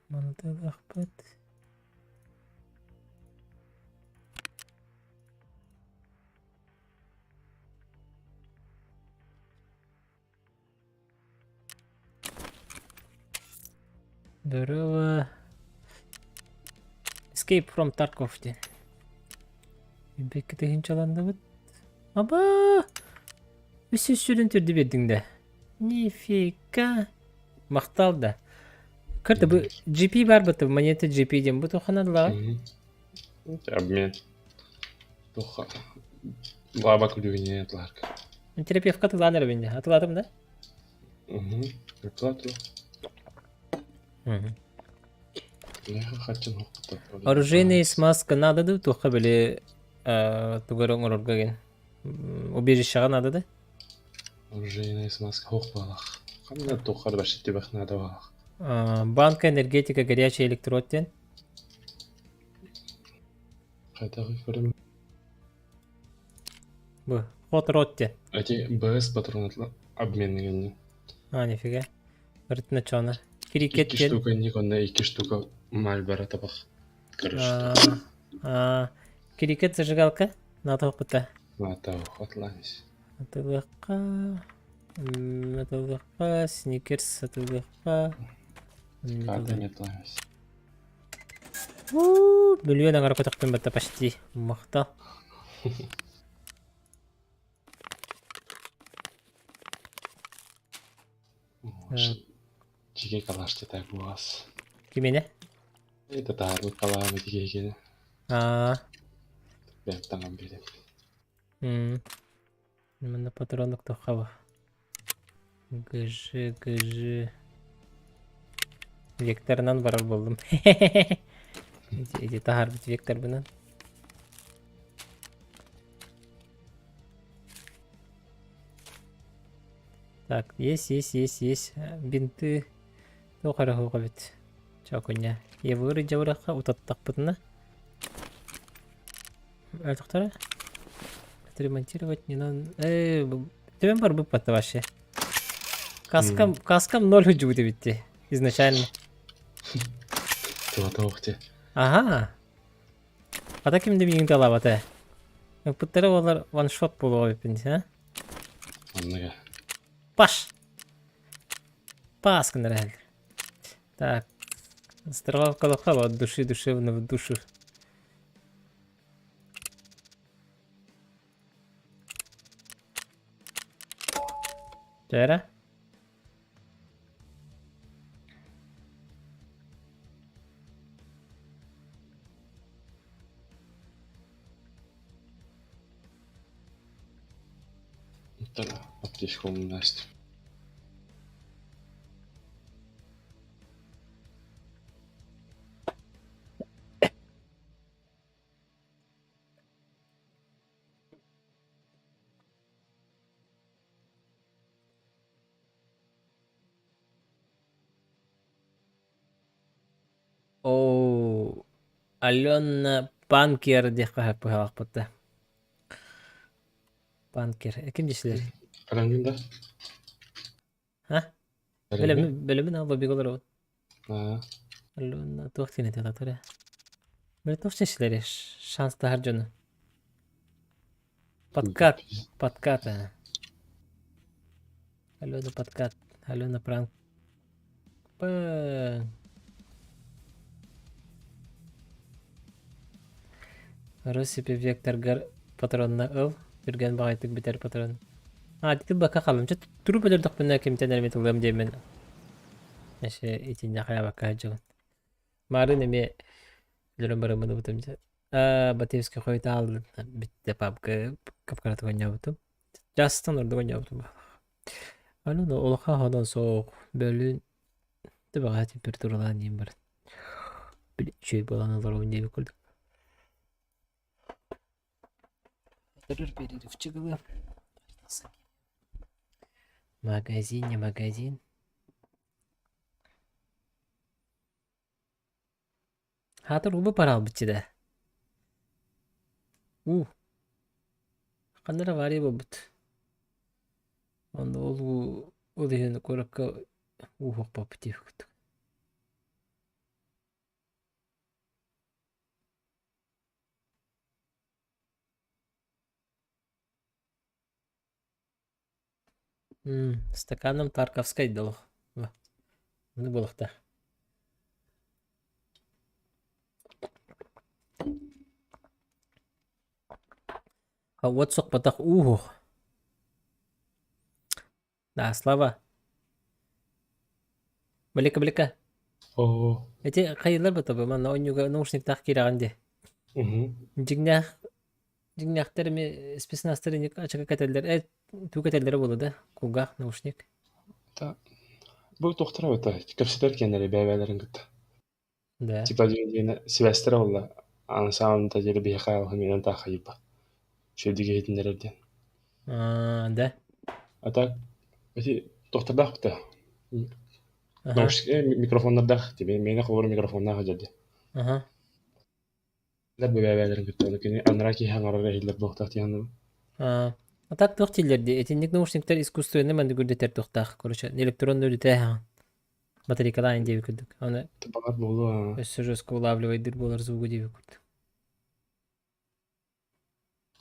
Мантылахпыт. Здорово. Escape from Tarkov диэн. Бэкки тыһыынчаланныбыт. Аба! Үс үс сүрүн түрдү биэрдиҥ да. Нифига. Махтал да. Карта бу GP бар быты монета GP диэн бу туханадылаҕа. Обмен. Туха. Лаба күлүгүнэн атыларга. Терапевка тылаан эрэ бинде. Атылатым да? Угу. Атылатым. Оружейная смазка надо да туохха били тугары оҥорорго гин убежищеҕа надо да? Оружейная смазка хуох буолах. Ханна туохха да вообще түбэх надо буолах. Банка энергетика горячий электрод диэн. Хайдах көрөм Бу хот рот диэн. Эти БС патрон обменный А, нифига. Ырытына чона. Крикет Икки диэн. штука Никонна, икки штука Мальборо табах. Короче, Крикет зажигалка. Натоқпыта. Атлантис. Атылыққа. Атылыққа, сникерс атылыққа. Карта не Атлантис. Миллион аңара көтөхтүм батта почти. Махтал. Дьигэ калашты так буолас. Кимине? Это таарбыт калаамы дьигэ Аа. бэт таҥан биэрэн. Манна патронок тоххаба. ГЖ, ГЖ. Векторынан барар буоллум. Иди таһаарбыт векторбынан. Так, есть, есть, есть, есть. Бинты. Туох эрэ суох эбит. Чокуня. Евыры дьабырахха утаттахпытына. Өлтөхтөрө. Отремонтировать не надо. Төбөм бар быппатта вообще. Каскам, каскам ноль хүдьүгүт эбитти изначально. Туата охте. Аһаа. Хата ким да миигин талаабата. Ыппыттара буоллар ваншот буолуох эбиппин, а? Оннуга. Паш! Пас гыннар эһэллэр. Так. Страховка от души душевно в душу. Чээрэ? Аптечка умнасть. Оо, Алена Панкер диэххэ сөп быһалаахпыт да. Панкер. Ким дьиэсилэр? Карангин да? А? Карангин? Бөлөмүн бөлөмүн ал бобига олоробут. Аа. Алена туох диэн этэ татара? Били туох дьиэсилэр шанстаһар дьону? Подкат, подкат. а. Алена подкат, Алена пранк. П. Россипи векторгар патронна ыл, түргэн баҕайытык бүтэр патрон. А, ити бака халым. Чэ, туруп өлөрдөхпүнэ кимтэн эрэ тылыам диэммин. Эше итиннэ хайабакка сылдьабын. Марын эмиэ өлөрөн бараммын ыбытым дьэ. Аа, Батыевский хойутаал бүттэ папка капкаратык оонньообутум. Жастан ордук оонньообутум. Аны улахан ходон суох бөлүүн Төбөҕө температуралаан диэн баран били үчүгэй буолан олоробун диэбит курдук. Магазин, не магазин. Хаатыр уба параалбыччы да. Уу. Ханна эрэ авария буолбут. Онно ол уу ол иһин куоракка ууһуохпаппыт диэбит курдук. Стаканом Тарковскай да олох. Ону буолуохтаах. Уот сохпотох ууһуох. Да, Слава. Блика, блика. Оо. Эти хайылар бата манна онньуга наушниктаах киирэҕин дии. Дьиҥнээх Дьиҥнээхтэр эмиэ спецназтар инник ачака кэтэллэр, э тугу кэтэллэрэ буолуо да, кулгаах, наушник. Та бу туохтара эбэтэ кэпсэтэр киэннэри бэйэ-бэйэлэрин кытта. Да. Типа диэн сибээстэрэ буолла. На самом деле биһиэхэ алхимиянан таахайыппа. Үчүгэйдик иһитиннэрэр диэн. Аа, да. А так ити туохтардаах да Аха. наушник микрофоннардаах тебе миэнэ холобур микрофоннаах сылдьар дии. Аха. Бэйэ-бэйэлэрин кытта ону кини анараа киһи аҥарара иһиллэр буолуохтаах дии саныыбын. Аа, а так туох дииллэр дии, итинник наушниктар искусственный маннык үрдэтэр туохтаах, короче, электронный үрдэтэ батарейкалаан диэбит курдук. Аны Баҕар буолуо өссө жестко улаавливайдыыр буолар звугу диэбит курдук.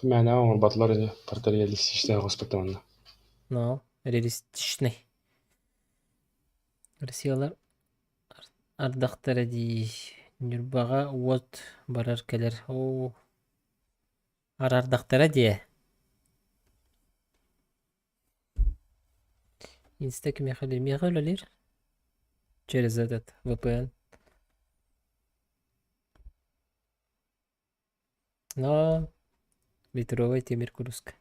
Мээнэ оҥорботулар ини, барыта реалистичнай оҥоспуттар манна. Но реалистичный. Россиялар ардахтара дии. Ньурбаҕа уот барар кэлэр. Оо, арардахтара диэ. Инста кимиэхэ миэхэ үлэлиир? Через этот VPN. Но литровый тимир куруска.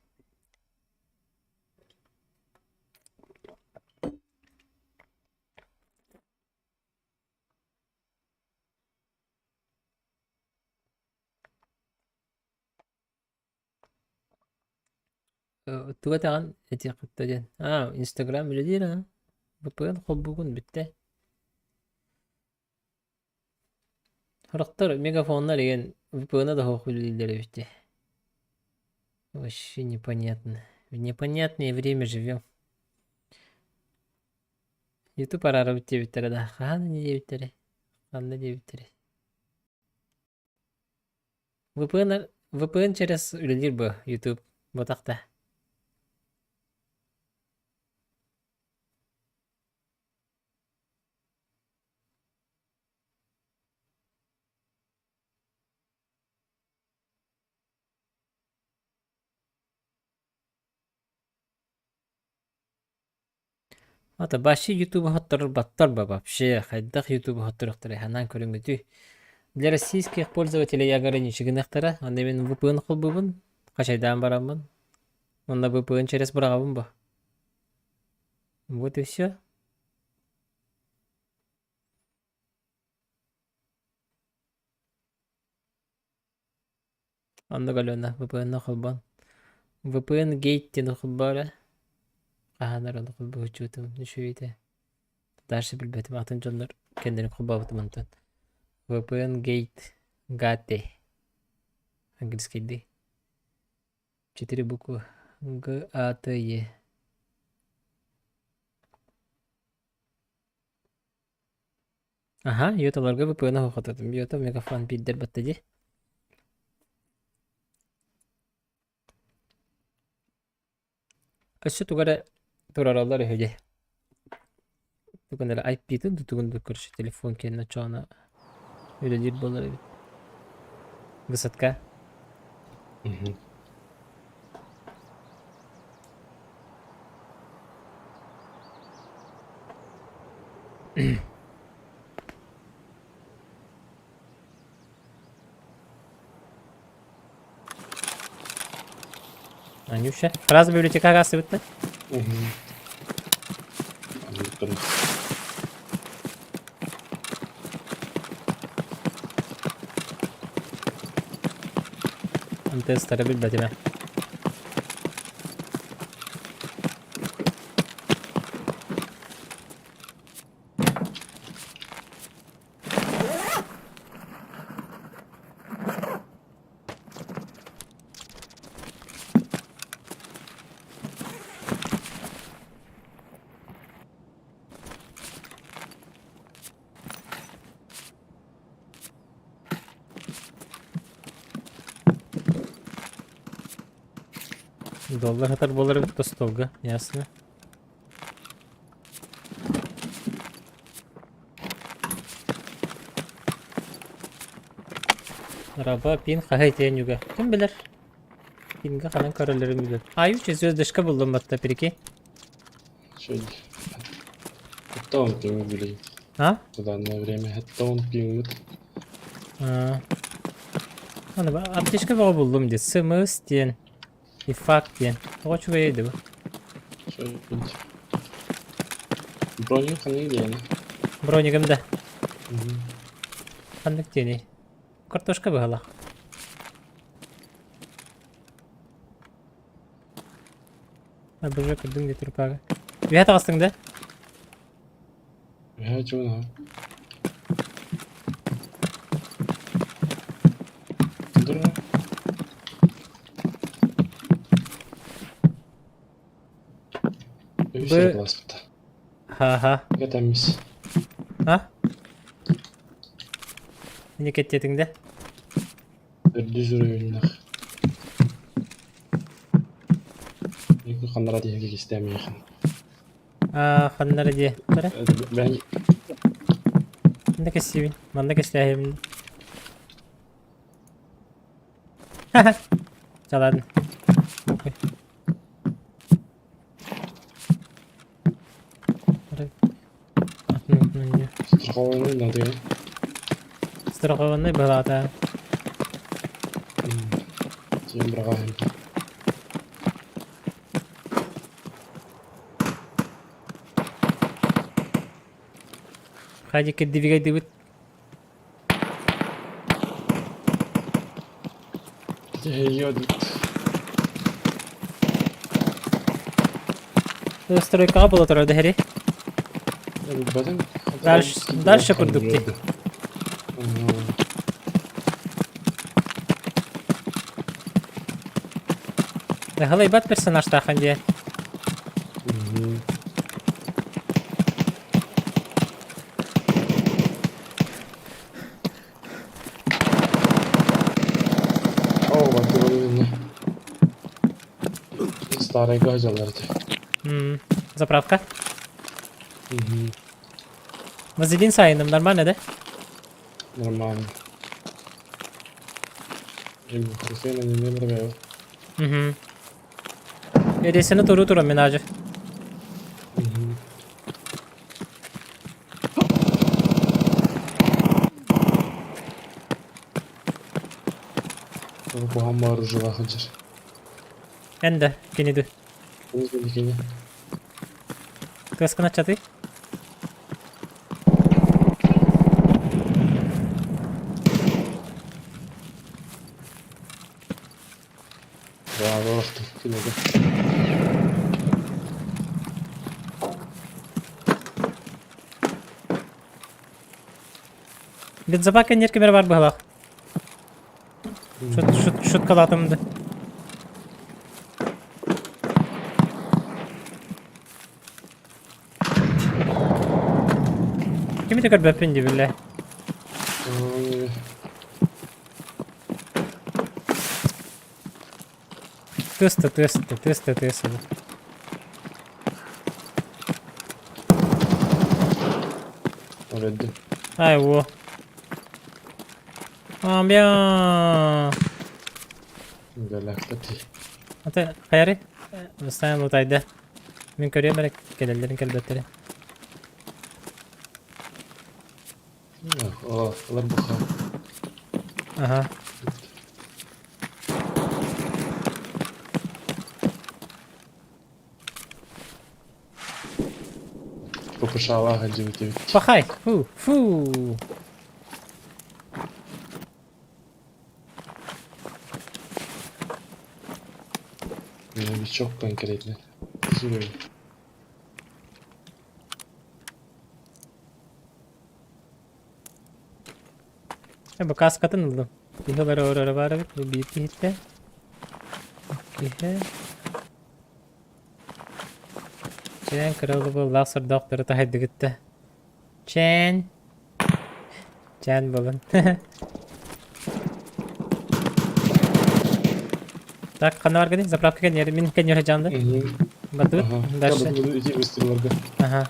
Туга этэҕин этиэххиттэ диэн. Аа, Инстаграм үлэлиир аа. VPN холбуугун бүттэ. Сорохтор мегафоннар игин VPN-а да суох үлэлииллэр эбит дии. Вообще непонятно. В непонятное время живем. Ютуб араарабыт диэбиттэрэ да, хаһан инньэ диэбиттэрэй, ханна диэбиттэрэй. VPN, VPN через үлэлиир бу YouTube ботахта. Ата вообще ютубу хотторбаттар ба вообще хайдах ютубу хотторохторой ханаан көрүҥҥүтүй. Для российских пользователей ограничи гыныахтара, онно мин VPN холбуубун, хачайдаан бараммын, онно VPN через быраҕабын бо. Вот и все. Оннук Алена, VPN-на холбоон. VPN Gate диэн холбоо эрэ. Хаһан эрэ ону холбооччубутум үчүгэй этэ. Дальше билбэтим атын дьоннор кэннилэрин холбообутум онтон. VPN Gate Gate английскайдыы. Четыре буквы Г А Т Е. Аха, йоталарга VPN оһохототум. Йота мегафон биирдэр батта дии. Өссө тугу эрэ турараллар үһү дии. Тугун эрэ IP-тын да тугун да короче телефон кэннэ оччоҕуна үлэлиир буолар эбит. Высотка. Мгм. Анюша, фраза библиотекаҕа аастыбыт да? Мгм. МТС-тары билбэтим ээ. Доллар хатар буолар эбит остуолга, ясно. Раба пин хаһа итиэн үгэ. Ким билэр? Пинга ханан көрөллөрүн билэр. Аюча звездочка буллум батта прикинь. Шөй. Хатта он пиңы билей. А? В данное время хатта он пиңмит. А. Аны аптечка бөҕө буллум дии. СМС диэн. И факт диэн. Тоҕо үчүгэй ди бу? Шөй. Броню ханнык диэни? Бронигым да. Ханнык диэний? Картошка быһалаах. Боже, көрдүҥ дии трупага. Үһэ таҕыстыҥ да? Үһэ чугун Дура. Үһүс Б... класспыта. Ха-ха. Кэтэммис. А? Не кэттиэтиҥ да? Үрдүс уровеннах. Екі ханнара диэки кистэмиэхин. Аа, ханнара диэ. Бара. Бэн Манна кэссибин. Манна кэстээһим. Чалаадын. Окей. Страхованный надо. Страхованный была, Тем брагаем. Хадик двигай Едет. Стройкаҕа буола турар дэһэри. Дальше, дальше курдук дии. Һалайбат персонажтаахан дии. Старайга сылдьаллар ити. М, Заправка. Мгм. Вазелин сайыным нормально, да? Нормально. Ибупрофена не набираю. Угу. Эрэсэни туруу туран мин аажы. Мгм. Куһаҕан оружиелаах сылдьар. Эн да кини ду. Кини кини. Кыаскын аччатый. Браво, кинигэ. Бензобак кэнниэр кимэрэ бар быһалаах. Шут, шут, шуткалаатым да. Кими да көрбөппүн дии биллэ. Тыста, тыста, тыста, тыста. Өлөрдүм. Ай, во. Амбя. Галактати. Ата хайары? Ыстаан лутайда. Мин көрүөм эрэ кэлэллэрин кэлбэттэрин. О, ылар буха. Аха. ППШ-лаах илдьибит эбит. Пахай! Фу! Фу! Новичок конкретно. Зурой. Бу каскатын ыллым. Киһи олорор баар эбит. Бу биир киһиттэ. Киһи. Чээн кыралы буоллаах сордоохтору таһайдыгытта. Чээн. Чээн буолун. Так, ханна баргыный? Заправка кэннигэр, мин кэннигэр сылдьаҕын да? Бардыбыт? Дальше. Ити выстрелларга. Ага.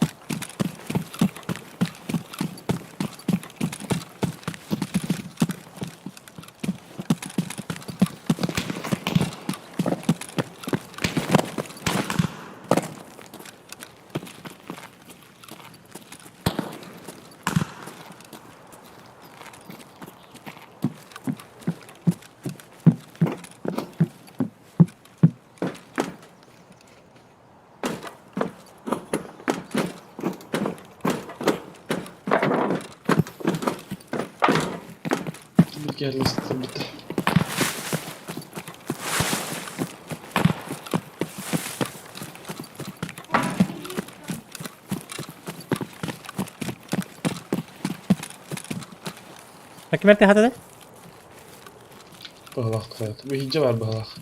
Киһи Кимэрти хатады? Быһалаах тухайат. Бу иһирдьэ баар быһалаах.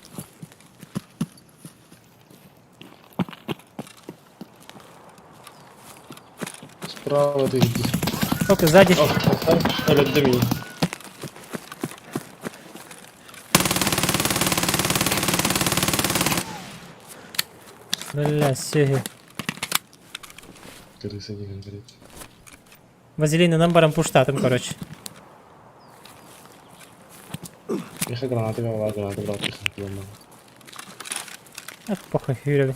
Справа ты иди. Ок, сзади. Өлөрдө мини. Бля, сүһү. Крыса деген говорит. Вазелинынан баран пуштатым, короче. Миха гранаты баар, гранаты брат, миха Ах, похуй, үүрэбин.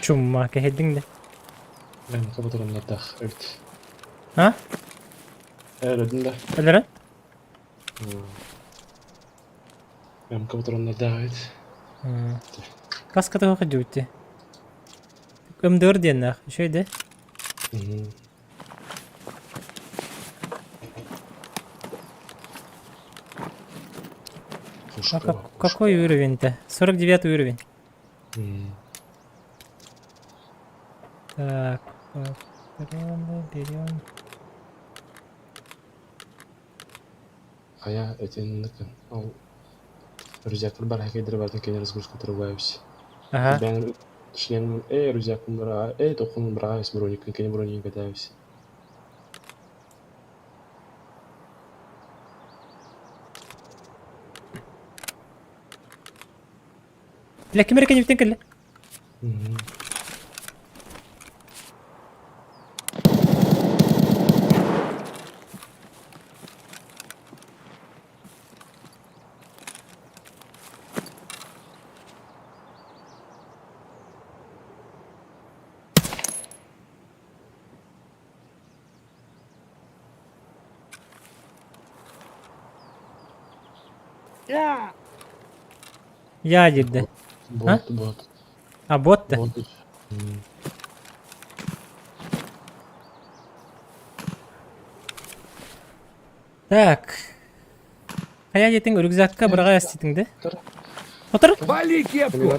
Чумма, кэһэйдиҥ да. Мен кабатырымнардаах эбит. А? Өлөдүн да. Өлөрөн? Мен кабатырымнардаах эбит. Каската хадьуути. Көмдөр диэннээх. Үчүгэй да? А какой уровень-то? 49 уровень. Так, патроны берем. Хайа итинник ол рюкзактар бар хакайдары бартын кини разгрузка турбайбыз. Ага. Бэйэн шлем рюкзакын быраҕа тоққун быраҕабыз броникын кини бронигын кэтээбис. Бля, ким эрэ кэннибиттэн кэллэ. Я диирдэ. Бот, бот. А бот да? Бот. Так. Хайа диэтиҥ рюкзакка быраҕа эститиҥ да? Отор. Вали кепку!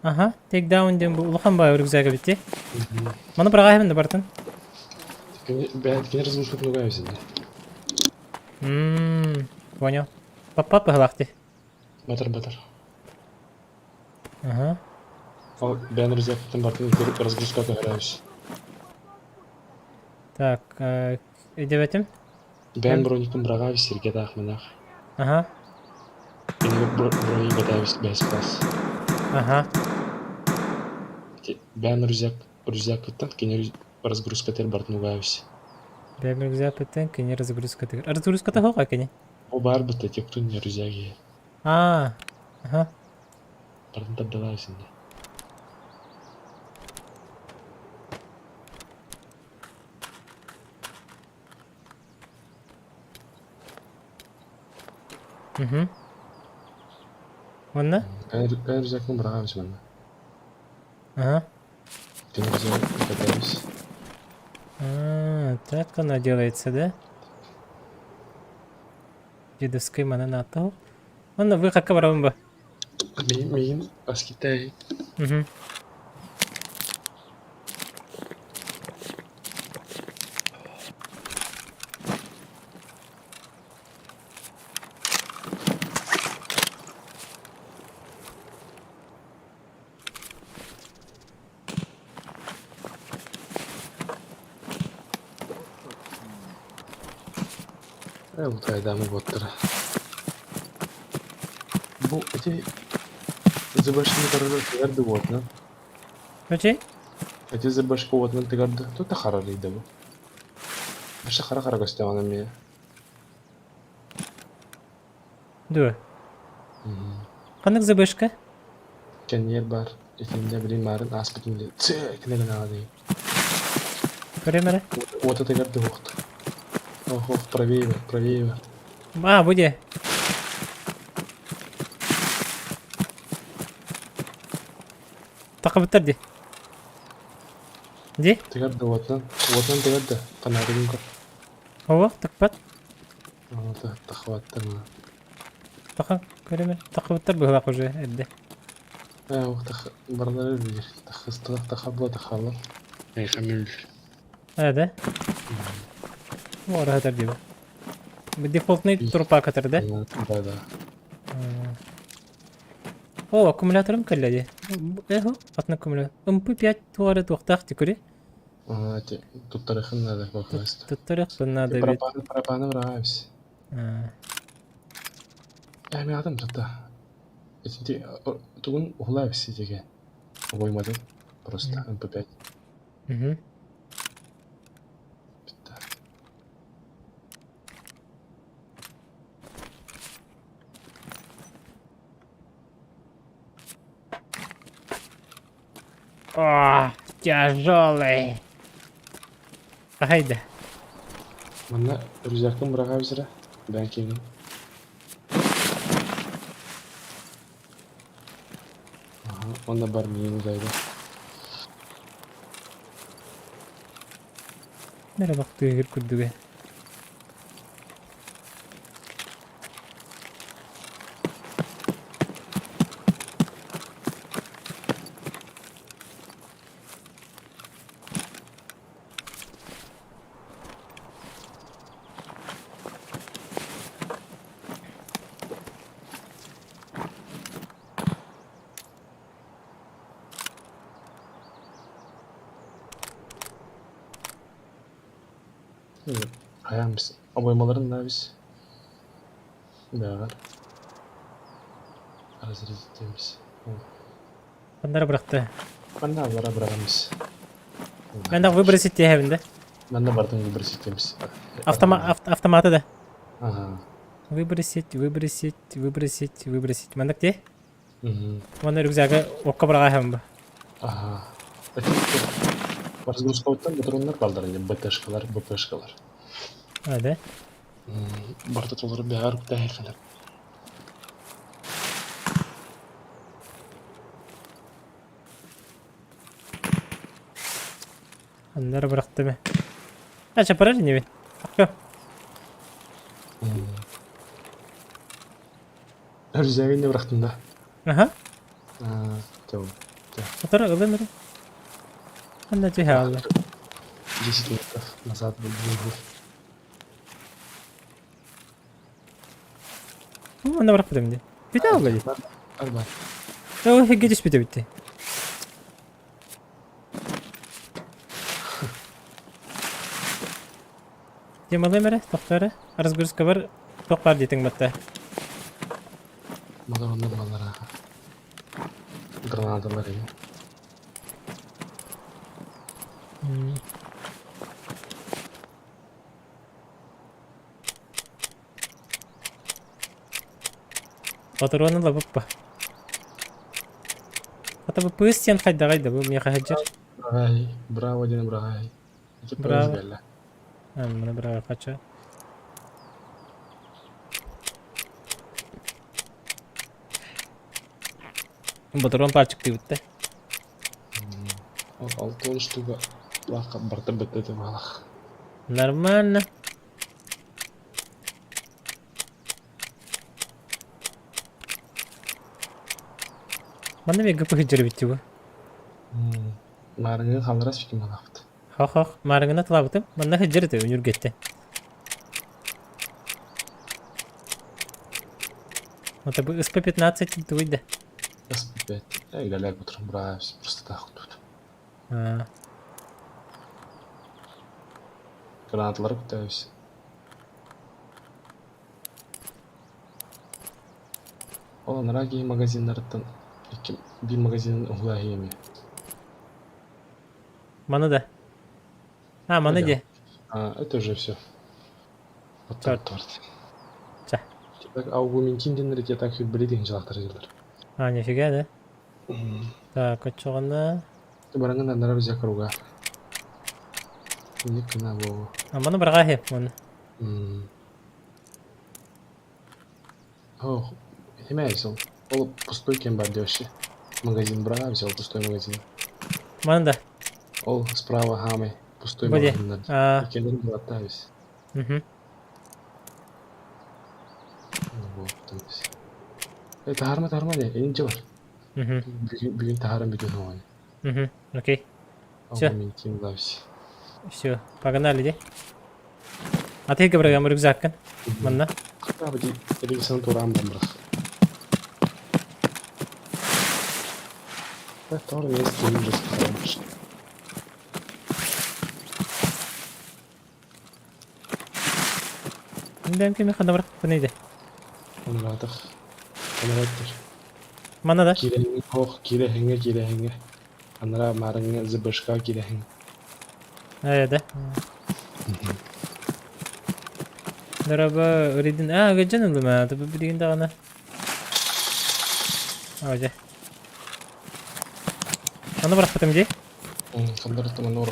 Аха, take down диэн бу улахан баай рюкзак эбит дии. Маны быраҕа да бартын. Кини разгрузка тугайбыз инде. Ммм, понял. Паппат быһалаах дии. Батыр, батыр. Ага. Ол бэйэн рюкзактан бартын разгрузка көһөрөбүз. Так, өйдөбөтүм. Бэйэн броникын быраҕабыз сиргэ таах манах. Ага. Кини броник бэтээбис бэс класс. Ага. Бэйэн рюкзак рюкзакыттан кини разгрузка тер бартын угаабыз. Бэйэм рюкзакыттан кини разгрузка тыгыр. Разгрузката хоҕа кини. Ол баар бытта тектун не рюкзаги. А, ага. Бартын тардалаабыз инде. Угу. Онно? Бэйэн рюкзакын быраҕабыз манна. Ага. Кини рюкзак кэтээбис. А, так оно делается, да? Дедовской манан ааттал. Онно выходка барабын ба. Миин аскитай. Угу. Утайдамы боттара. Бу эти ЗБшны карары тыгарды уотна. Короче? Эти ЗБшка уотна тыгарды. Тут харарыйда бу. Аша хара-хара көстөҕүнэ эмиэ. Дуо? Ханнык ЗБшка? Кэнниэр баар. Итиннэ били маарын ааспытын диэн цэ гына гынаҕа дии. Көрөм эрэ. Уота тыгарды уохту. Ох, ох, правее, правее. А, бу дии. Тахабыттар дии. Дии? Тыгарды уотунан. Уотунан тыгарды. Фонаригын көр. Ого, тыкпат. Тахабаттар мына. Таха, көрөм эрэ. Тахабыттар быһылаах уже эрдэ. Ээ, ох, тах барылары билэр. Тахыстылар, тахабла, тахалар. Эйхамүл. Ээ да? Уораһытар дии бу. Дефолтный турпак атар да? Да, да. О, аккумуляторым кэллэ дии. Эхо, атын аккумулятор. МП5 туара туохтаах тикури. А, туттарыхын надо попасть. Туттарыхпын надо ведь. Пропаны, пропаны браавс. Э, мен адам тутта. Итинти тугун ухлаабис ситиге. Обоймадым. Просто МП5. Угу. Битта. О, тяжелый. Хайда. Манна рюкзактын быраҕаабыс эрэ. Бэйэҥ киэҥин. Аха, уонна бар миин удайда. Мэрэ бахтыыр курдуга. Хайаан біз обоймаларын да біз бэҕэр разрядить Ханнара бырахта. Манна аллара быраҕаммыз. Мен выбросить тиэһэбин да. Манна бардын выбросить тиэмис. Автоматы да. Ага. Выбросить, выбросить, выбросить, выбросить. Маннык тиэ. Уонна рюкзагы окко быраҕаһым бу. Ага. Разгрузкалыктан ботуруоннар балдар ини БТшкалар, БПшкалар. А, да? Барыта толору бэҕэр куттаһыхалар. Аннары бырахтым. А, чапарар инибин. Акка. Рюкзагы не бырахтым да. Аха. Тел. Сотору ылым эрэ. Ханна түһэ хаалла. 10 метров назад был. Манна бырахпытым дии. Бүтэ хаалла дии. Арба. Оо, эһиги түспүтэ бүттэ. Темалыам эрэ, тохтоо эрэ. Разгрузкабар туох баар диэтиҥ батта. Модороннор баллара. Гранаталар ини. Патроны лабыппа. Хата бу пыыс диэн хайдаҕай да бу миэхэ сылдьар. Браҕай, браво диэн браҕай. Ити Браво. кэллэ. Маны браво хача. Патрон пальчиктыыбыт да. Ол 60 штука лаха барта бөттөтө баалах. Нормально. Манна мега пыһыдьыр эбит бу. Маарыҥы халларас фиким алаахпыт. Хох-хох, маарыҥына тылаабытым. Манна сылдьар этэ, үнүргэттэ. Вот бу СП-15 тугуй да? СП-5. Эй, утром браво, просто так тут. Гранаталары күтәбез. Ол анараа киһи магазиннарыттан икки биир магазинын уһулаа иһиэми. Маны да. А, маны де. А, это уже все. Вот так торт. Ча. Так, аугументин денер я так биле деген жалақтар келдер. А, нифига, да? Так, очоҕуна... Бараңын анара бизя круга. Не кына бу. А, маны барға хеп, маны. Ох, химя взял. Ол пустой кем бар вообще. Магазин брала, взял пустой магазин. Маны да. Ол справа хамай. Пустой Где? магазин. А. Икелер браттабыз. Угу. Вот, там. Э, таһарма не, инче бар. Угу. Бүгүн бүгүн таһарам бүтүн оҕону. Угу. Окей. Всё. Аугументин лавс. Все, погнали, де. А ты говорил, рюкзаккын. Манна. Кытаабы элегисан тураан бамбырах. Тор место уже сказал. Бэм кими ханна бар. Бу Оноратах. Онораттыр. Манна да. Кирэһиҥ ох, кирэһиҥэ кирэһиҥэ. Анара марыңы ЗБшка кирэһиҥ. Э, да. Дораба өридин. А, гыджан ылыма. Тыбы билигин даҕаны. Ожа. Аны бырахпытым дии. Хандарыттан аны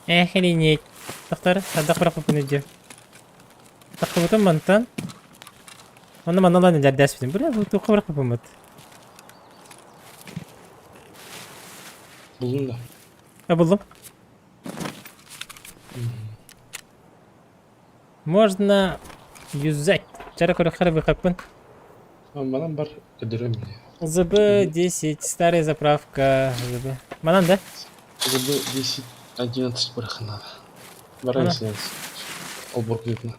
Охренеть. Тохтор, хадах бырахпыппын илдьэ. Таххыбытым мантан. Онно манна ылан илдьэрдээспитим. Бля, бу туохха бырахпыппыммыт. Булдун да. А буллум. Можно юзать. Чара көрөххө быхаппын. Манан бар өдөрөм. ЗБ-10, старая заправка. ЗБ. Манан да? ЗБ 10. 11 барыахха наада. Баран Ана. сиэн олбуор кыытына.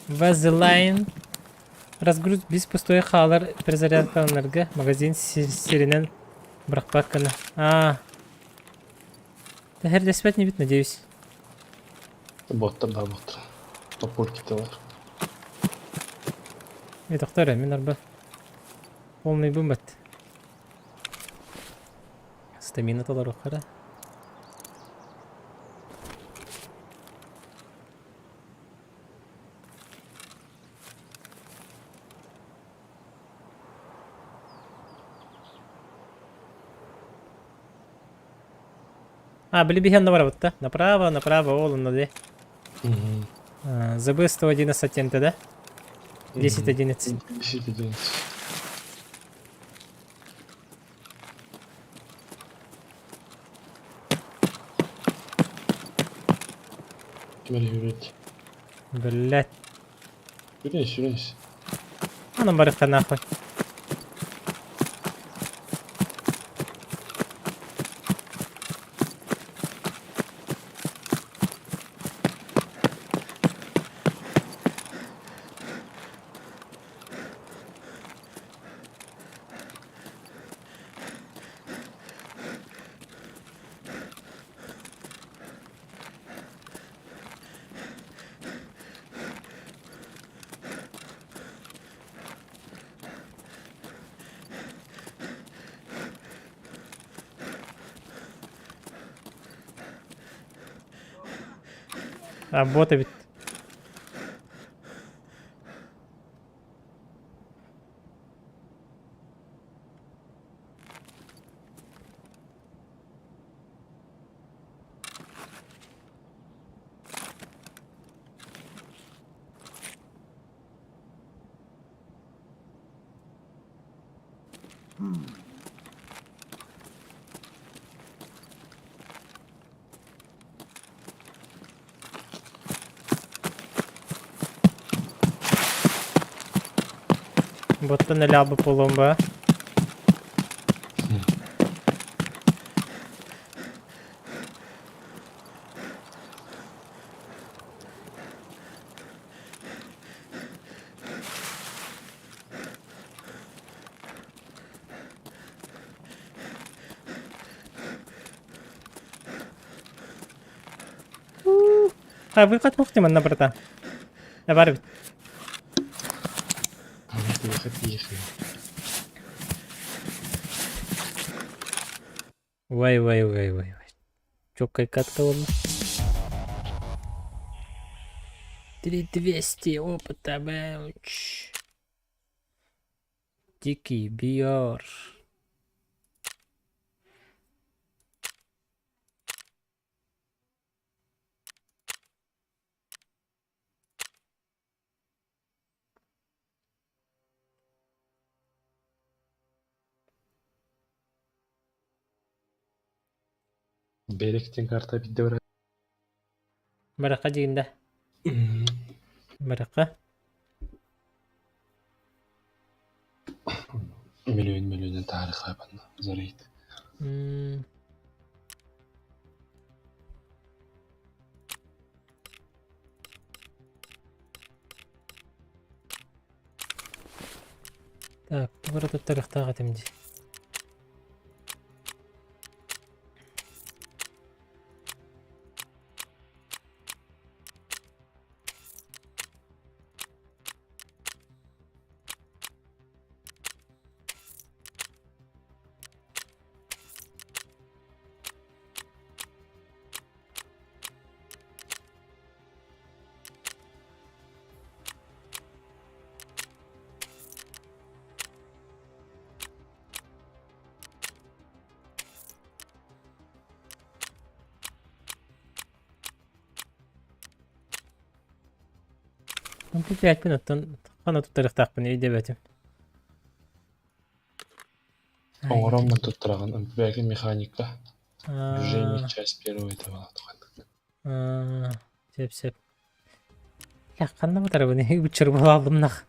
Vaseline Разгруз бис пустой хаалар перезарядкаланарга магазин сиринэн бырахпат гына. Аа. Тэһэрдэспэт нибит, надеюсь. Боттар да боттар. Топпор китилэр. Доктор, мин арба полный бумбат. Стамина толоруоххара. А, били биһиэннэ барабыт да? Направо, направо, ол онно дии. ЗБ 111 оттенка, да? 10-11. 10-11. Ким эрэ үүрүт. Блять. Үүрүнэс, үүрүнэс. Анан барыхха нахуй. А, бота ведь. Боттан элябы поломба. А выход мухти манна братан. Бар бит. Вай вай вай вай вай. Чоккай катка буолла. 3200 опыта бэуч. Дикий биор. Беректен карта бидде бар. Барака дигинде. Барака. Миллион миллионен тарих хайбанна. Зарейт. Так, тугара туттарыхтаах этим дии. Пять оттон хана туттарыхтаахпын өйдөөбөтүм. Оҥороммун туттараҕын МПБ механика. Движение часть первая это была. Сөп сөп. Бля, ханна батарабын буччар буолаллым нах.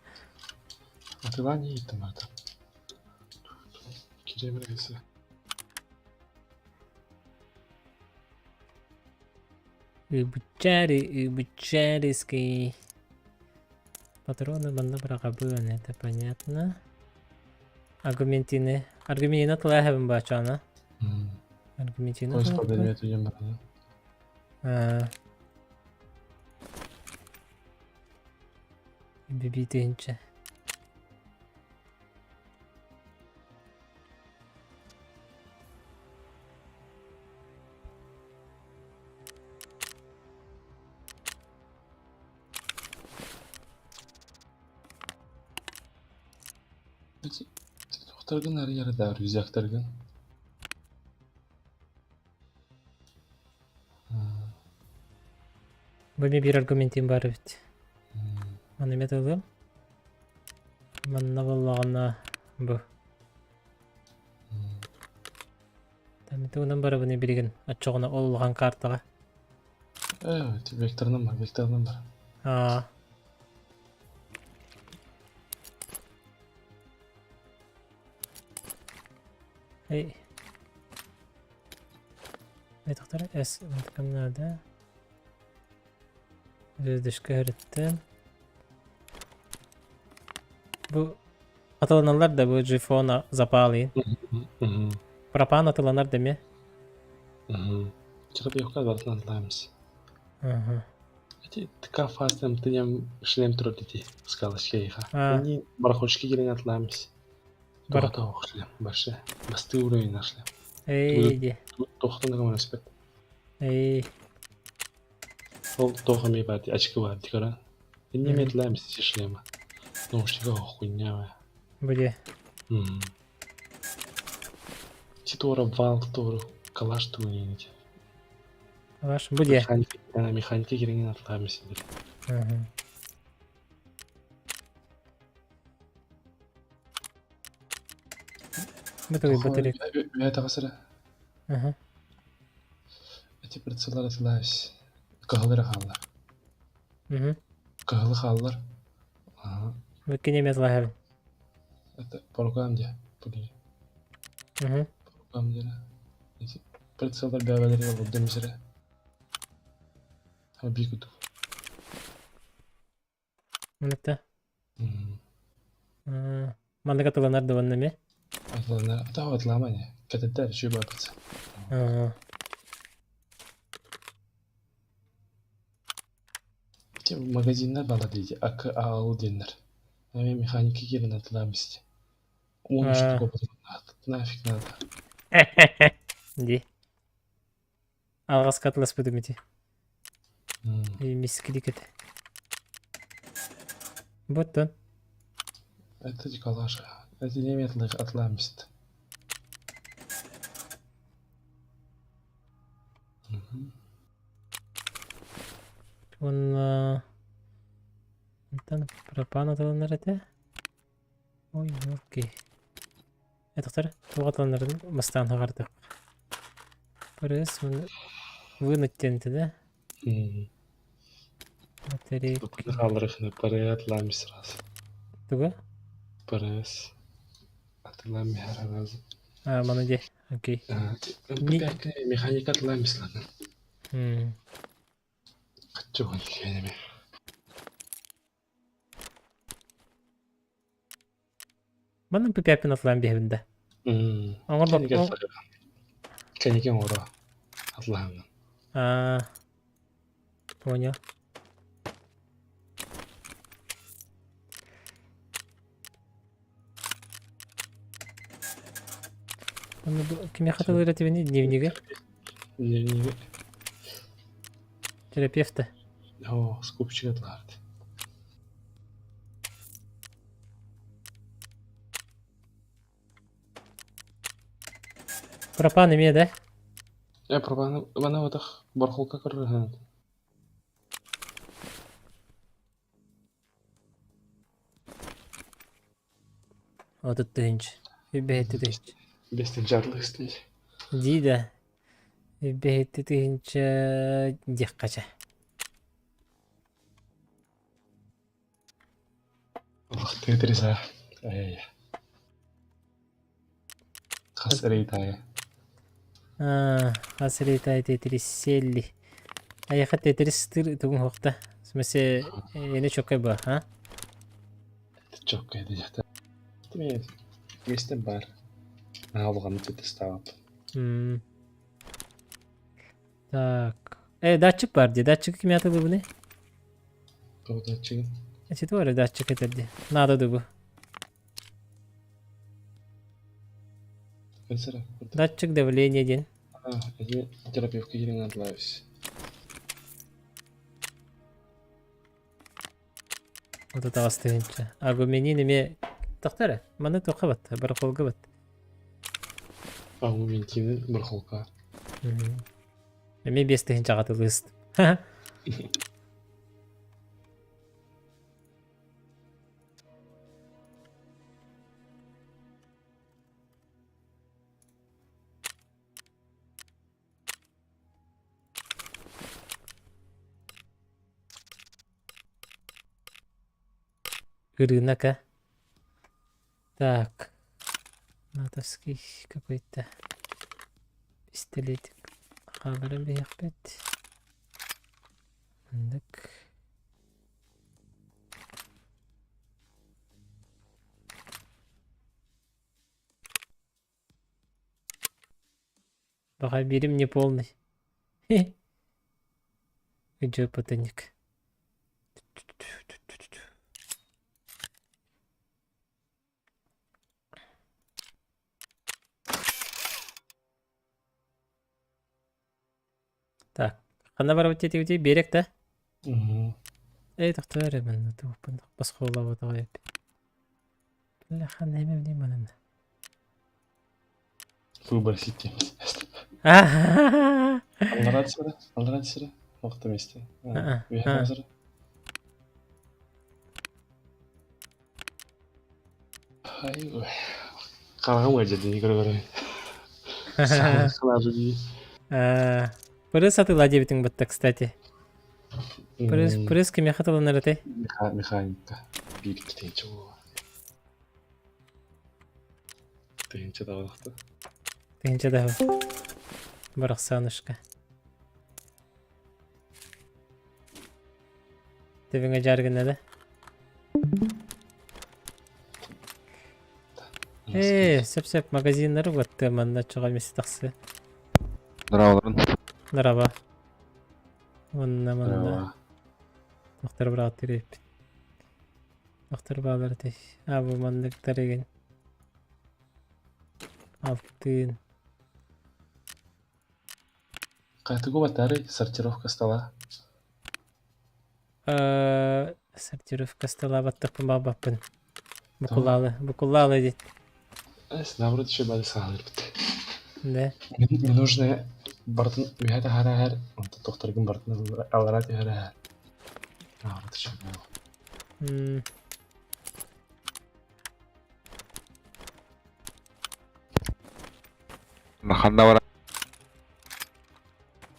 Атылаан иһиттим ата. Киремиргisi. Ыбычари, ыбычариский. Патроны манна быраҕабыан, это понятно. Аргументины. Аргументины тылаһабын баачаана. Аргументины Поиск тылаһабын. предмета диэн барана. Бибитинче. Тохтаргын арыйара да рюкзактаргын. Бу эмиэ биир аргументим баар эбит. Маны эмиэ тылым. Манна буоллаҕына бу. Тугунан барабын билигин оччоҕуна ол улахан картаҕа. Э, векторынан бар, векторынан бар. Аа. Эй. Айтахтара С кым надо. Звездочка өрүттэн. Бу атыланалар да бу Джифона запалыйын. Пропан атыланар да ме? Чырап юққа барытын атылаймыз. Эти ТК фастем тынем шлем турар дити скалочка Они барахолочка келен атылаймыз. Бар шлем башы. Басты уровень нашли. Эй, де. Тохтан да Эй. Ол тоха ми бар, очки бар, дикара. Не метлаем шлема. Ну уж хуйня. Буде. Титора вал тору калаш тугунити. Калаш буде. Механика кереңен атлаем сендер. Бытовый батарейка. Это касара. Ага. Эти прицеллар атлаешь. Кахалар халлар. Угу. Кахалы халлар. Ага. Выкинем атлаем. Это по рукам где? Пули. Угу. По рукам где? Эти прицеллар бявалер вот демсере. Бикуту. Мыныкта. Маннык атыланар да онно ме? Атыланар. Атаҕа атылаама ини. Кэтэтэр үчүгэй бааппыт. Ити магазиннар баалар диэти АКАЛ диэннэр. Эми механика киирэн атылаам исти. Уон штука нафиг надо. Ди. Алҕаска атыласпытым ити. Мискилик этэ. Буттун. Это калаша. Это не имеет атламист. Уонна онтон пропан атыланар этэ. Ой, окей. Этахтар туох атыланарын бастаан хаҕардык. Пресс вынуть диэн да? Батарейка. Хаалларыхына ПР атламис раз. Туга? ПРС. Атылами раз. А, маны де. Окей. Механика атламис ладно. Хаччы кенеме. Манын пипяпин атлаан биһэбин да. Оҥор Кэники оҥоро атлаһаҥҥын. Аа, понял. Кимиэхэ тылыыр этибиний дневнигэ? Дневнигэ. Терапевта. Оо, скупчик атлаарт. Пропан эмиэ да? Э, пропаны мана отах барахолка көрөр 30 тыһыынча. Бэһэттэ тыһыынча. Бестен жарлы истей. Дии да. Бэһэттэ тыһыынча диэххэ чэ. Ох, Тетрис а. Ай-яй. Хас рейд аайы. А, хас рейд аайы Тетрис селли. Айаха Тетрис тыр тугун хохта. В смысле, эне чоккай ба, а? Чоккай диэхтэ. Мен миэстэм баар. Наһаа улаханнык тестаабат. М. Так. Э, датчик бар дии. Датчик ким атылыбыны? Тоҕо датчигын? Эти туора датчик этэр дии. Надо дубу. Кэлсэрэ. Датчик давления диэн. А, эти терапевтка киирэн атлаабыс. Вот таҕыс тыһыынча. Аргуменин эмиэ тохтор эрэ. Маны туохха батта? Барахолга батта. Аргументины барахолка. Эмиэ 5 тыһыынчаҕа тылыыст. Рынок, а? Так. Натовский какой-то пистолетик. Хааларын биһиэхпит. Мындык. Пока берем не полный. Где потоник? Так, ханна барабыт диэтигити берег да? Угу. Эй, тохтоо эрэ манна туохпун босхолообутаҕай Бля, ханна эме билим манна. Выбросить Аллараа сирэ, аллараа сирэ. Охто месте. Үөһээ сирэ. Ай, хараҕым ыалдьар дии көрө-көрө. Саҥа дии. Пырыс атыла диэбитиҥ батта, кстати. Пырыс, пырыс кимиэхэ атыланар этэй? Механика. Биир тыһыынча буолла. Тыһыынча даҕалахта. Тыһыынча даҕа. Барахсанушка. Төбөҥө дьааргына да? Ээ, сөп-сөп магазиннары угаттыа манна чоҕо эмиэ тахсыа. Здраволарын. Здорово. Манна манна. Тохтор бырааттыр эппит. Тохтор баалар этэй. А бу манныктар игин. Алтын. Катыгу батары сортировка стола. Сортировка стола баттахпын баҕабаппын. Букулаалы, букулаалы дит. Наоборот, еще бады саалырбыт. Да. Мне нужно бартын үһэ таһараһар, онтон тохторгун бартын алара түһэрэһэр. Наоборот, еще было. Ханна бар.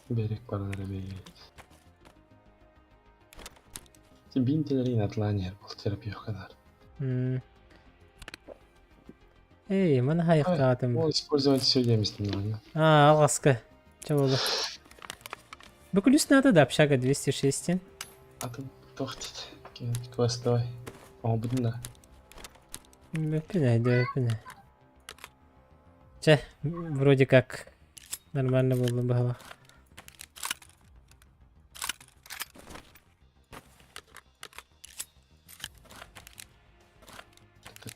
Берек баралар эбит. Бинтелерин атланер был терапевкалар. Эй, маны хайыктаатым. Ол использовать все демистин. А, алгаска. Че болду? Бу плюс надо да, общага 206. Атын тохтит. Квест давай. О, будем да. Өппүнэ, өппүнэ. Че, вроде как нормально было было.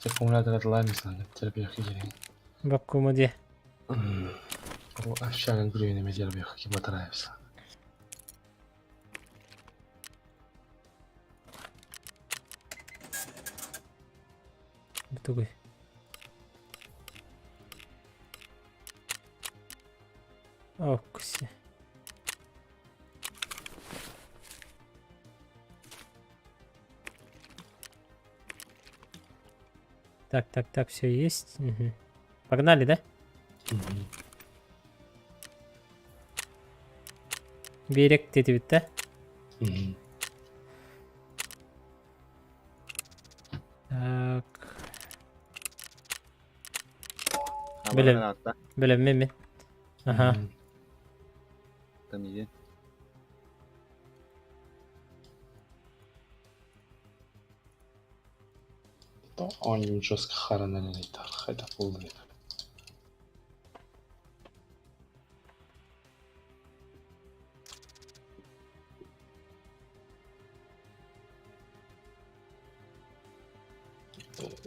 Аккумулятор атылаан терапевка керек. Баккума де. О, общаган күрүөнеме терапевка батараевса. Тугуй. Окси. Так, так, так, все есть. Мгм. Погнали, да? Угу. Берег диэтибит, да? Угу. Так. Билем. Билем мен. Аха. Там иди. Оонньуу жестко харанан эрэ хайдах буолла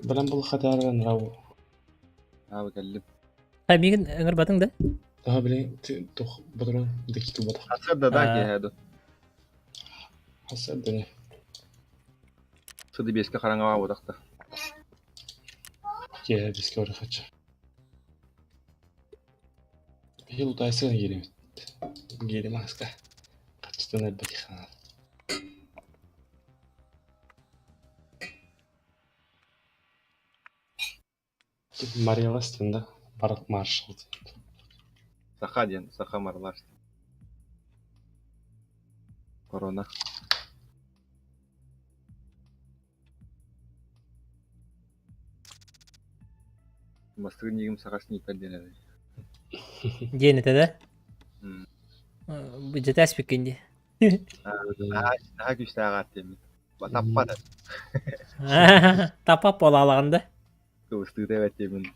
Бэлэм булхатааран рау Аабы кэллим. Ха миигин ыҥырбатыҥ да? Таha билин тух боторон дикки ботах. Хасырда да киэһэ ду. Хасырда не. Сыды биэскэ хараҥаҕа ботахта. Киэһэ бискэ барахачча. Биһи лутайсыгын кииримит. Киирим аска. Хаччытын элбэтих ханаа. Марилас диэн да Барак Маршал диэн. Саха диэн, саха марлаш. Корона. Бастыгын нигим саха снипер диэн эрэ. Диэн этэ да? Бу дьэтээспиккин дии. Наһаа күүстээх аат диэммит. Таппат. Тапап буолаалаҕын да? Кыбыстыыта эбэт диэммин.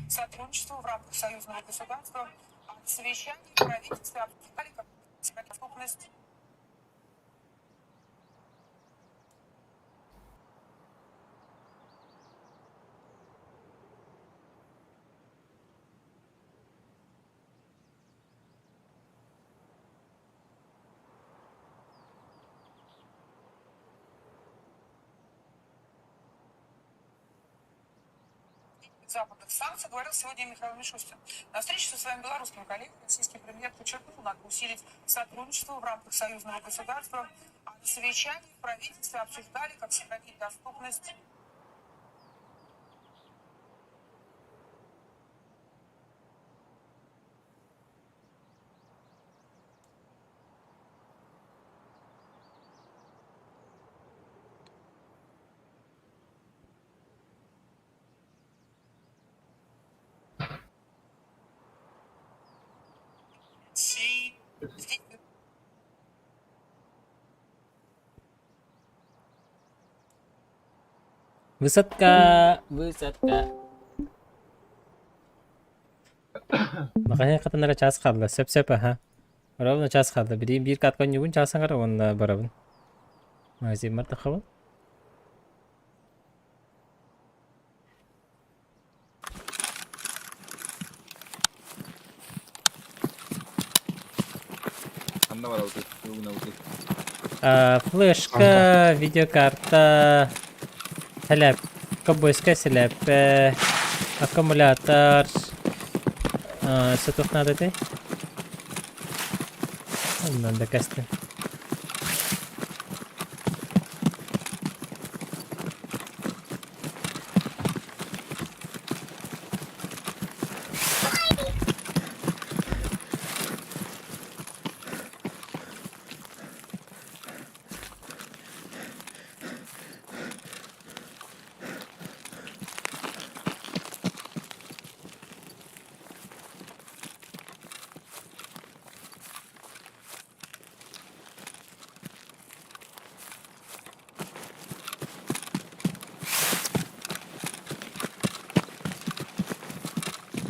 Сотрудничество в рамках союзного государства. Совещание в правительстве обсуждали как доступность западных санкций, говорил сегодня Михаил Мишустин. На встрече со своим белорусским коллегой российский премьер подчеркнул, надо усилить сотрудничество в рамках союзного государства. А на совещании в правительстве обсуждали, как сохранить доступность Высадка, высадка. Маҕаһыын хатанара чаас хаалла, сөп-сөп аһа. Ровно чаас хаалла. Билигин биир катка оонньуубун чаас аҥара уонна барабын. Магазиммар тахабын. Ханна барабытый? Тугунабытый? Флешка, видеокарта, сэлэп, ковбойскай сэлээппэ, аккумулятор, өссө туох наада этэй? Оннан да кэстим.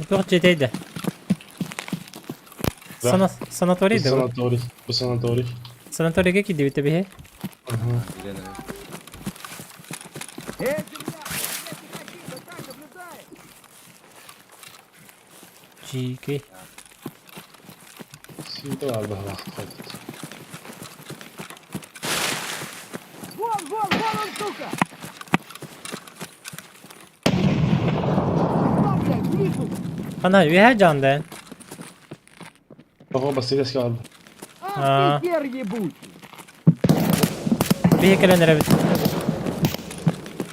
Туох дьиэтэй да? Да. Сана санаторий Бу да бу? санаторий. Бу санаторий. Санаторийга киирдибит эбиһи. Ага. Дьиикэй. Сиитэ баар быһалаах хойдут. Вон, вон, вон он, сука! Хана үөһэ дьаанда. Тоҕо бассыгас хаалла. Аа. Биһи кэлэн эрэбит.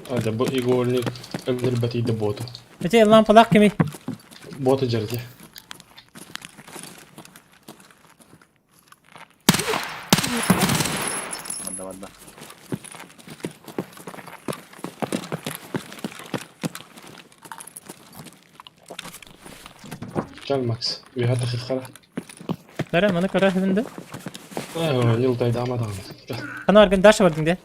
Ада бу игольник өлөрбөтүйдэ боту. Ити лампалаах кими? Боту дьэрити. Барда барда. Кэл Макс. Үөһэ тахыххара. Бары маны көрө хүндэ. Ээ, ньылтайдаама даҕаны. Кэл. Хана баргын Даша бардың де.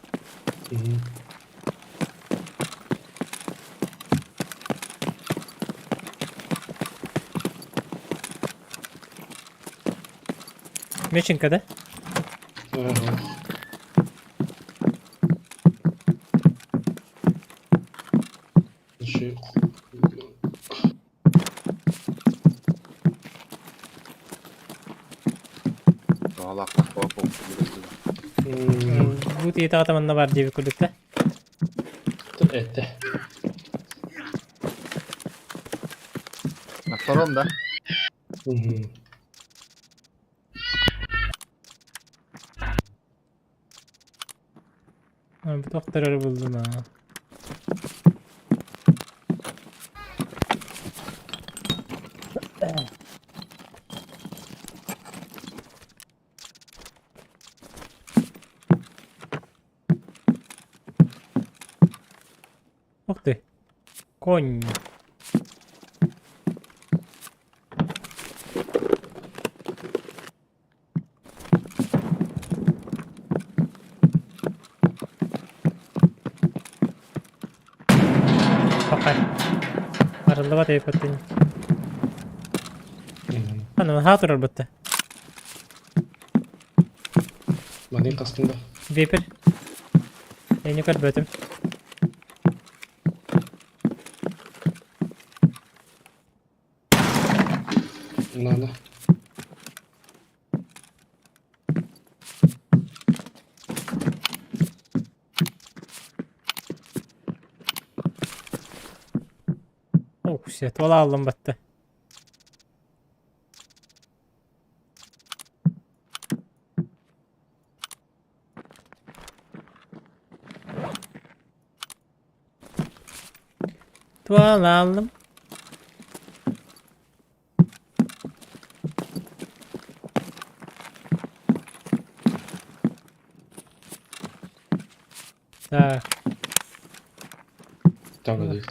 Меченка да? Ага. Еще Бу тиийтэҕэ манна баар диэбит курдук да. Этте. На втором, да? Угу. Бу тохторору булдум аа. Ух ты. Конь. Пока. Арыллыбат эйпаттын. Аны ха турар бытты. Манын қастында. Випер. Эни көрбөтүм. Надо. Ох, все, туола аллым батты. Tuğla aldım. Так. Там да değil.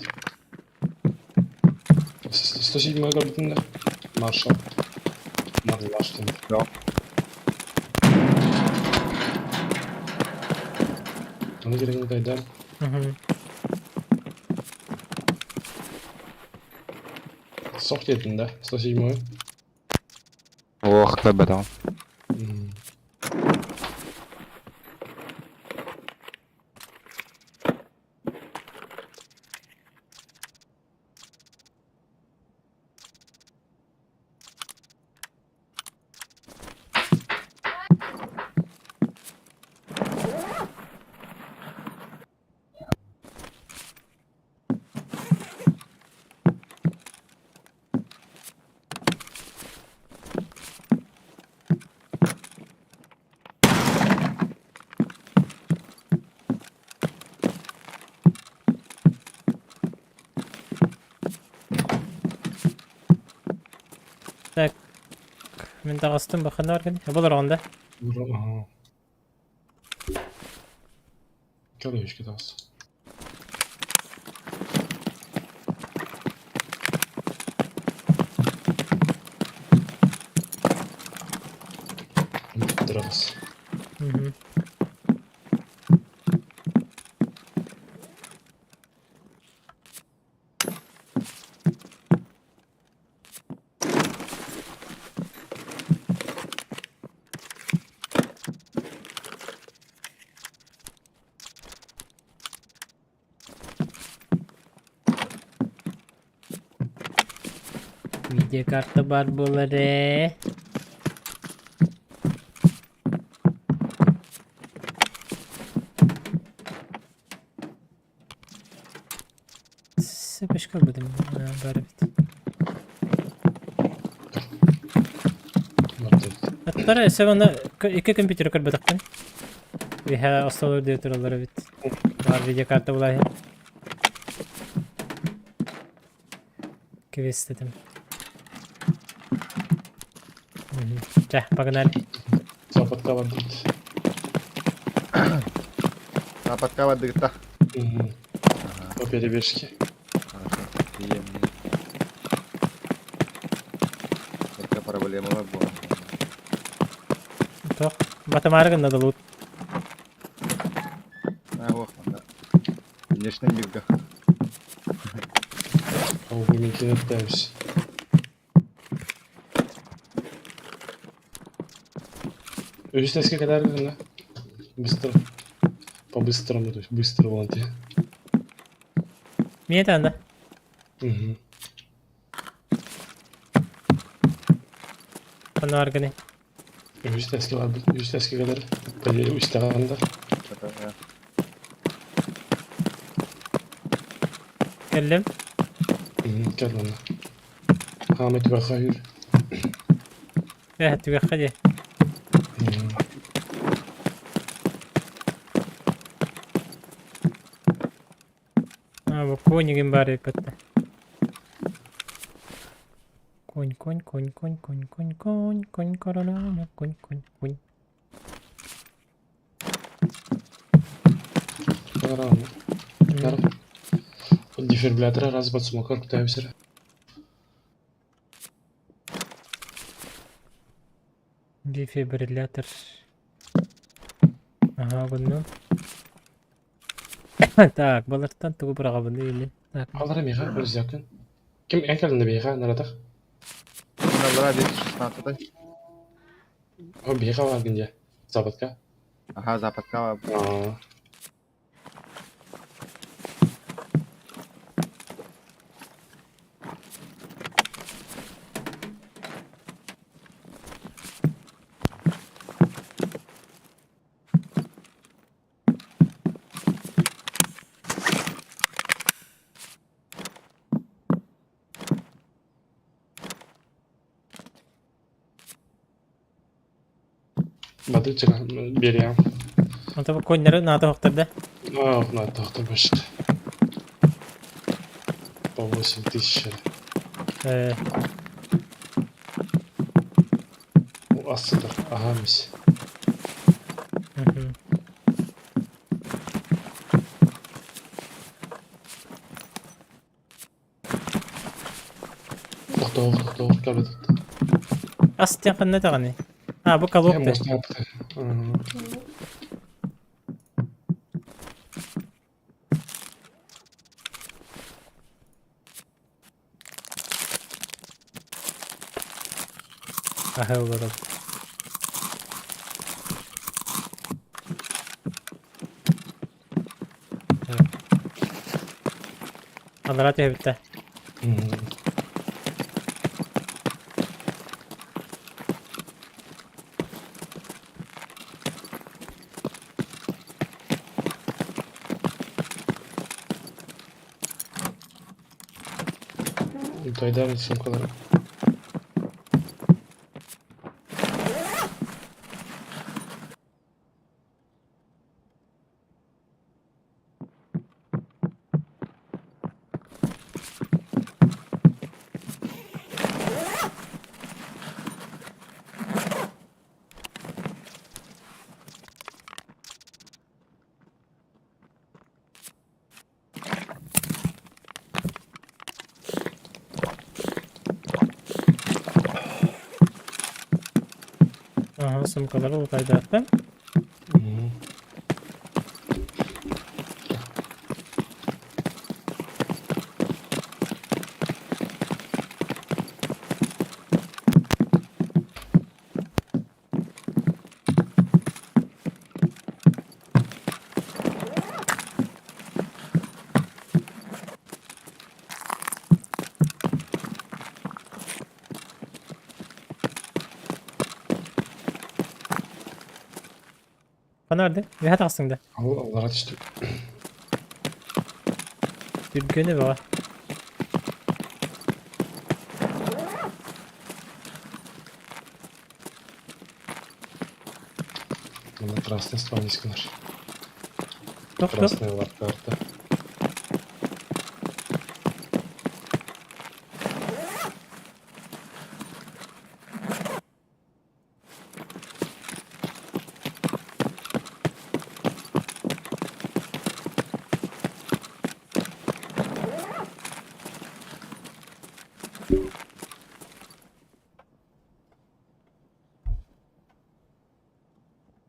107 көрбүтүндер. Маршал. Маршал. Yok. Аны керегин кайдан. Мгм. Сок дедин да. 107. Ох, көрбөтөм. Так. Мин таҕыстым бахана бар кини. Болор онда. Ага. Калешки тас. Дұрыс. Мгм. Видеокарта баар буолар ээ. Сөпөшкө ылбытым баар эбит. Аттара өссө манна икки компьютер көрбөтөхпүн. Биһэ остуол үрдүгэр тураллар эбит. Баар видеокарта булааһын. Квестетим. Чэ, погнали. Западка бардыбыт. Западка бардыгыта. По перебежке. Хорошо. Приемный. Только проблемалар буолан. Тох, батамары гынна да лут. А, ох, да. Конечно, мирга. Аугументин оттаемся. Үһүс тэскэ кэлээр гына. Быстро. По-быстрому, то есть быстро вон те. Миэ да? Угу. Ханна гыны? Үһүс тэскэ барбыт. Үһүс тэскэ кэлэр. Поделе үстэҕанда. Кэллим. Кэл манна. Хаамай түгэххэ үр. Э, түгэххэ дии. А, бу конигин баар эппэтте. Конь, конь, конь, конь, конь, конь, конь, конь, короля, конь, конь, конь. Дефибриллятора раз подсумокор кутаемся. Дефибриллятор. Ага, гынным. Так, балартан тугу быраҕабын или? Так. Алара миха рюкзакын. Ким эн кэлинэ биһиэхэ наратах? Алара 216 О, биһиэхэ бааргын дьэ. Западка. Ага, западка. Аа. Бады берем. Онто бу коннары наада охтор да? А, надо охтор башты. По 8 тысяч. Э. Асыдыр, ага, мис. Тохтоо, тохтоо, кэлбит. Ас диэн ханна даҕаны? А, бу колок да. Аһы олорор. Анараа түһэбиттэ. Дойдар сумкалары. Ага, сумкалары улутайдааттан. Ханарды, үһэ тахсыҥ да. Аллара түстүк. Түргэнэ бөҕө. Мына красный спавнискалар. Тох тох. Красная лапкарта.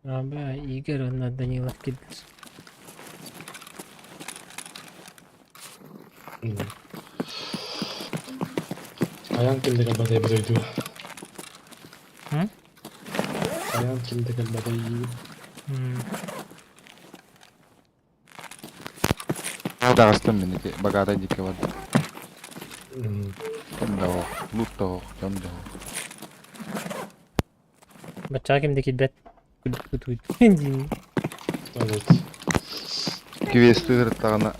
Аба, Игорь уонна Данилов киирдилэр. Айан кимде кэлбэтэй бу дойдуга? М? Айан кимде кэлбэтэй? Таҕыстым мин ити богатый дикке бардым. Ким да ох, лут да ох, дьон да ох. Баччаҕа ким да киирбэт. Дии. Evet. Квесты ырыттаҕына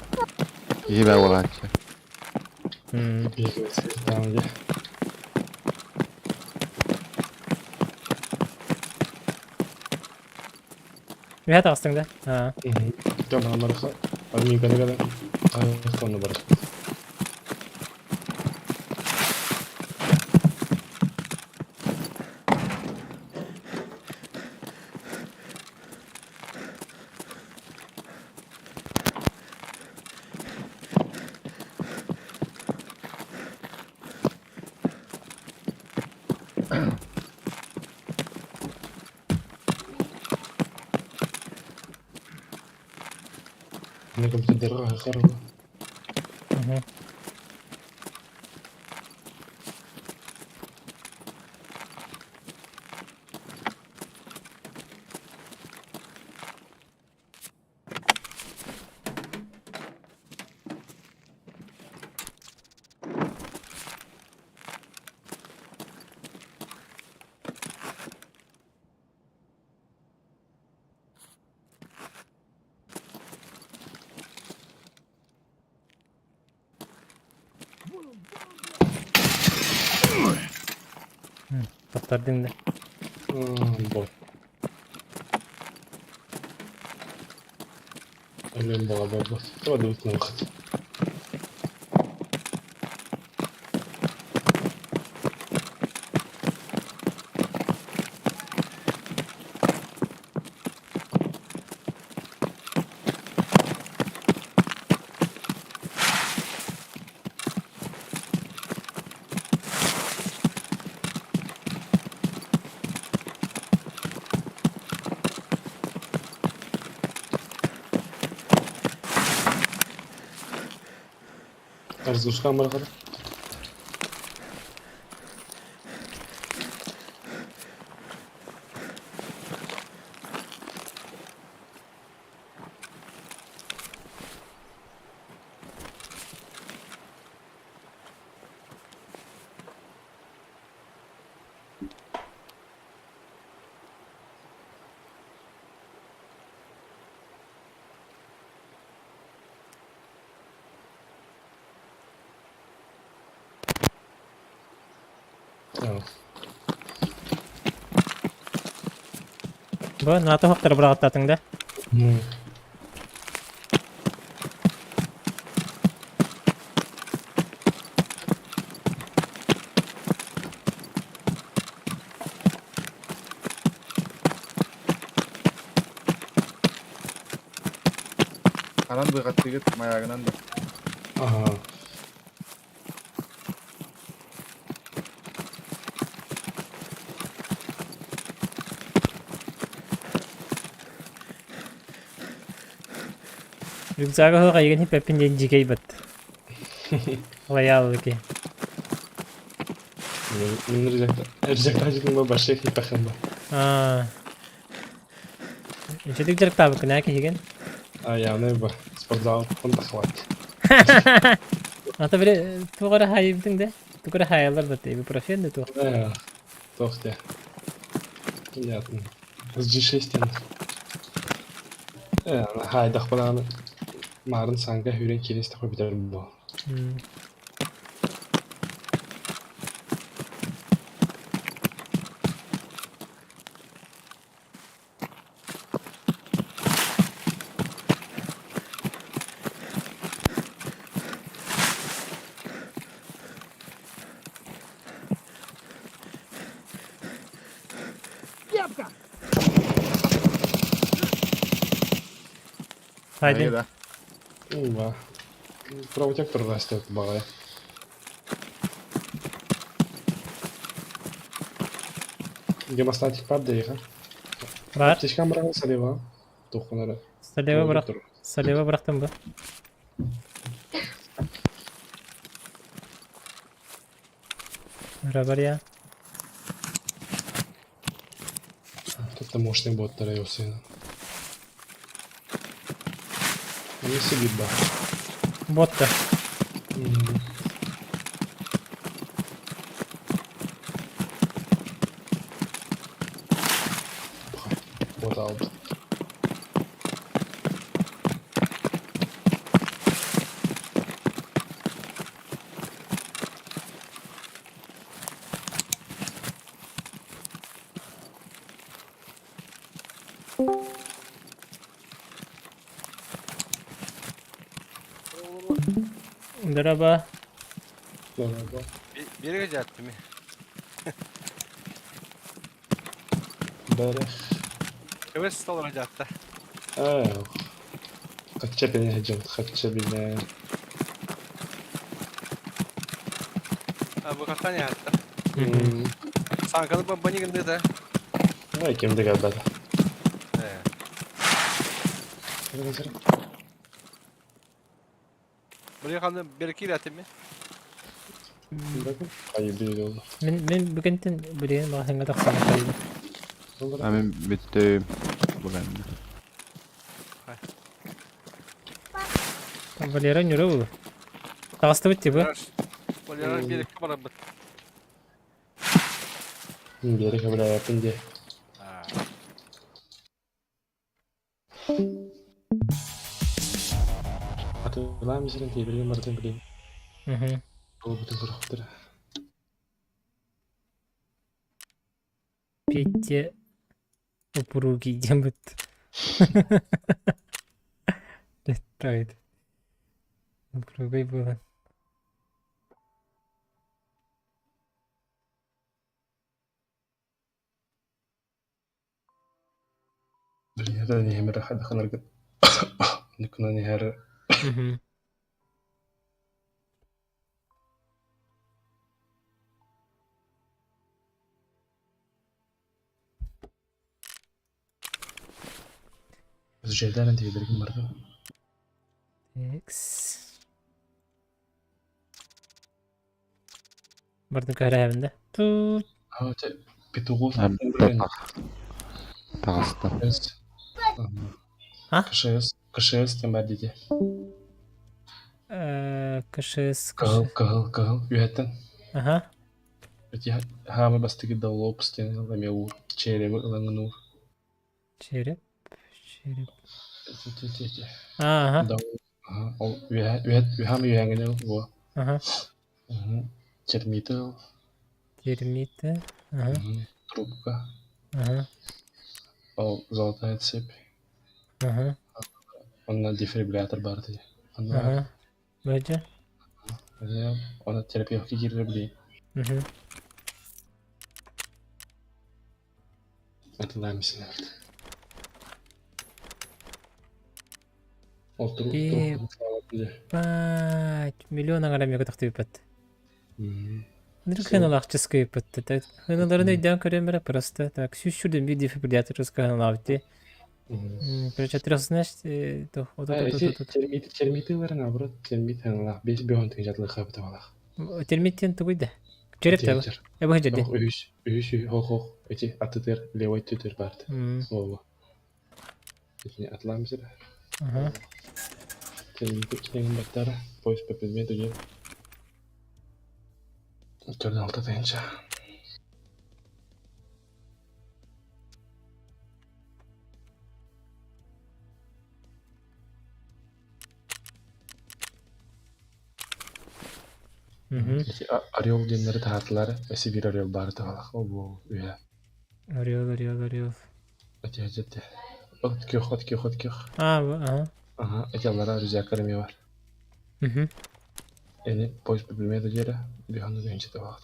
киһи бää буолааччы. Tamam gel. Үһэ таҕыстыҥ да? Аа. Tamam барыха. Армия када када. Бар. انكم تديروها خربة. Таптардыҥ да. Бот. Өлөн баҕа барбат. Тоҕо да Разгрузка барахата. Бу НАТО хоқтар бырағаттатың да? Анан быгаттыгыт маягынан да. Ага. Рюкзагы хоға еген хиппеппин диэн дьикэй бат. Лоялыки. Мин рюкзакта. Рюкзакта житин ба башек хиппахын ба. Аа. Инчедик дьарыктаабыккын ээ киһигин? А явно ба. Спортзал тахват. Ата били туох эрэ хаайбытыҥ да? Тугу эрэ хаайаллар бат ибупрофен да туох. Да. Тохте. Понятно. С G6 тянет. Хаайдахпына маарын саҥга сүүрэн киирэн истэхпинэ бүтэр буо. Кепка! Хайдын. Да. Ула. Проводяк растет баҕайы. Гемостатик бар дейха. Бар. Аптечкам быраҕын салева. Туххунары. Салева бырах. Салева бырахтым бу. Рабарья. Тут мощный боттар йосина. Не сидит ба. Ботта. Бот алды. Дороба. Дороба. Biri gecettim. Бәрі. Evet stol racatta. Ee, Хача beni hacım, хача beni. Ha bu katan ya hatta. Sankalı bani günde de. Ай, кемде geldi. Ee. Buraya kaldı bir iki iletim mi? Hayır bir oldu. Мен мен бүгүнтен билген багыңга тахсан кайды. Мен бүттүм. Бүгін. Валера нүрө бу. Тагысты битти бу. Валера bir iki bana bit. Бері kabul yapın diye. Атылам сен тебірген бардым білейін. Ол бүтін құрықтыр. Петя упругий дембит. Летает. Упругий было. Блин, это не хемер хад ханаргы. Никуна не хер. Жерден тебірген бардым. X. Бардым көрәбінде. Тут. А, петугов. Тағысты. А? КШС, КШС тем бар дейді. КШС. Кығыл, кығыл, кығыл. Үйәттен. Ага. Өте хамы бастығы даулоп стен ыламе ур. Черебі ылаңын ур. Череп. Череп. Те, те, те. Ага. Ол үйәм үйәңін ыл. Ага. Термиті ыл. Термиты. Ага. Трубка. Ага. Ол золотая цепь. Ага. Онна дефибриллятор бар дейді. Ага. Бәҗә. Она терапевтке кире билей. Атылам сен. Ол трубка. Ебать, миллион аңара мега тахты бит. Нырк хыналахчы скыпыт. Так, хыналарын өйдән көрөмөрө просто так сүз сүрден бир дефибриллятор хыналабыт. Короче, трех знаешь, то вот Термит, термиты бар наоборот, термит хыналах, бес беон тыгын жатылы хабыта балах. Термиттен тугуйда. Череп таба. Э бу жерде. Үс, үс, хох, хох, эти атытыр, левой түтер барды. Ооба. Этини атлам сир. Ага. Термиты килеген баттара, поиск по предмету дем. Төрдөн алты тыгынча. Ити Орел диэннэри таһаартылар, өссө биир Орел баары туһалаах. Ол буол үһэ. Орел, Орел, Орел. Ити ити. От күөх, от күөх, от күөх. А, ага. Ага, эти аллара рюкзактар эмиэ бар. Эни поезд предмета диэри биһанны дэнчи табаҕат.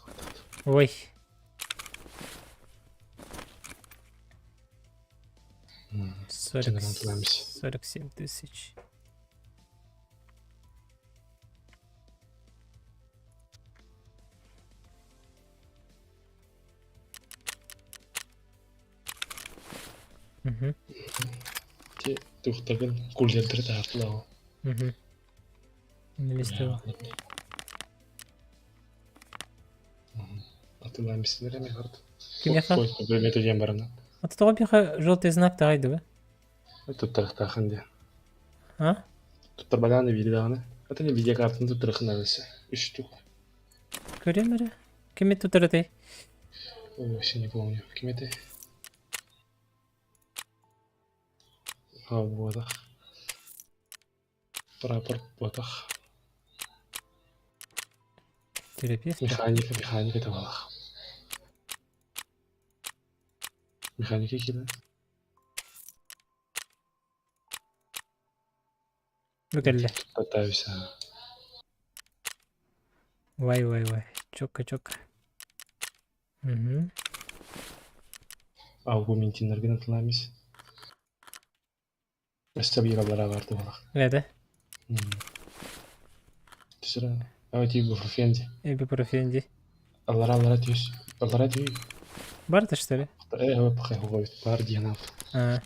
Ой. 40, 47 тысяч. Ти тухтагын кулердер таартылаа. Листого. Атылаан бисилер эми харт. Кимиэхэ? Предметы диэн барана. А тоҕо биэхэ желтый знак таҕайдыбы? Туттарахтаахын диэн. А? Туттарбадаан да биири даҕаны. Это не видеокартаны туттарахын наадасы. Үс штук. Көрүөм эрэ. Кими туттарытай? Ой, вообще не помню. Ким это? А, буотах. Прапор буотах. Терапевт. Механика, механика табалах. Механика киирдэ. Бу кэллэ. Пытаюсь. Вай, вай, вай. Чокка, чокка. Угу. Аугументиннаргын атылаамис. Өссө биир аллараа баар туһалаах. Эдэ. Түсүрэ. Ава ибупрофен ди. Ибупрофен ди. Аллараа аллараа түс. Аллараа тү. Бар что ли? Э, хава пахай хугавит. Бар диэн А.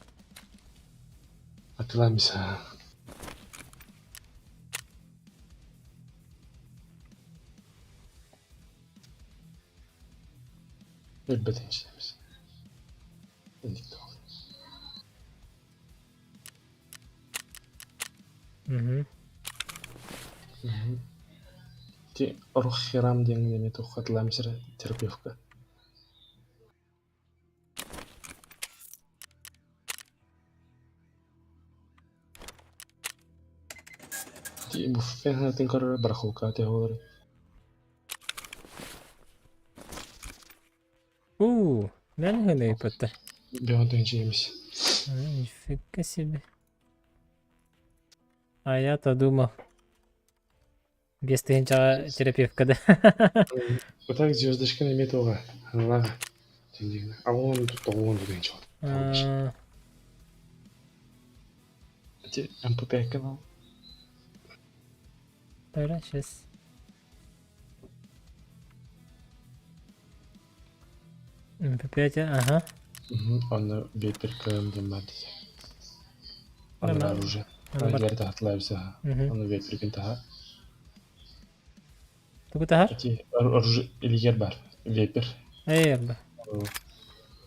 Атылаамис. Өлбөт инчилэмис. Инник Угу. Ти орух хирам диэн неме туххатылаамис эрэ терапевка. Ти буфе хатын көрөр барахолка те олор. У, мен гына ипотта. Беон тенчиемис. Нифига себе. А я-то думал. Без тыгынчаға терапевтка да. Вот так звездочка неме тоға. Аналага. Тендигне. А он тут он тут ничего. Ти МП5 канал. Тогда сейчас. МП5, ага. Оны веперка диэн баар дии. Аны оружие. Аны таһатлайбса. Аны веперкин таһа. Тугу таһар? Эти оружие илигер бар. Вепер. Эй, ба.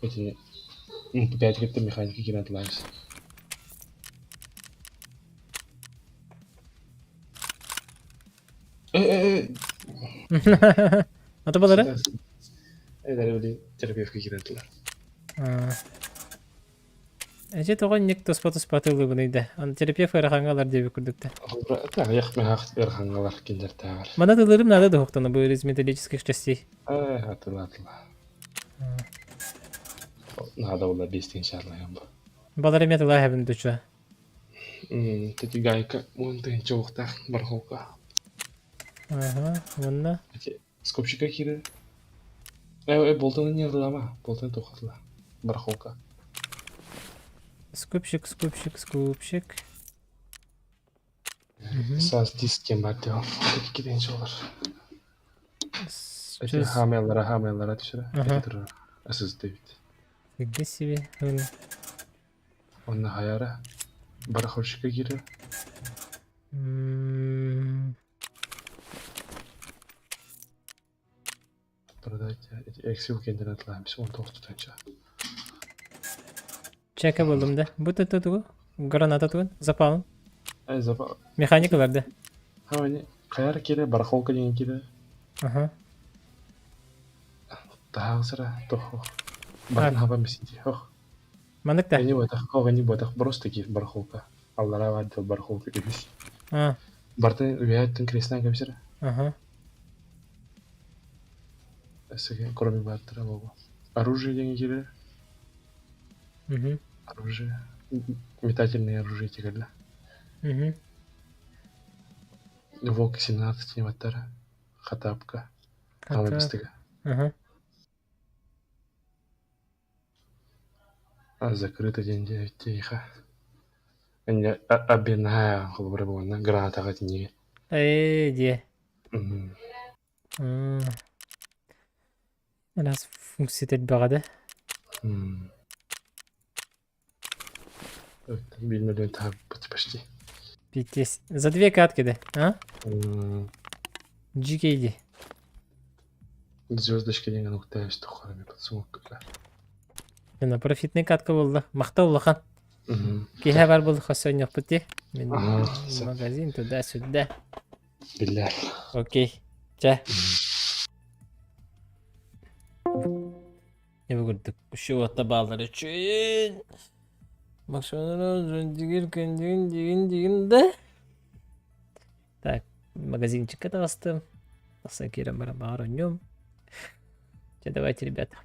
Эти МП5 кетте механика кирен атлайбс. Э, э, Ата балары? э. Э, терапевтка кирен атлар. Эже тоҕо ник туспа туспа тыллыбыный да. Аны терапевт ыарахангалар диэби курдукта. Тағыяқ мен ыарахангалар киндер тағар. Мана тылырым надо духтана был из металлических частей. Э, атыла атыла. Надо было бестен шарлайын бу. Балары металла хэбин дуча. Тети гайка он тен чоқтақ бархолка. Ага, онна. Скопчика кире. Э, болтаны не ылама, болтаны тоқтатыла. Барахолка. Скупщик, скупщик, скупщик. Саз диск бар деп. Киден чолар. Эти хамелара, хамелара түшүрө. Эти Асыз дейт. Фига себе. Онна хаяра. Барахолщика кире. Продать эти эксил кенден атлаймыз. 19 тутанча. Чека болдум да. Бу туту граната тугун. Запалын. Ай запал. Механикалар да. Хамани каяр кире барахолка деген кире. Ага. Тағысыра тохо. Барын хаба месити. Хох. Манык та. Они ботах, хох, они ботах. Просто ки барахолка. Аллара вадил барахолка үһүс. А. Барты үһәттин крестнан кемсер. Ага. Өссө кроме бартера буолуо. Оружие диэн киирэр. Мгм. Оружие. Метательное оружие тигеллэ. Мгм. Вок 17 небаттара. Хатапка. Хата. Хамабыстыга. Ага. А закрыто день тихо. Инде обменная холобура буолна гранатаҕа тинньиги. Ээ диэ. Мм. М. Раз функция элбэҕэ да. Мм. Билмелен таһаппыт почти. Пиздец. За две катки да, а? М. GKD. Звездочка диэн уктаешь тухарами подсумок. Ена профитный катка буолла. Махта улахан. Киһи бар буолла хосонньохпут дии. Мин Ага, магазин туда-сюда. Биллэр. Окей. Чэ. Не курдук үчүгэй бааллар үчүгэй. Максимум дигин дигин дигин да. Так, магазинчикка таҕыстым. Тахсан киирэн баран баҕар оонньуом. Чэ, давайте, ребята.